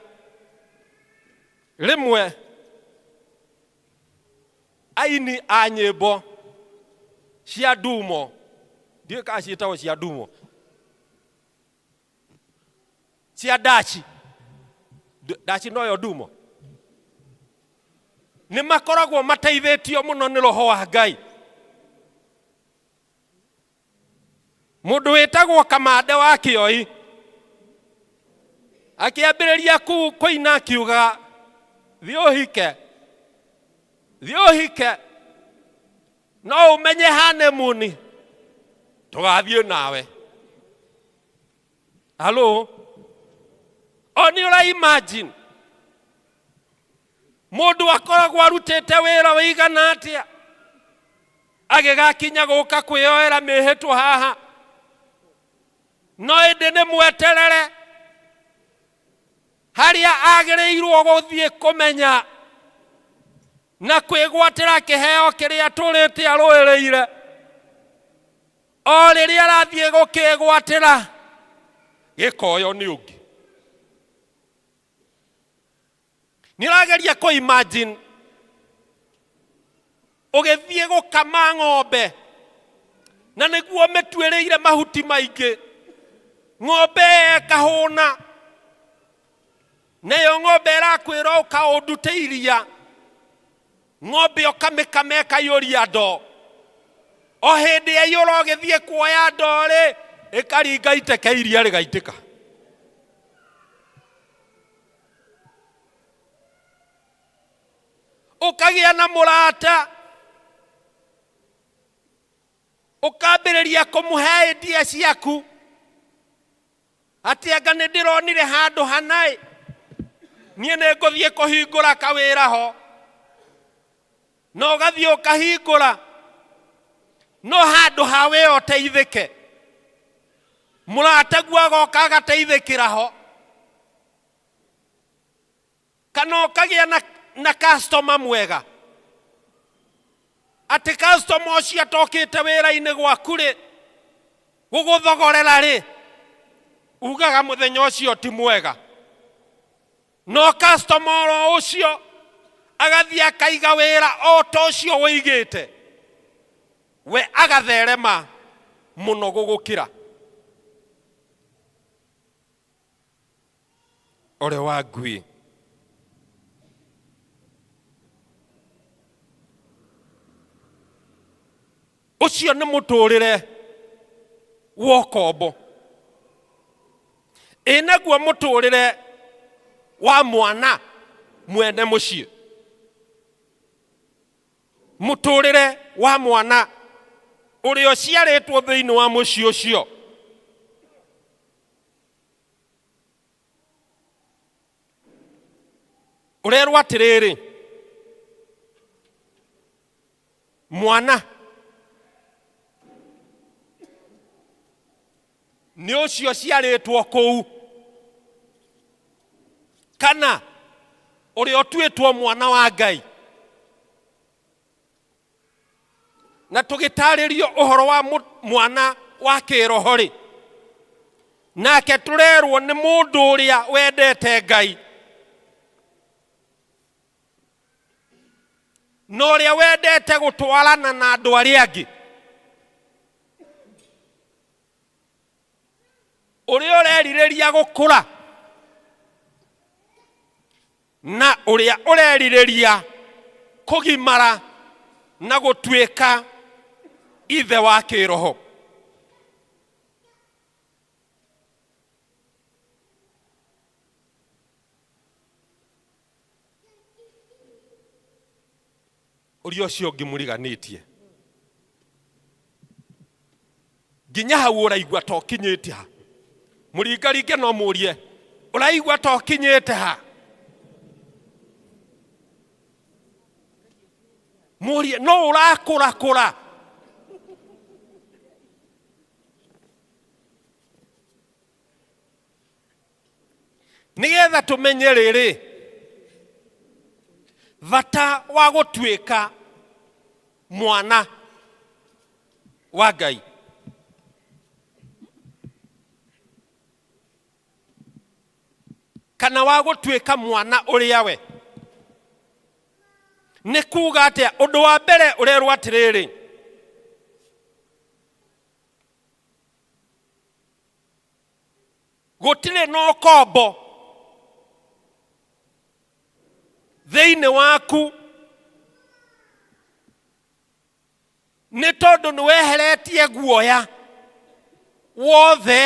rĩmwe aini a nyĩmbo cia ndumo ndiũĩ kana ciĩtagwo cia ndumo cia ndaci ndaci noyo ndumo nĩ makoragwo mateithĩtio mũno nĩ roho wa ngai mũndũ wĩtagwo kamande wa kĩoi akĩambĩrĩria kũina akiuga thiĩ ũhike thiĩ ũhike no ũmenye honeymoon tũgathiĩ nawe halo o nĩ ũra imagine mũndũ akoragwo arutĩte wĩra wĩigana atĩa agĩgakinya gũka kwĩyoera mĩhĩtwa haha no ĩndĩ nĩ mweterere harĩa agĩrĩirwo gũthiĩ kũmenya na kwĩgwatĩra kĩheo kĩrĩa tũrĩte arũĩrĩire o rĩrĩa arathiĩ gũkĩgwatĩra gĩkoyo nĩ ũngĩ nĩ ũrageria kũ imagine ũgĩthiĩ gũkama ng'ombe na nĩguo mĩtuĩrĩire mahuti maingĩ ng'ombe ĩkahũna nayo ng'ombe ĩrakwĩra ũka ũndute iria ng'ombe ũkamĩkama ĩkaiyũria ndoo o hĩndĩ yaiyũra ũgĩthiĩ kuoya ndoo rĩ ĩkaringa iteke iria rĩgaitĩka ũkagĩa na mũrata ũkambĩrĩria kũmũhe idea ciaku atĩ anga nĩ ndĩronire handũ hanaĩ niĩ nĩ ngũthiĩ kũhingũra kawĩra ho na ũgathiĩ ũkahingũra no handũ ha we ũteithĩke mũrataguo agoka agateithĩkĩra ho kana ũkagĩa na, na customer mwega atĩ customer ũcio atokĩte wĩra-inĩ gwaku rĩ gũgũthogorera rĩ ugaga mũthenya ũcio ti mwega no customer oro ũcio agathiĩ akaiga wĩra o ta ũcio ũigĩte we agatherema mũno gũgũkĩra Ole wa ngui. Ũcio nĩ mũtũrĩre wa ũkombo. Ĩ naguo mũtũrĩre wa mwana mwene mũciĩ. Mũtũrĩre wa mwana ũrĩa ũciarĩtwo thĩinĩ wa mũciĩ ũcio. Ũrerwo atĩrĩrĩ, mwana nĩ ũcio ũciarĩtwo kũu, kana ũrĩa ũtuĩtwo mwana wa Ngai. Na tũgĩtarĩrio ũhoro wa mwana wa kĩroho rĩ, nake tũrerwo nĩ mũndũ ũrĩa wendete Ngai na ũrĩa wendete gũtwarana na andũ arĩa angĩ, ũrĩa ũrerirĩria gũkũra na ũrĩa ũrerirĩria kũgimara na gũtuĩka ithe wa kĩroho. Ũria ũcio ũngĩ mũriganĩtie nginya hau ũraigua ta ũkinyĩte ha mũringaringe no mũrie ũraigua ta ũkinyĩte ha mũrie no ũrakũrakũra Nĩgetha tũmenye rĩrĩ, bata wa gũtuĩka mwana wa Ngai. Kana wa gũtuĩka mwana ũrĩa we. Nĩ kuga atĩa? Ũndũ wa mbere ũrerwo atĩrĩrĩ, Gũtirĩ na ũkombo thĩinĩ waku, nĩ tondũ nĩ weheretie guoya wothe,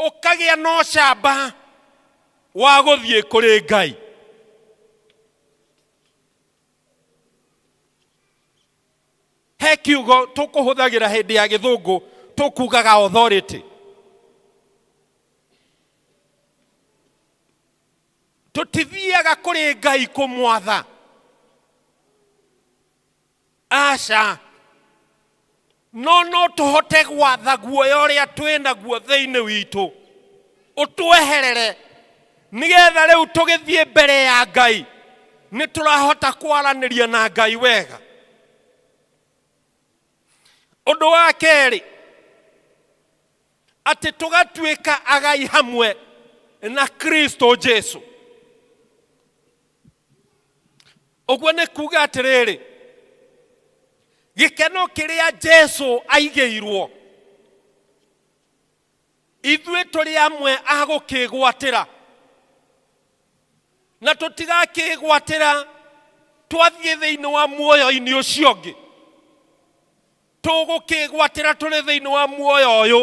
ũkagĩa na ũcamba wa gũthiĩ kũrĩ Ngai. He kiugo tũkũhũthagĩra hĩndĩ ya gĩthũngũ tũkugaga authority. Tũtithiaga kũrĩ Ngai kũmwatha, aca, no no tũhote gwatha guoya ũrĩa twĩ naguo thĩinĩ witũ ũtweherere, nĩgetha rĩu tũgĩthiĩ mbere ya Ngai nĩ tũrahota kwaranĩria na Ngai wega. Ũndũ wa kerĩ, atĩ tũgatuĩka agai hamwe na Kristo Jesu. Ũguo nĩ kuga atĩrĩrĩ, gĩkeno kĩrĩa Jesu aigĩirwo ithuĩ tũrĩ amwe a gũkĩgwatĩra, na tũtigakĩgwatĩra twathiĩ thĩinĩ wa muoyo-inĩ ũcio ũngĩ. Tũgũkĩgwatĩra tũrĩ thĩinĩ wa muoyo ũyũ,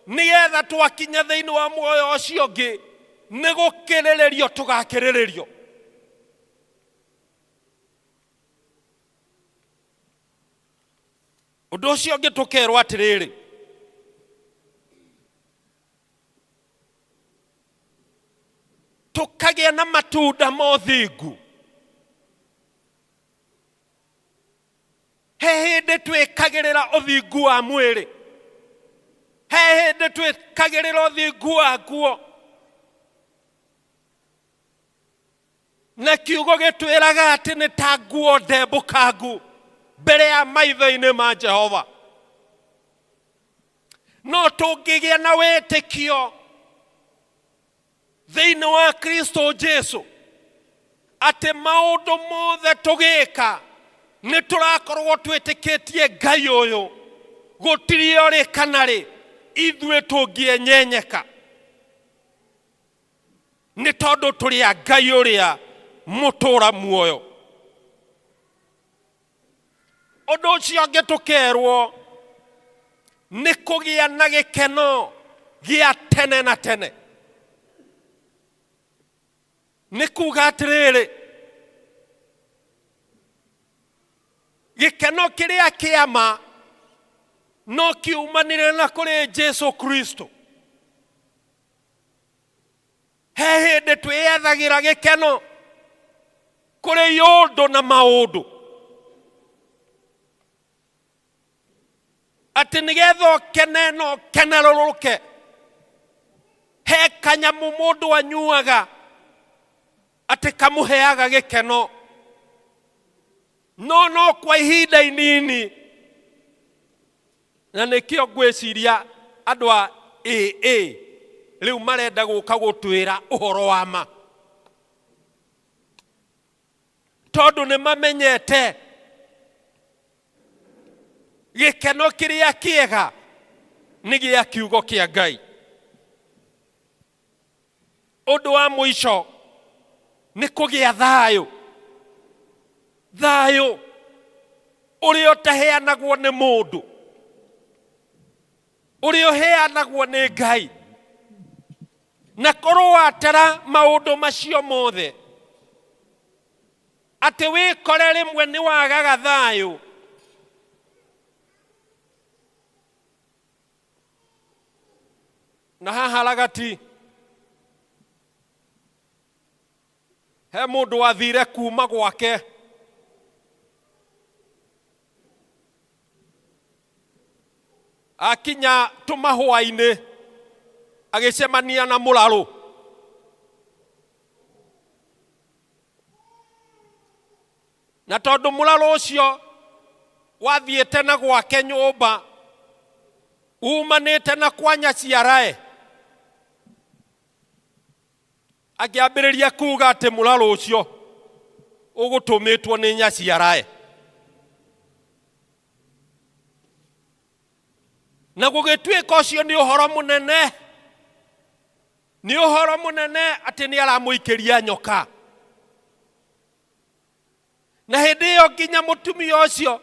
nĩgetha twakinya thĩinĩ wa muoyo ũcio ũngĩ nĩ gũkĩrĩrĩrio tũgakĩrĩrĩrio. Ũndũ ũcio ũngĩ tũkerwo atĩrĩrĩ, tũkagĩa na matunda ma ũthingu. He hĩndĩ twĩkagĩrĩra ũthingu wa mwĩrĩ, he hĩndĩ twĩkagĩrĩra ũthingu wa nguo, na kiugo gĩtwĩraga atĩ nĩ ta nguo ndembũkangu mbere ya maitho-inĩ ma Jehova. No tũngĩgĩa na wĩtĩkio thĩinĩ wa Kristo Jesu atĩ maũndũ mothe tũgĩka nĩ tũrakorwo twĩtĩkĩtie Ngai ũyũ, gũtirĩ orĩ kana rĩ ithuĩ tũngĩenyenyeka, nĩ tondũ tũrĩ a Ngai ũrĩa mũtũra muoyo. Ũndũ ũcio ũngĩ tũkerwo nĩ kũgĩa na gĩkeno gĩa tene na tene. Nĩ kuga atĩrĩrĩ, gĩkeno kĩrĩa kĩa ma no kiumanire na kũrĩ Jesu Kristo. He hĩndĩ twĩyethagĩra gĩkeno kũrĩ iũndũ na maũndũ, atĩ nĩgetha ũkene na ũkenerũrũke, he kanyamũ mũndũ anyuaga atĩ kamũheaga gĩkeno, no no kwa ihinda inini. Na nĩkĩo ngwĩciria andũ a AA rĩu marenda gũka gũtwĩra ũhoro wa ma, tondũ nĩ mamenyete gĩkeno kĩrĩa kĩega nĩ gĩa kiugo kĩa Ngai. Ũndũ wa mũico nĩ kũgĩa thayũ, thayũ ũrĩa ũtaheanagwo nĩ mũndũ, ũrĩa ũheanagwo nĩ Ngai. Na korwo watara maũndũ macio mothe, atĩ wĩkore rĩmwe nĩ wagaga thayũ, Na haha ragati he mũndũ wathire kuma gwake akinya tũmahũa-inĩ agĩcemania na mũrarũ. Na tondũ mũrarũ ũcio wathiĩte na gwake nyũmba umanĩte na kwa nyaciarae, akĩambĩrĩria kuga atĩ mũrarũ ũcio ũgũtũmĩtwo nĩ nyaciarae. Na gũgĩtuĩka ũcio nĩ ũhoro mũnene. Nĩ ũhoro mũnene atĩ nĩ aramũikĩria nyoka. Na hĩndĩ ĩyo nginya mũtumia ũcio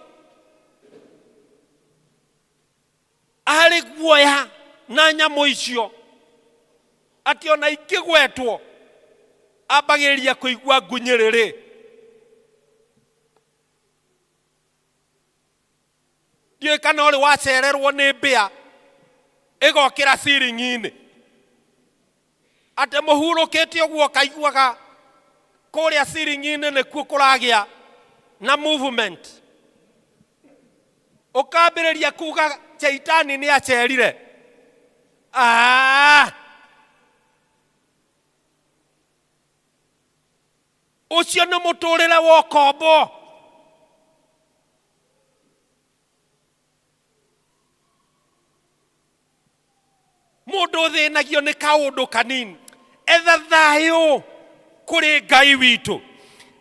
arĩ guoya na nyamũ icio, atĩ ona ingĩgwetwo ambagĩrĩria kũigua ngunyĩrĩrĩ. Ndiũĩ kana ũrĩ wacererwo nĩ mbĩa ĩgokĩra ciring'i-inĩ, atĩ mũhurũkĩte ũguo ũkaiguaga kũrĩa ciring'i-inĩ nĩkuo kũragĩa na movement, ũkambĩrĩria kuga Shaitani nĩ acerire. Ah! Ũcio nĩ mũtũrĩre wa ũkombo. Mũndũ ũthĩnagio nĩ kaũndũ kanini, etha thayũ kũrĩ Ngai witũ.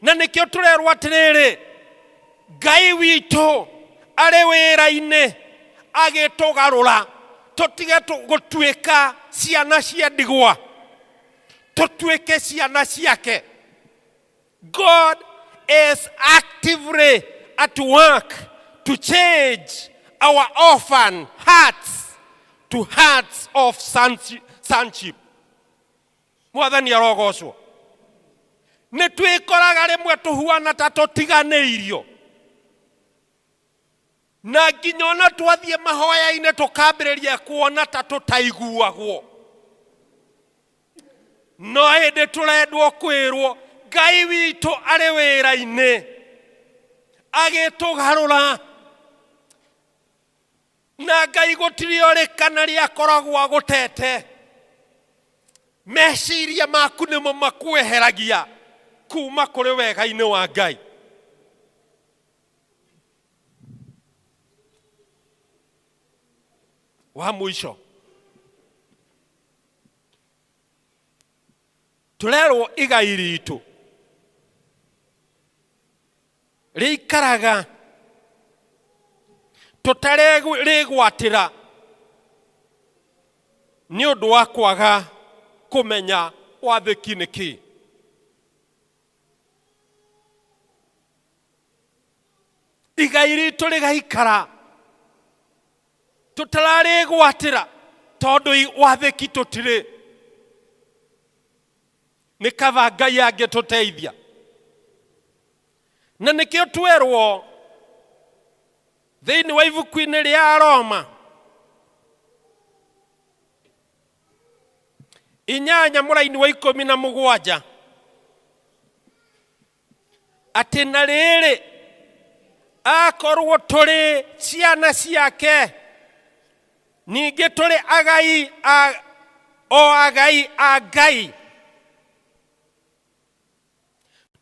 Na nĩkĩo tũrerwo atĩrĩrĩ, Ngai witũ arĩ wĩra-inĩ agĩtũgarũra tũtige gũtuĩka ciana cia ndigwa, tũtuĩke ciana ciake. God is actively at work to change our orphan hearts to hearts of sonship. Mwathani arogocwo. Nĩ twĩkoraga rĩmwe tũhuana ta tũtiganĩirio, na nginya ona twathiĩ mahoya-inĩ tũkambĩrĩria kuona ta tũtaiguagwo. No hĩndĩ tũrendwo kwĩrwo Ngai witũ arĩ wĩra-inĩ agĩtũgarũra, na Ngai gũtirĩ ũrĩ kana rĩakoragwo agũtete. Meciria maku nĩmo makweheragia kuma kũrĩ wega-inĩ wa Ngai. Wa mũico tũrerwo igai ritũ rĩikaraga tũtarĩgwatĩra nĩ ũndũ wa kwaga kũmenya wathĩki nĩ kĩĩ. Igai ritũ rĩgaikara tũtararĩgwatĩra tondũ wathĩki tũtirĩ. Nĩ kaba Ngai angĩtũteithia. Na nĩkĩo twerwo thĩinĩ wa ibuku-inĩ rĩa Roma 8 mũraini wa 17 atĩ na rĩrĩ, akorwo tũrĩ ciana ciake, ningĩ tũrĩ agai a, o agai a Ngai,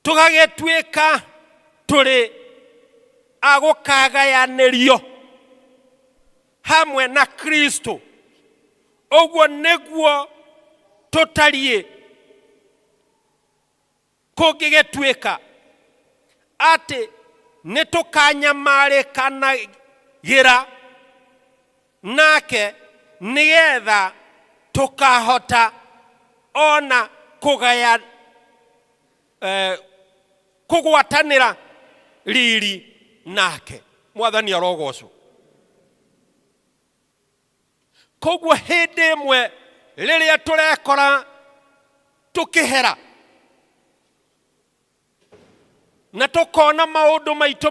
tũgagĩtuĩka tũrĩ a gũkagayanĩrio hamwe na Kristo. Ũguo nĩguo tũtariĩ Kũngĩgĩtuĩka atĩ nĩtũkanyamarĩkanagĩra nake, nĩgetha tũkahota o na kũgaya, eh, kũgwatanĩra riri nake. Mwathani arogocwo. Koguo hĩndĩ ĩmwe rĩrĩa tũrekora tũkĩhera na tũkona maũndũ maitũ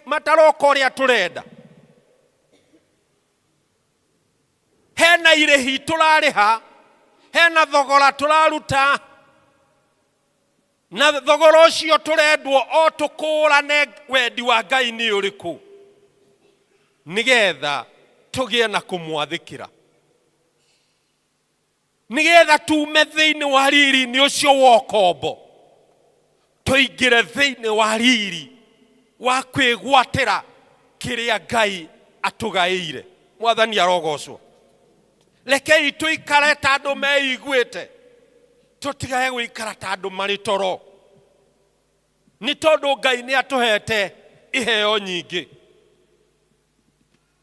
mataroka ũrĩa tũrenda, hena irĩhi tũrarĩha, hena thogora tũraruta, Na thogora ũcio tũrendwo o tũkũũrane wendi wa Ngai nĩ ũrĩkũ, nĩgetha tũgĩe na kũmwathĩkĩra, nĩgetha tume thĩinĩ wa riri-inĩ ũcio wa ũkombo tũingĩre thĩinĩ wa riri wa kwĩgwatĩra kĩrĩa Ngai atũgaĩire. Mwathani arogocwo. Rekei tũikare ta andũ meiguĩte, tũtigage gũikara ta andũ marĩ toro, nĩ tondũ Ngai nĩ atũhete iheo nyingĩ.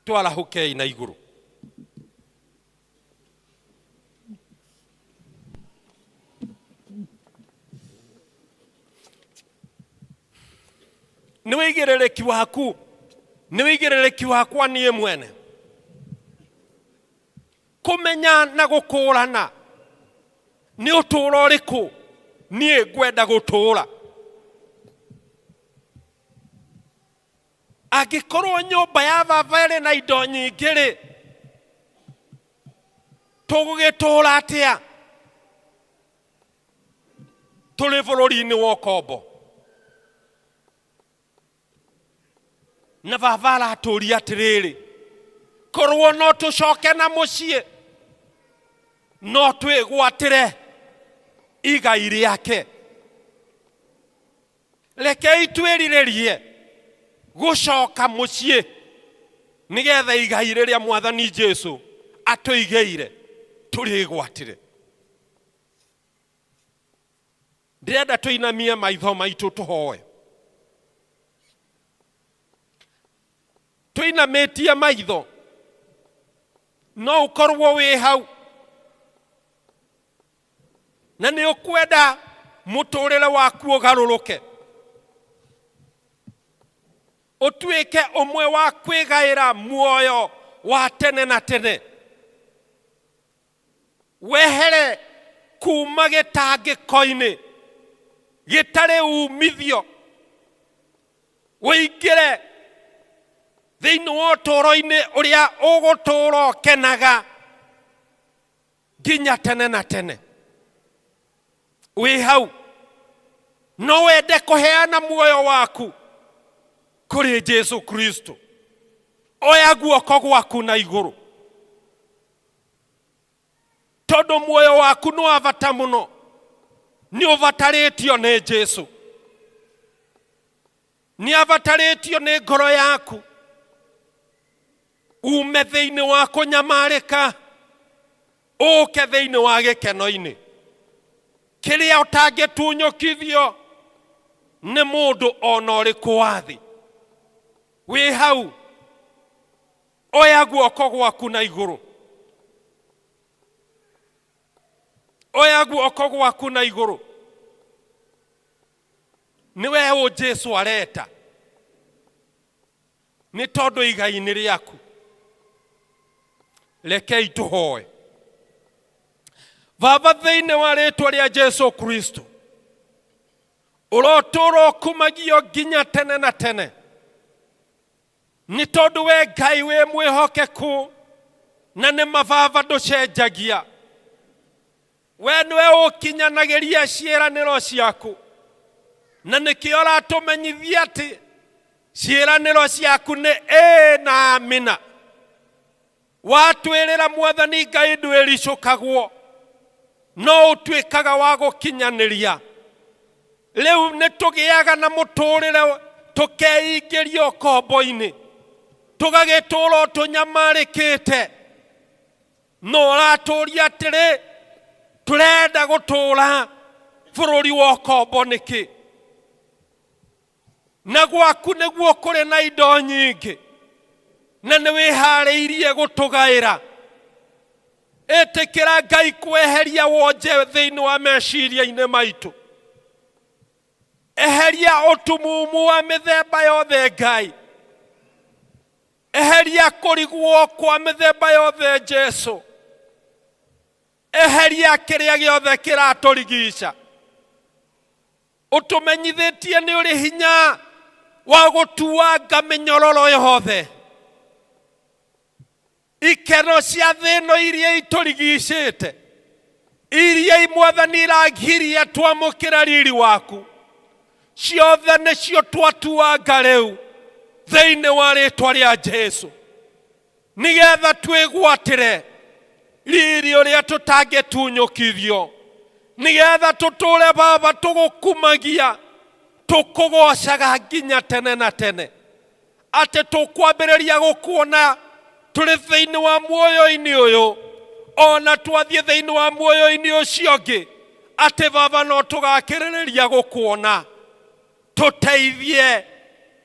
Twarahũkei na igũrũ. Nĩ wĩigĩrĩrĩki waku, nĩ wĩigĩrĩrĩki wakwa niĩ mwene kũmenya na gũkũrana nĩ ũtũũro ũrĩkũ niĩ ngwenda gũtũũra. Angĩkorwo nyũmba ya baba ĩrĩ na indo nyingĩ-rĩ, tũgũgĩtũũra atĩa tũrĩ bũrũri-inĩ wa ũkombo? Na baba aratũria atĩrĩrĩ, korwo no tũcoke na mũciĩ, no twĩgwatĩre igai rĩake. Rekei twĩrirĩrie gũcoka mũciĩ nĩgetha igai rĩrĩa Mwathani Jesu atũigĩire tũrĩgwatĩre. Ndĩrenda tũinamie maitho maitũ tũhoe. Tũinamĩtie maitho, no ũkorwo wĩ hau na nĩ ũkwenda mũtũrĩre waku ũgarũrũke, ũtuĩke ũmwe wa kwĩgaĩra muoyo wa tene na tene, wehere kuma gĩtangĩko-inĩ gĩtarĩ umithio, ũingĩre thĩinĩ wa ũtũũro-inĩ ũrĩa ũgũtũũra ũkenaga nginya tene na tene. Wĩ hau no wende kũheana muoyo waku kũrĩ Jesu Kristo, oya guoko gwaku na igũrũ, tondũ muoyo waku nĩ wa bata mũno, nĩ ũbatarĩtio nĩ Jesu, nĩ abatarĩtio nĩ ngoro yaku ume thĩinĩ wa kũnyamarĩka ũke thĩinĩ wa gĩkeno-inĩ kĩrĩa ũtangĩtunyũkithio nĩ mũndũ ona ũrĩkũ wa thĩ. Wĩ hau, oya guoko gwaku na igũrũ, oya guoko gwaku na igũrũ. Nĩ we ũ Jesu areta? Nĩ tondũ igai nĩ rĩaku. Rekei tũhoe. Baba, thĩinĩ wa rĩtwa rĩa Jesu Kristo, ũrotũũra ũkumagio nginya tene na tene, nĩ tondũ we Ngai wĩ mwĩhokeku na nĩ mababa ndũcenjagia. We nĩwe ũkinyanagĩria ciĩranĩro ciaku, na nĩkĩo ũratũmenyithia atĩ ciĩranĩro ciaku nĩ ĩĩ na amina. Watwĩrĩra Mwathani Ngai ndwĩricũkagwo, no ũtuĩkaga wa gũkinyanĩria. Rĩu nĩ tũgĩaga na mũtũrĩre tũkeingĩria ũkombo-inĩ, tũgagĩtũra tũnyamarĩkĩte. No ũratũria atĩrĩ, tũrenda gũtũra bũrũri wa ũkombo nĩkĩ? Na gwaku nĩguo kũrĩ na indo nyingĩ, na nĩ wĩharĩirie gũtũgaĩra. Ĩtĩkĩra Ngai kweheria wonje thĩinĩ wa meciria-inĩ maitũ. Eheria ũtumumu wa mĩthemba yothe Ngai. Eheria kũrigwo kwa mĩthemba yothe Jesu. Eheria kĩrĩa gĩothe kĩratũrigica. Ũtũmenyithĩtie nĩ ũrĩ hinya wa gũtuanga mĩnyororo yothe. Ikeno cia thĩ ĩno iria itũrigicĩte, iria Mwathani iragiria twamũkĩra riri waku, ciothe nĩcio twatuanga rĩu thĩinĩ wa rĩtwa rĩa Jesu, nĩgetha twĩgwatĩre riri ũrĩa tũtangĩtunyũkithio, nĩgetha tũtũre Baba tũgũkumagia, tũkũgocaga nginya tene na tene. Atĩ tũkwambĩrĩria gũkuona tũrĩ thĩinĩ wa muoyo-inĩ ũyũ, ona twathiĩ thĩinĩ wa muoyo-inĩ ũcio ũngĩ, atĩ Baba no tũgakĩrĩrĩria gũkuona. Tũteithie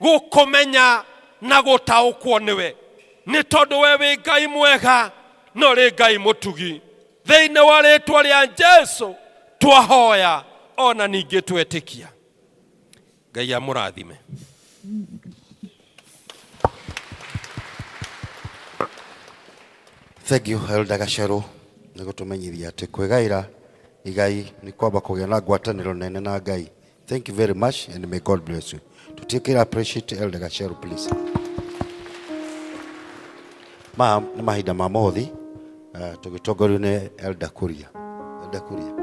gũkũmenya na gũtaũkwo nĩwe, nĩ tondũ we wĩ Ngai mwega na ũrĩ Ngai mũtugi. Thĩinĩ wa rĩtwa rĩa Jesu twahoya ona ningĩ twetĩkia. Ngai amũrathime.
Thank you Elder Gacheru nĩ gũtũmenyithia atĩ kwĩgaĩra igai nĩ kwamba kũgĩa na ngwatanĩro nene na Ngai. Thank you very much and may God bless you. Tũtiĩkĩra appreciate Elder Gacheru please. Ma nĩ mahinda ma mũhothi tũgĩtongorio nĩ Elder Kuria. Elder Kuria.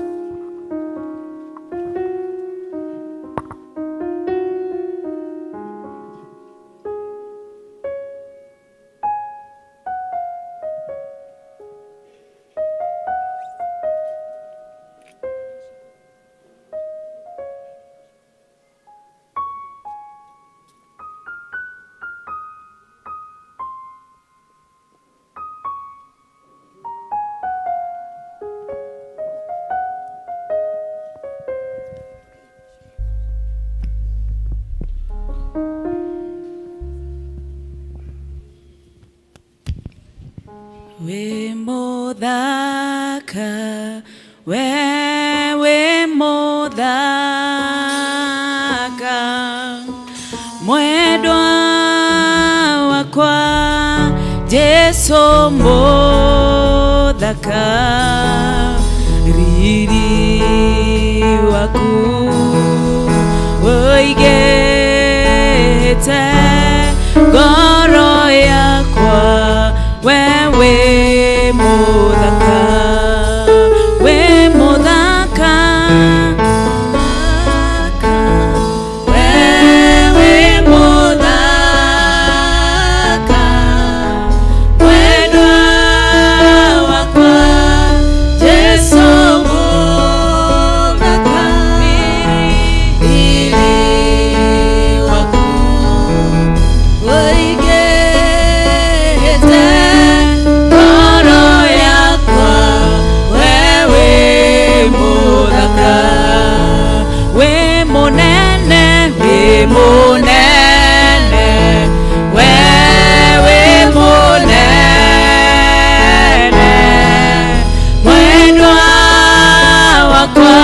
Wĩ mũthaka, we wĩ mũthaka, mwendwa wakwa Jesu mũthaka, riri waku ũigĩte ngoro yakwa, we wĩ mũthaka, wĩ mũthaka, we wĩ mũthaka, mwendwa wakwa Jesu mũthaka, riri waku ũigĩte ngoro yakwa, we wĩ mũthaka, wĩ mũnene, wĩ mũnene, we wĩ mũnene, mwendwa wakwa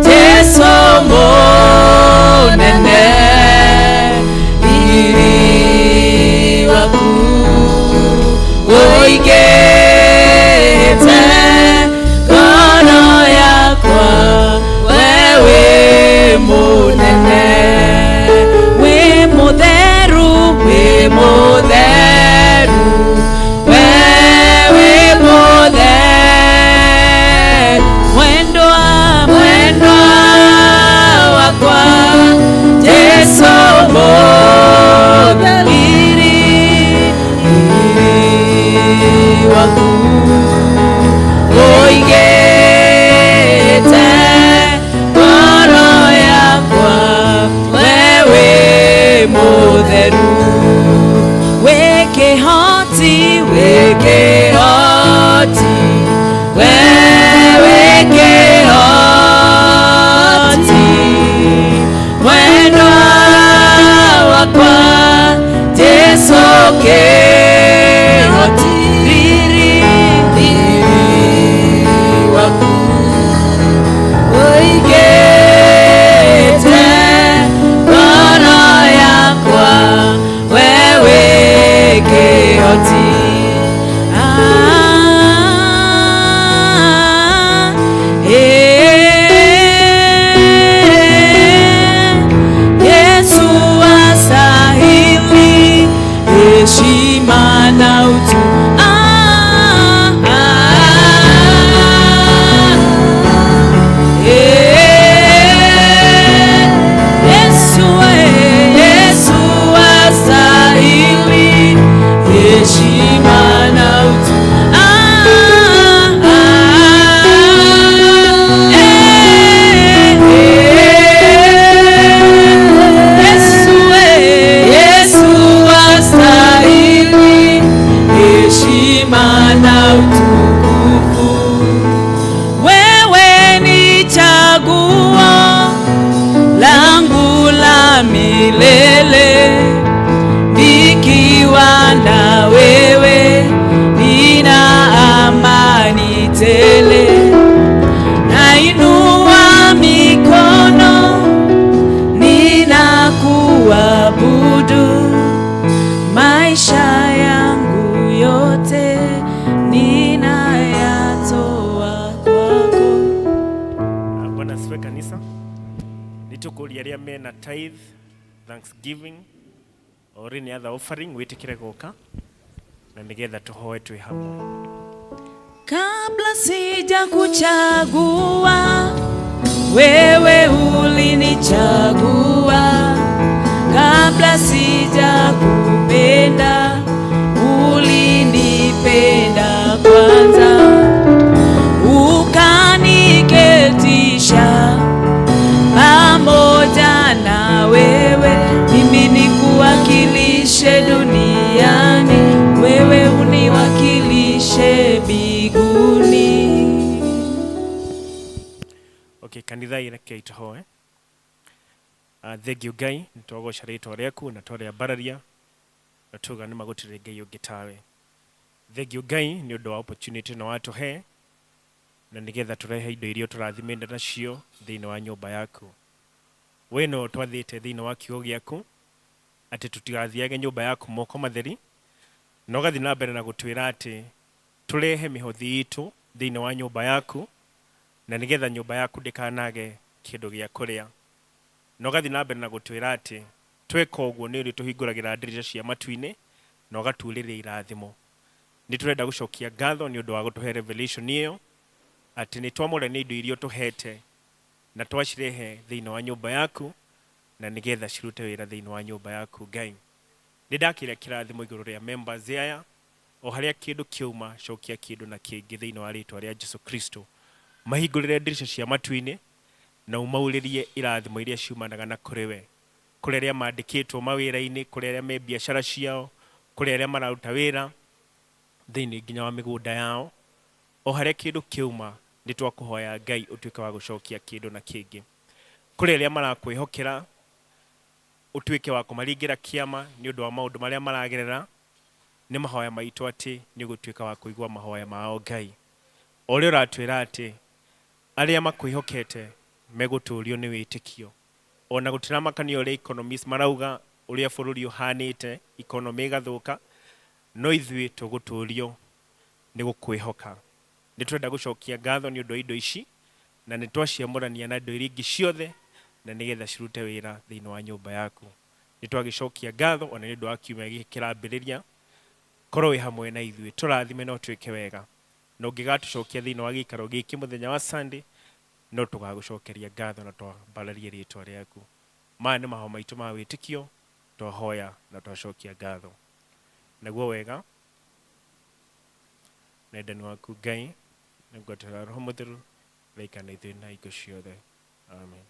Jesu mũnene, riri waku ũigĩte ngoro yakwa, we wĩ mũnene, wĩ mũtheru, wĩ mũtheru, we wĩ mũtheru, mwendwa, mwendwa wakwa Jesu mũtheru, riri waku ũigĩte ngoro yakwa, we wĩ mũtheru, wĩ kĩhoti, wĩ kĩhoti, we wĩ kĩhoti, mwendwa wakwa Jesu kĩhoti, riri waku ũigĩte ngoro yakwa, we wĩ kĩhoti.
Ndĩkũria arĩa mena tithe, thanksgiving or any other offering wĩtĩkĩre gũka na nĩgetha tũhoe twĩ hamwe.
Kabla sijakuchagua, wewe ulinichagua. Kabla sijakupenda, ulinipenda kwanza. Ukaniketisha pamoja na wewe, mimi nikuwakilishe duniani, wewe uniwakilishe mbinguni.
Okay, kanitha rekei tũhoe. Thengiũ Ngai, nĩ twagoca rĩtwa rĩaku na twarĩambararia na tuga nĩ ma gũtirĩ Ngai ũngĩ tawe. Thengiũ Ngai nĩ ũndũ wa opportunity ĩno watũhe na nĩgetha tũrehe indo iria ũtũrathimĩte nacio thĩinĩ wa nyũmba yaku. We no twathĩte thĩinĩ wa kiugo gĩaku atĩ tũtigathiage nyũmba yaku moko matheri, na ũgathiĩ na mbere na gũtwĩra atĩ tũrehe mĩhothi itũ thĩinĩ wa nyũmba yaku na nĩgetha nyũmba yaku ndĩkanage kĩndũ gĩa kũrĩa. Na ũgathiĩ na mbere na gũtwĩra atĩ tweka ũguo nĩ ũrĩtũhingũragĩra ndirica cia matu-inĩ na ũgaturĩria irathimo. Nĩ tũrenda gũcokia ngatho nĩ ũndũ wa gũtũhe revelation ĩyo atĩ nĩ twamũrania indo iria ũtũhete na twacirehe thĩinĩ wa nyũmba yaku na nĩgetha cirute wĩra thĩinĩ wa nyũmba yaku Ngai. Nĩ ndakĩra kĩrathimo igũrũ rĩa members aya, o harĩa kĩndũ kĩauma cokia kĩndũ na kĩngĩ thĩinĩ wa rĩtwa rĩa Jesu Kristo. Mahingũrĩre ndirica cia matu-inĩ na ũmaurĩrie irathimo iria ciumanaga na kũrĩ we, kũrĩ arĩa mandĩkĩtwo mawĩra-inĩ, kũrĩ arĩa me biacara ciao, kũrĩ arĩa mararuta wĩra thĩinĩ nginya wa mĩgũnda yao. O harĩa kĩndũ kĩauma nĩ twakũhoya Ngai ũtuĩke wa gũcokia kĩndũ na kĩngĩ. Kũrĩ arĩa marakwĩhokera ũtuĩke wa kũmaringĩra kĩama nĩ ũndũ wa maũndũ marĩa maragerera, nĩ mahoya maitũ atĩ nĩ ũgũtuĩka wa kũigua mahoya mao Ngai. O ũrĩa ũratwĩra atĩ arĩa makwĩhokete megũtũrio nĩ wĩtĩkio. Ona gũtiramakania ũrĩa economists marauga ũrĩa bũrũri ũhanĩte, economy ĩgathũka, no ithuĩ tũgũtũrio nĩ gũkwĩhoka. Nĩ tũrenda gũcokia ngatho nĩ ũndũ wa indo ici na nĩ twaciamũrania na indo iria ingĩ ciothe na nĩgetha cirute wĩra thĩinĩ wa nyũmba yaku. Nĩ twagĩcokia ngatho ona nĩ ũndũ wa kiumia gĩkĩ kĩrambĩrĩria. Korwo wĩ hamwe na ithuĩ, tũrathime na ũtwĩke wega, na ũngĩgatũcokia thĩinĩ wa gĩikaro gĩkĩ mũthenya wa Sunday, no tũgagũcokeria ngatho na twambararie rĩtwa rĩaku. Maya nĩ mahoya maitũ ma wĩtĩkio, twahoya na twacokia ngatho. Naguo wega na wendani waku Ngai na ngwatanĩro ya Roho Mũtheru raikara na ithuĩ na hingo ciothe. Amen.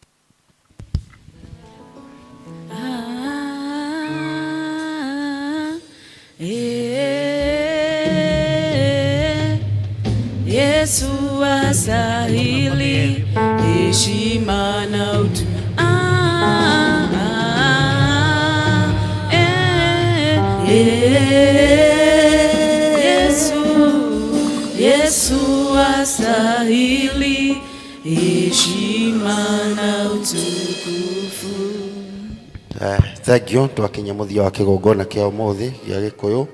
Yesu astahili heshima na utu. Yesu, Yesu astahili heshima na utukufu.
Thengiũ twakinya mũthia wa kĩgongona kĩa ũmũthĩ gĩa Gĩkũyũ.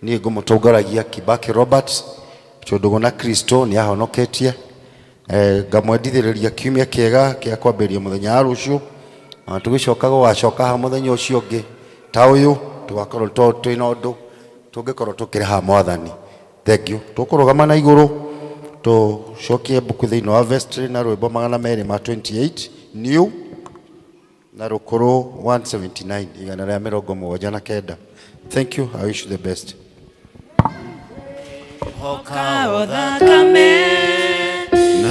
Niĩ ngũmũtongoragia Kibaki Robert tondũ na Kristo nĩ ahonoketie. Ngamwendithĩrĩria kiumia kĩega kĩa kwambĩrĩria mũthenya wa rũciũ, na tũgĩcoka gũgacoka haha mũthenya ũcio ũngĩ ta ũyũ tũgakorwo twĩna ũndũ tũngĩkorwo tũkĩrĩha Mwathani. Thengiũ. Tũkũrũgama na igũrũ tũcokie mbuku thĩinĩ wa vestry na rwĩmbo 228 new na rũkũrũ 179 179. Thank you. I wish you the best.
Hoka thakame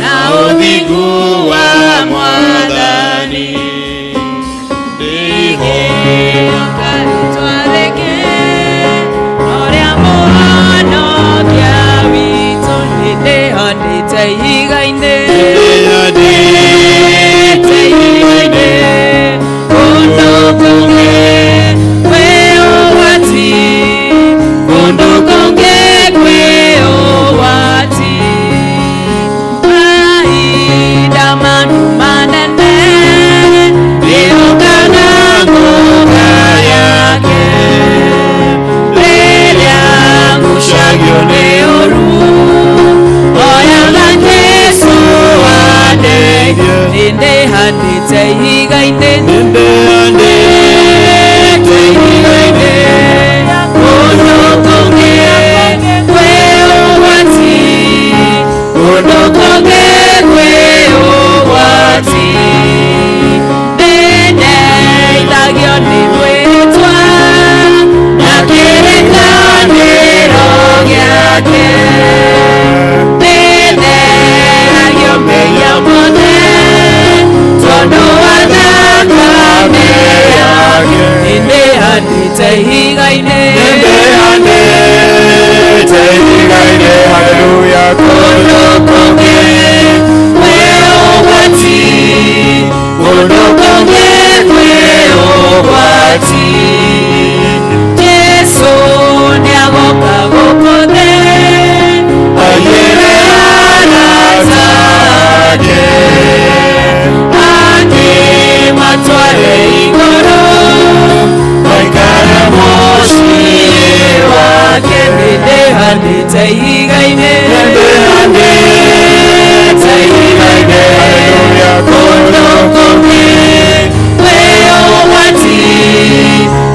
na ũthingu wa Mwathani, ndĩhoka rĩtwa rĩngĩ no rĩa Mũhonokia witũ. Nĩndĩhandĩte ihiga-inĩ, ndĩhandĩte ihiga-inĩ, kũndũ kũngĩ kwĩ ũgwati, kũndũ kũngĩ kwĩ ũgwati, mahinda manu manene. ihiga-inĩ.
Nĩndĩhanĩte ihiga-inĩ, haleluya. Kũndũ kũngĩ kwĩ ũgwati, kũndũ kũngĩ kwĩ ũgwati.
Jesu nĩagoka gũkũ thĩ,
aiyĩre arata ake, angĩ matware igũrũ, maikare mũciĩ wake.
Nĩndĩhandĩte ihiga-inĩ.
Nĩndĩhandĩte ihiga-inĩ, haleluya. Kũndũ kũngĩ kwĩ ũgwati,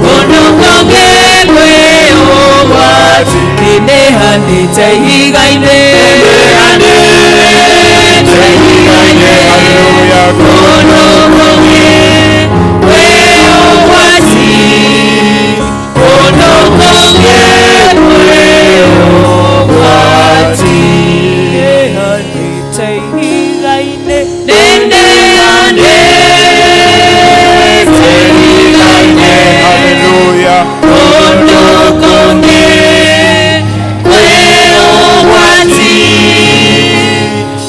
kũndũ kũngĩ kwĩ ũgwati.
Nĩndĩhandĩte ihiga-inĩ.
Nĩndĩhandĩte ihiga-inĩ, haleluya. Kũndũ kũngĩ kwĩ ũgwati, kũndũ kũngĩ kwĩ ũgwati.
Nĩndĩhandĩte ihiga-inĩ.
Nĩndĩhandĩte ihiga-inĩ, haleluya. Kũndũ kũngĩ kwĩ ũgwati,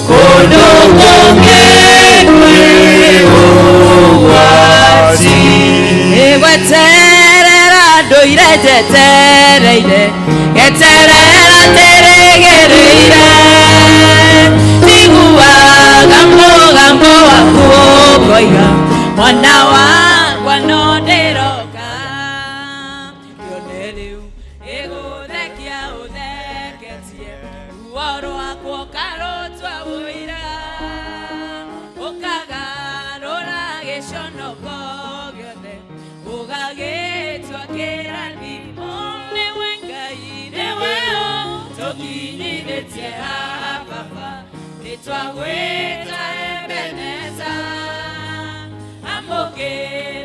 kũndũ kũngĩ kwĩ ũgwati.
Nĩgweterera ndũire njetereire, ngeterera ndĩrĩgĩrĩire, njiguaga mũgambo waku ũkoiga, mwana wakwa no ndĩroka. Kĩone rĩu ĩgũthekia ũtheketie, ruo rwakwa ũkarũtua ũira, ũkagarũra gĩconoko gĩothe, ũgagĩtua kĩrathimo. Nĩwe Ngai, nĩwe ũtũkinyithĩtie haha Baba, nĩtwagwĩta Ebeneza. Amũkĩra